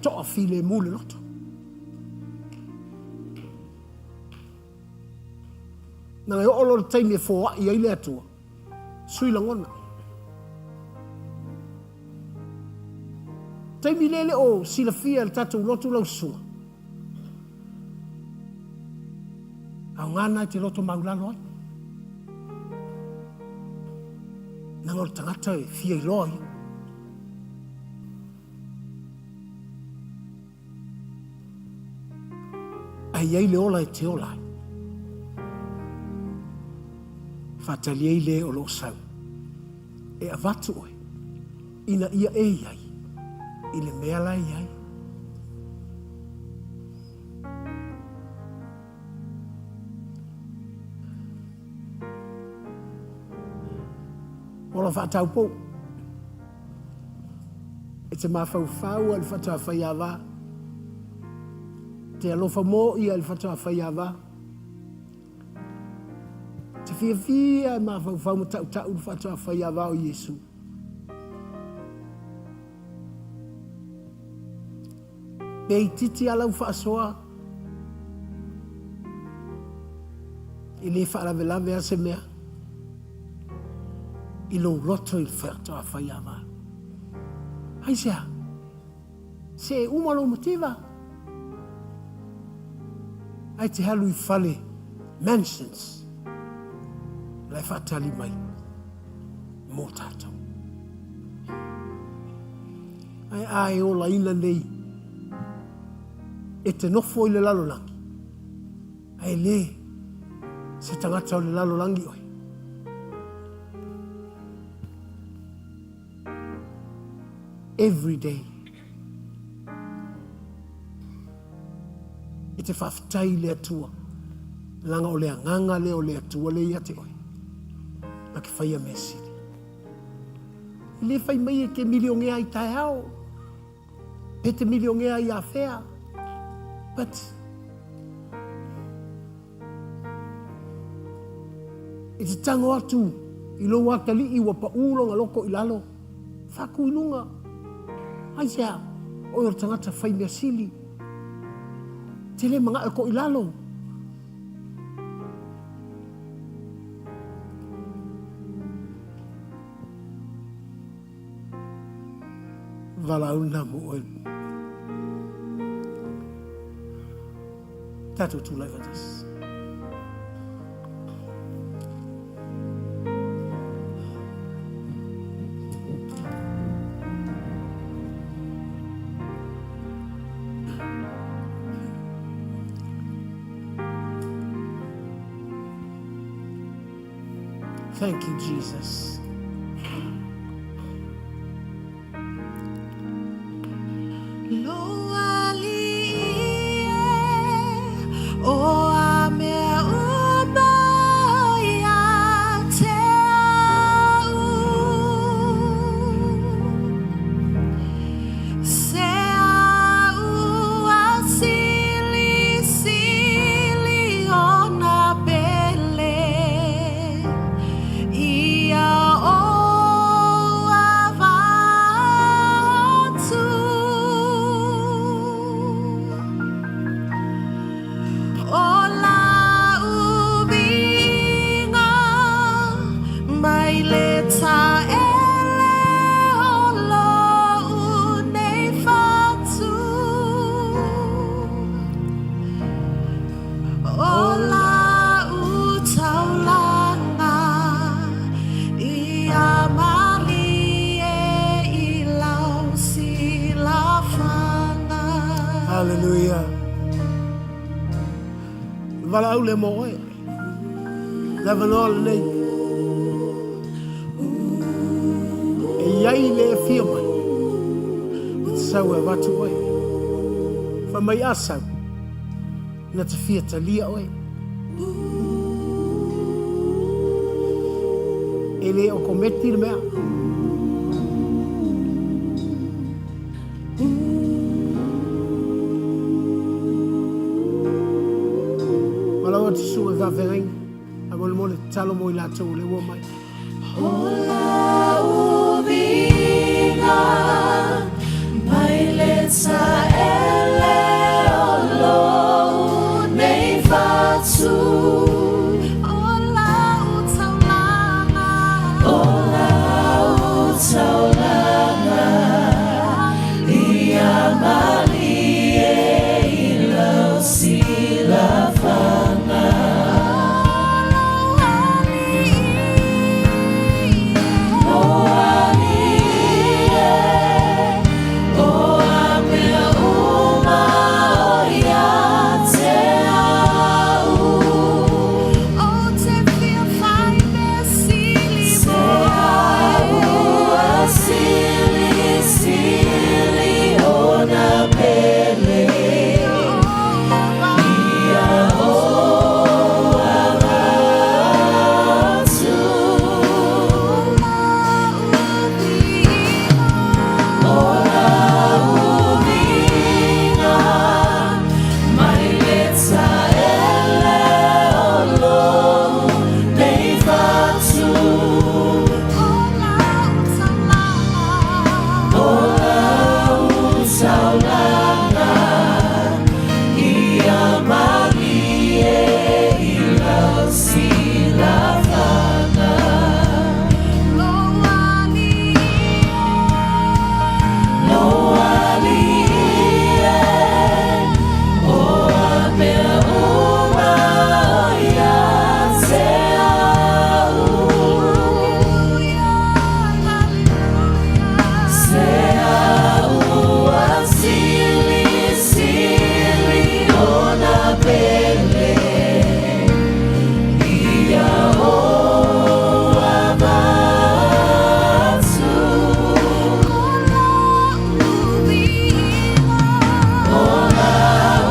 Toa filemu le loto. Na e oo loa le taimi e foai ai le Atua, sui lagona. Taimi lea e le o silafia e le tatou lotu lau susuga. Aoga na e te loto maulalo ai. Leaga o le tagata e fia iloa ia. Ae i ai le ola e te ola ai. Faatali ai le o lo o sau e avatu oe ina ia e i ai i le mea la e i ai. Ola faataupou. E te mafaufau a le faatoa Te alofa mō ia le faatoa faiava. Te fiafia e mafaufau ma tautau le faatoa faiava o Iesu. Pe itiiti a lau faasoa, e le faalavelave a se mea i lou loto i le faatoa faiava. Aisea? Se e uma lou mativa. Ae te alu i fale mansions la e faatali mai mō tātou. Ae a e olaina nei e te nofo i le lalolagi, ae le se tagata o le lalolagi oe. Every day. E te whawhitai i le Atua. Leaga o le agaga lea o le Atua lea ia te oe. Na ke whaia mea sili. E le whai mai e te milionea i taeao. Pe te milionea i awhea. But I te tango atu i lou atalii ua paʻū lona loko i lalo, faku i luga. Aisea, ʻoe o le tagata fai mea sili. Te le manaʻo e koʻi lalo. Valaau lena mo oe. Tatou tulai faatasi. Thank you, Jesus. Hallelujah. Valaau le mo oe. Le avanoa lenei. E i ai le e fia mai. E te sau e avatu oe. Fai mai a sau. Na te fia talia oe. E le o kometi le mea. Valaau atu susuga i faafeagaiga, faamolemole tatalo mo i latou o lea ua omai. O lau viiga mai le taele o lou nei fatu. O lau taulaga. O lau taulaga ia malie i lau silafaga. O alii e, o a mea uma o ia te au. Ou te fia fai mea sili Se au ua sili sili ona pele ia ou avatu. O lau viiga mai le taele o lou nei fatu. O lau taulaga ia malie i lau silafaga. Lou alii e, o a mea uma o ia te au. Se au ua sili sili ona pele ia ou avatu. O lau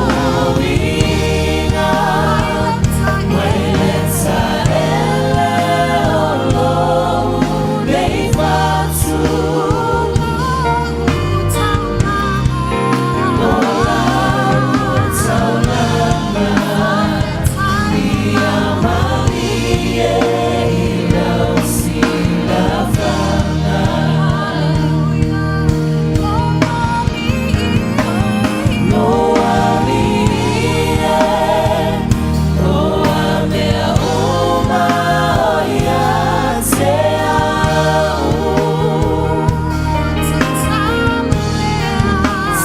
viiga mai le taele o lou nei fatu. O lau taulaga ia malie i lau silafaga. Lou alii e, o a mea uma o ia te au.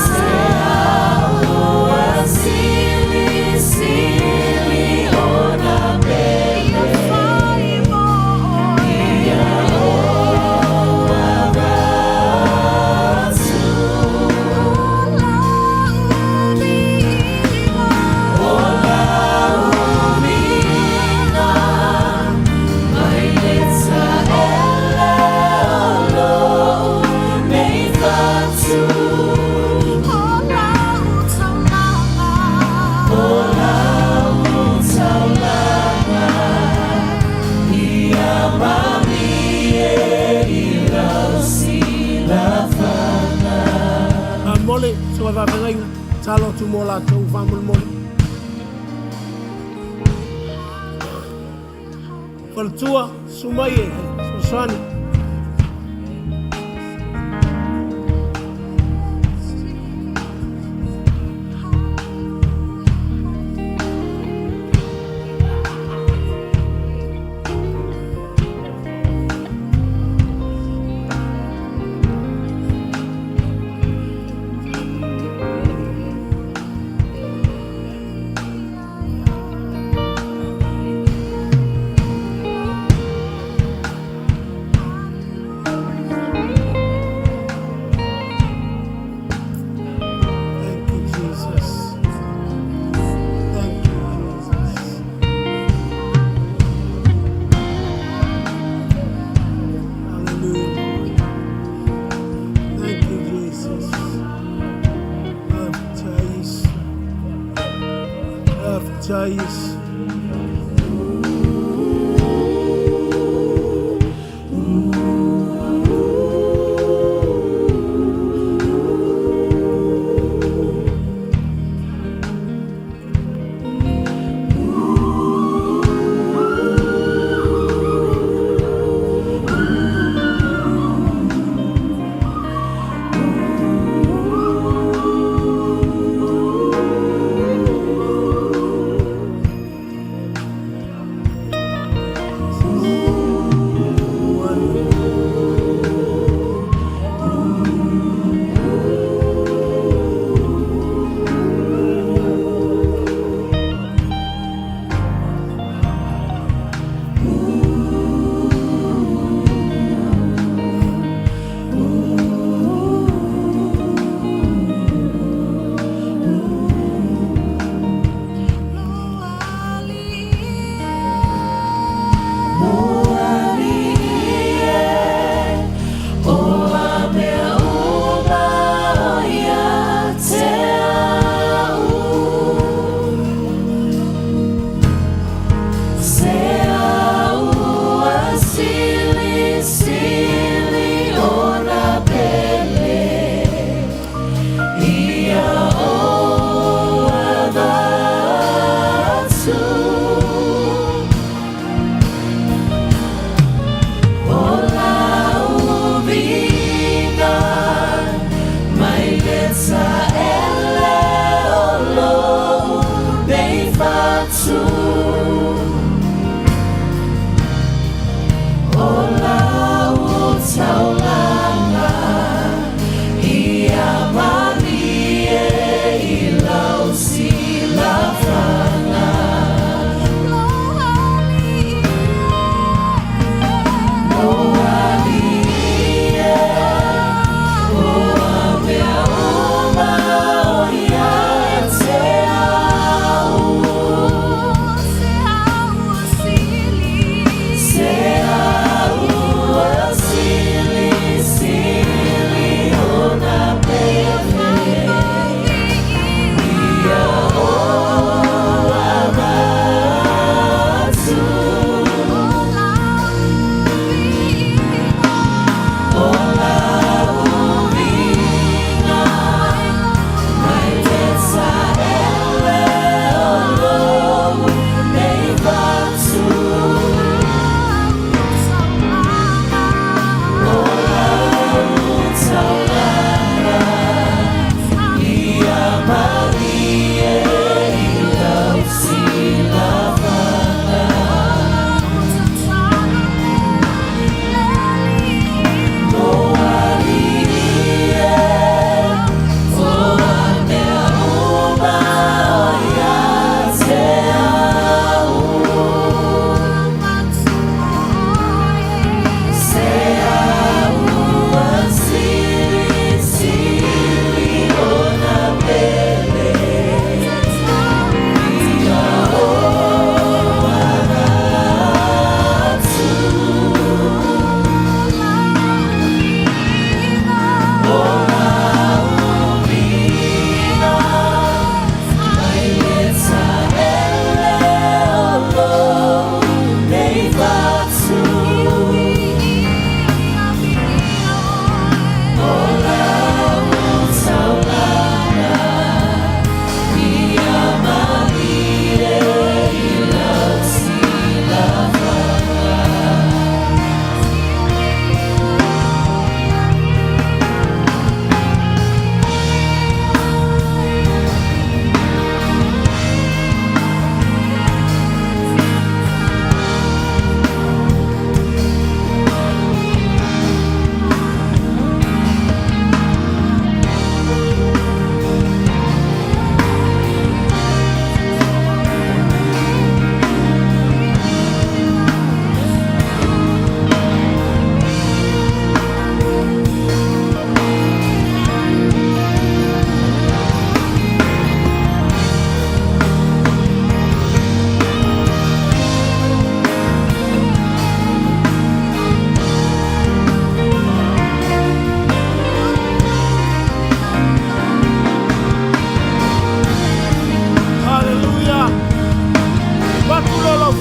Se au ua sili sili ona pele ia ou avatu. O lau viiga mai le taele o lou nei fatu. O lau taulaga ia malie i lau silafaga. Faamolemole, susuga i faafeagaiga, tatalo atu mo latou faamolemole. Faletua, susu mai e fesoasoani. Faafetai Iesu.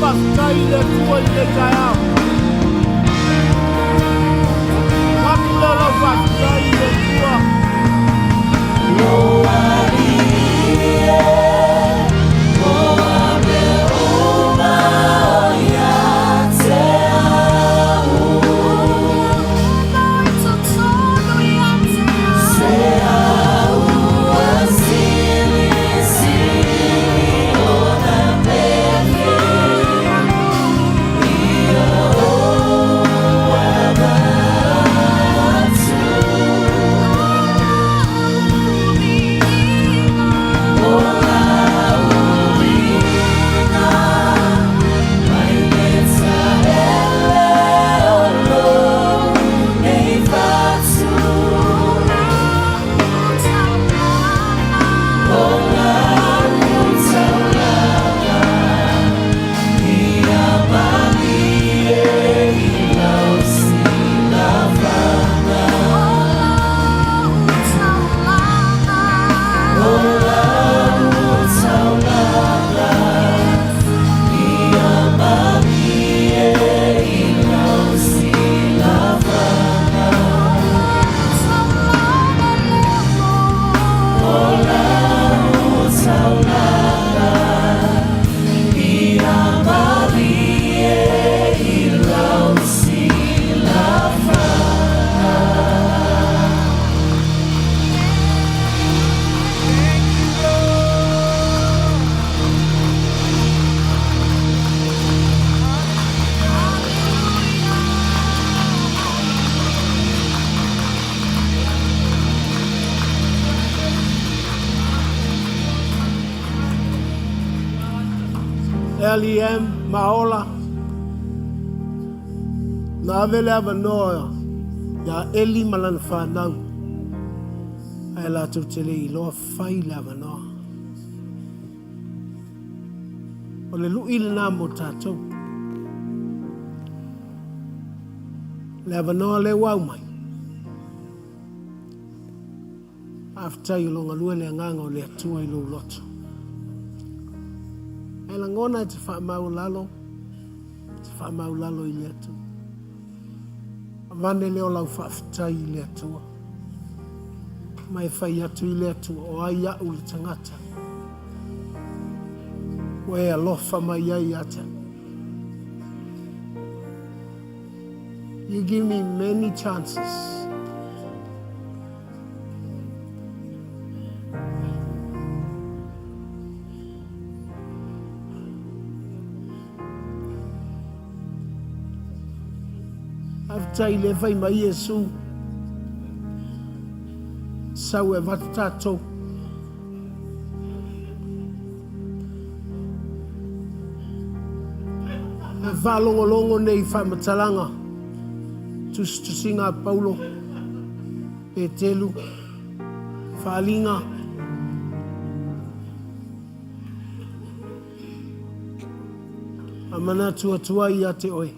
faafetai i le Atua i lenei taeao. Avatu lea o lau faafetai i le Atua. Lou alii e, o a mea uma o ia te au. Se au ua silisili ona peke ia ou avatu. O lau uiga mai le taele o lou nei fatu. O lau taulaga ia malie i lau silafaga. O lau taulaga ia malie i lau silafaga. O lau taulaga ia malie i lau silafaga. LEM Maola Na ave le avanoa iā Eli ma lana fanau, ae latou te le iloa fai le avanoa. O le luʻi lena mo tatou. Le avanoa lea ua aumai. Faafetai o lo galue le agaga o le Atua i lou loto. Ae lagona e te faamaualalo, e te faamaualalo i le Atua. Avane lea o lau faafetai i le Atua. Ma e fai atu i le Atua, o ai au le tagata ua e alofa mai ai ia te au. You give me many chances. Faafetai i le fai mai Iesu, sau e avatu tatou. E faalogologo nei i faamatalaga, tusitusiga a Paulo, Petelu, Faaliga, a manatu atu ai ia te oe.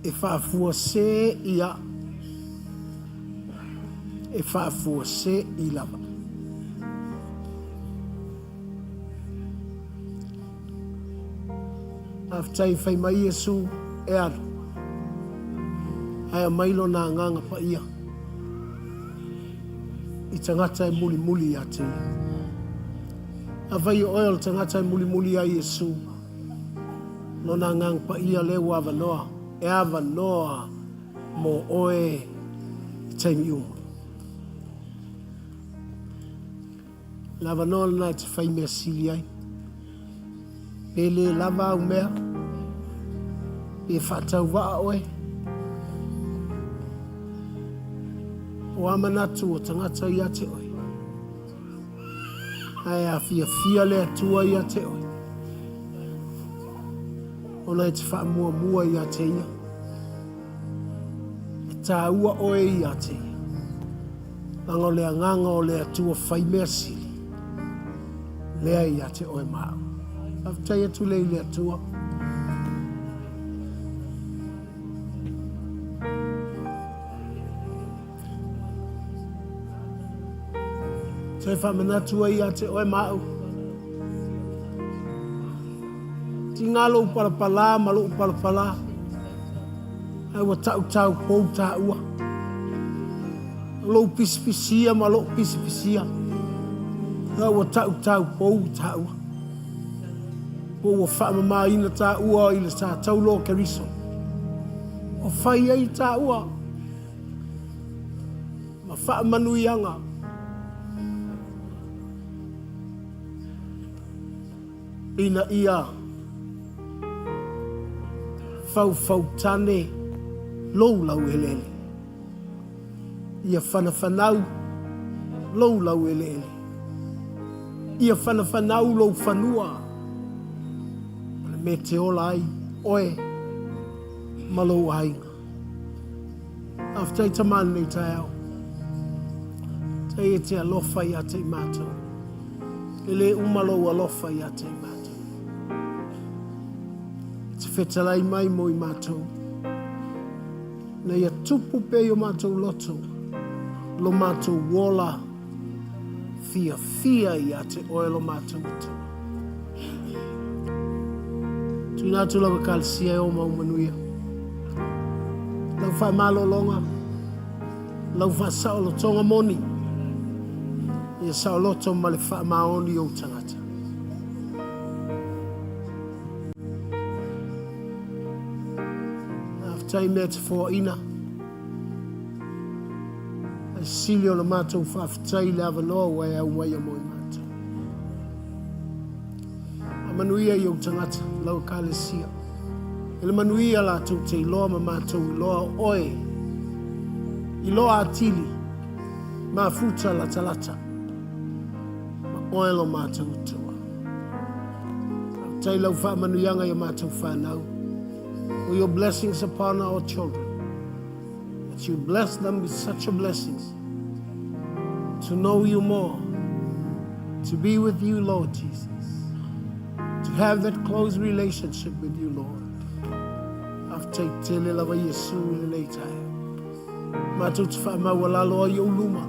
E faafuasē ia, e faafuasē i lava. Faafetai fai mai Iesu e alu, ae aumai lona agaga paia i tagata e mulimuli ia te ia. Afai o oe o le tagata e mulimuli ia Iesu, Lona Agaga Paia lea ua avanoa, e avanoa mo oe i taimi uma. Le avanoa lena e te fai mea sili ai. Pe le lava au mea, pe faatauvaa oe, o a manatu o tagata ia te oe. Ae a fiafia le Atua ia te oe, ona e te faamuamua ia te Ia. E tāua oe ia te Ia. Leaga o le agaga o le Atua fai mea sili, lea ia te oe ma au. Faafetai atu lea i le Atua. Toe faamanatu ai ia te oe ma au. Tiga lou palapalā ma loʻu palapalā, ae ua taʻutaupou taua. O lou pisipisia ma loʻu pisipisia, ae ua taʻutaupou taua. Po ua faamamāina taua i le sa taulo o Keriso. Ua fai ai taua ma faamanuiaga. Ina ia faufautane lou laueleele. Ia whanafanau lou laueleele. Ia whanafanau lou fanua. O le mea e te ola ai oe ma lou aiga. Faafetai Tama lenei taeao. Tai e te alofa ia te i mātou. E le uma lou alofa ia te i mātou. E te whetalai mai mo i mātou. Na ia tupu pea i o mātou loto, lo mātou ola fiafia ia te oe lo mātou Atua. Tuina atu lau Ekalesia e o mau manuia. Lau faamalologa, lau faasaolotoga moni, ia saoloto ma le faamaoni ou tagata. Faafetai mea te foaina. Ae sili ona matou faafetai i le avanoa ua e aumaia mo i matou. Faamanuia i ou tagata, lau Ekalesia. E le manuia latou te iloa ma matou iloa o oe, iloa atili, mafuta latalata, ma oe lo matou Atua. Faafetai lau faamanuiaga i a matou fanau. For your blessings upon our children. That you bless them with such a blessings to know you more, to be with you, Lord Jesus, to have that close relationship with you, Lord. Faafetai tele lava Iesu i lenei taeao. Matou te faamaualalo ai ou luma.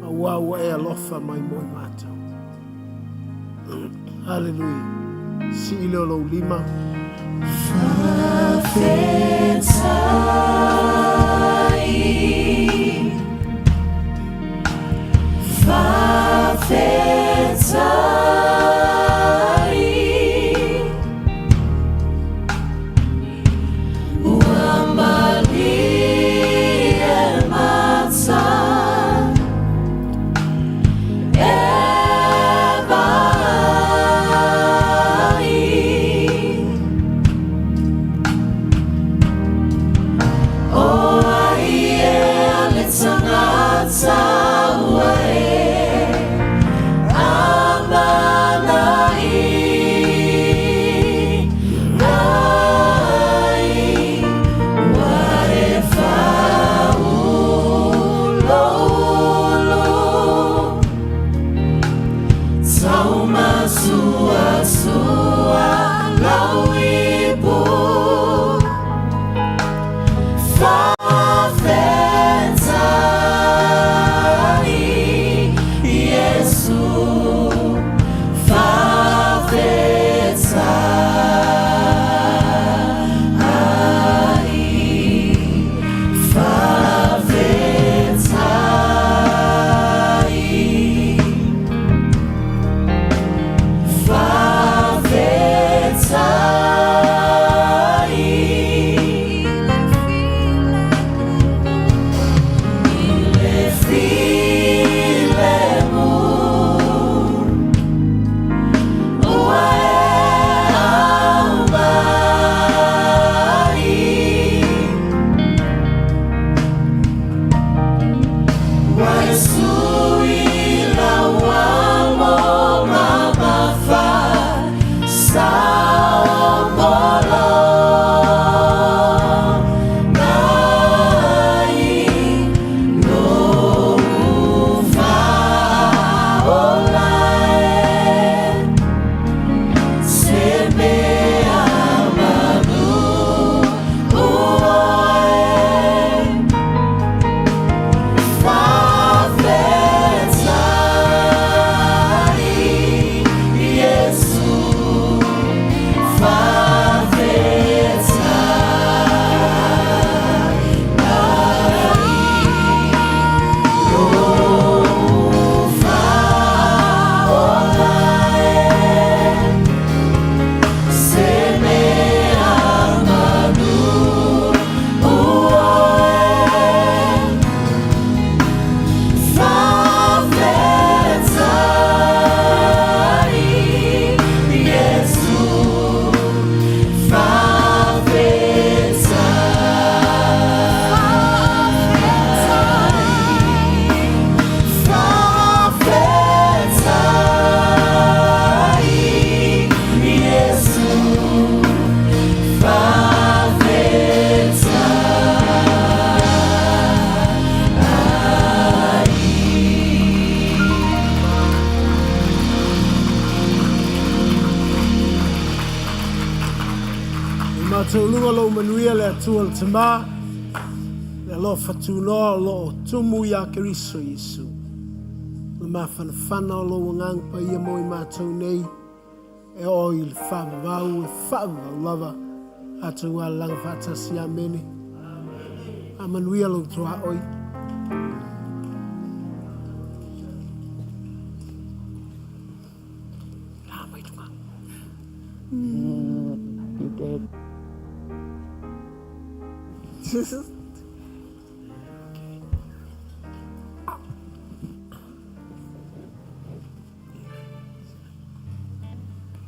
Aua ua e alofa mai mo i matou. Hallelujah. Sii lea o lou lima. Faafetai. Faafetai. Ua malie mata e vaai. Taualuga lou manuia le Atua le Tama, le alofa tunoa o loo tumu iā Keriso Iesu. Le mafanafana o lou Agaga Paia mo i matou nei, e oo i le faavavau e faavavau lava a tou alalaga faatasi. Amene. Faamanuia lou tuaoi. La mai tunga. You dead.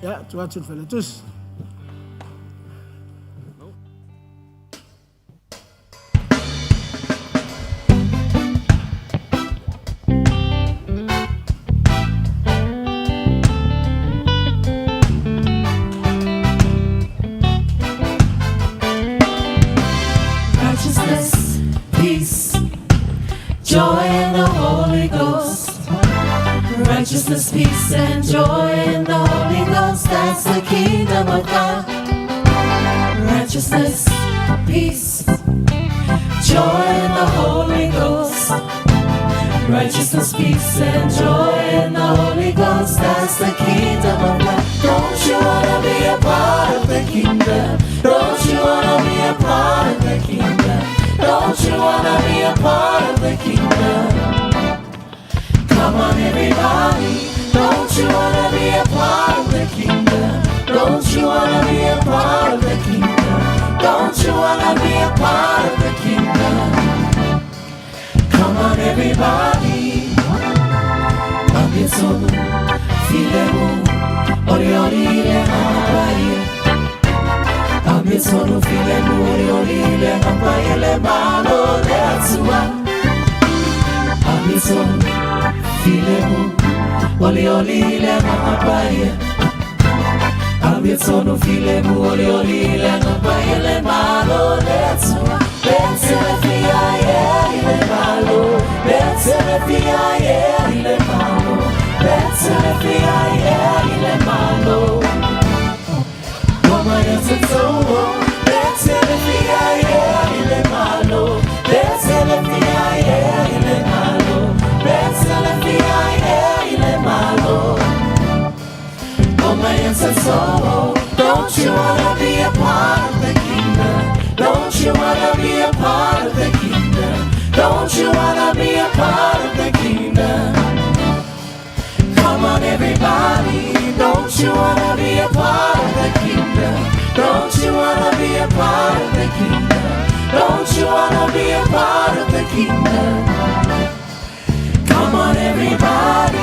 Ia, tuu atu i le Failautusi. Righteousness, peace, joy in the Holy Ghost. Righteousness, peace, and joy in the Holy Ghost. That's the kingdom of God. Righteousness, peace, joy in the Holy Ghost. Righteousness, peace, and joy in the Holy Ghost. That's the kingdom of God. Don't you wanna be a part of the kingdom? Don't you wanna be a part of the kingdom? Don't you wanna be a part of the kingdom? Come on, everybody. Don't you wanna be a part of the kingdom? Don't you wanna be a part of the kingdom? Don't you wanna be a part of the kingdom? Come on, everybody. Amietonu, filemu, ori ori le hapaia. Amietonu, filemu, ori ori le hapaia le malo le atua. Amietonu, filemu, ori ori le hapaia. Amietonu, filemu, ori ori le hapaia le malo le atua. Let's le malo, let's le malo, let's le malo. Come on, it's a let's le malo, let's le malo, let's le malo. Come on, it's a Don't you wanna be a part of the kingdom? Don't you wanna be a part of the kingdom? Don't you wanna be a part of the kingdom? Come on, everybody. Don't you wanna be a part of the kingdom? Don't you wanna be a part of the kingdom? Don't you wanna be a part of the kingdom? Come on, everybody.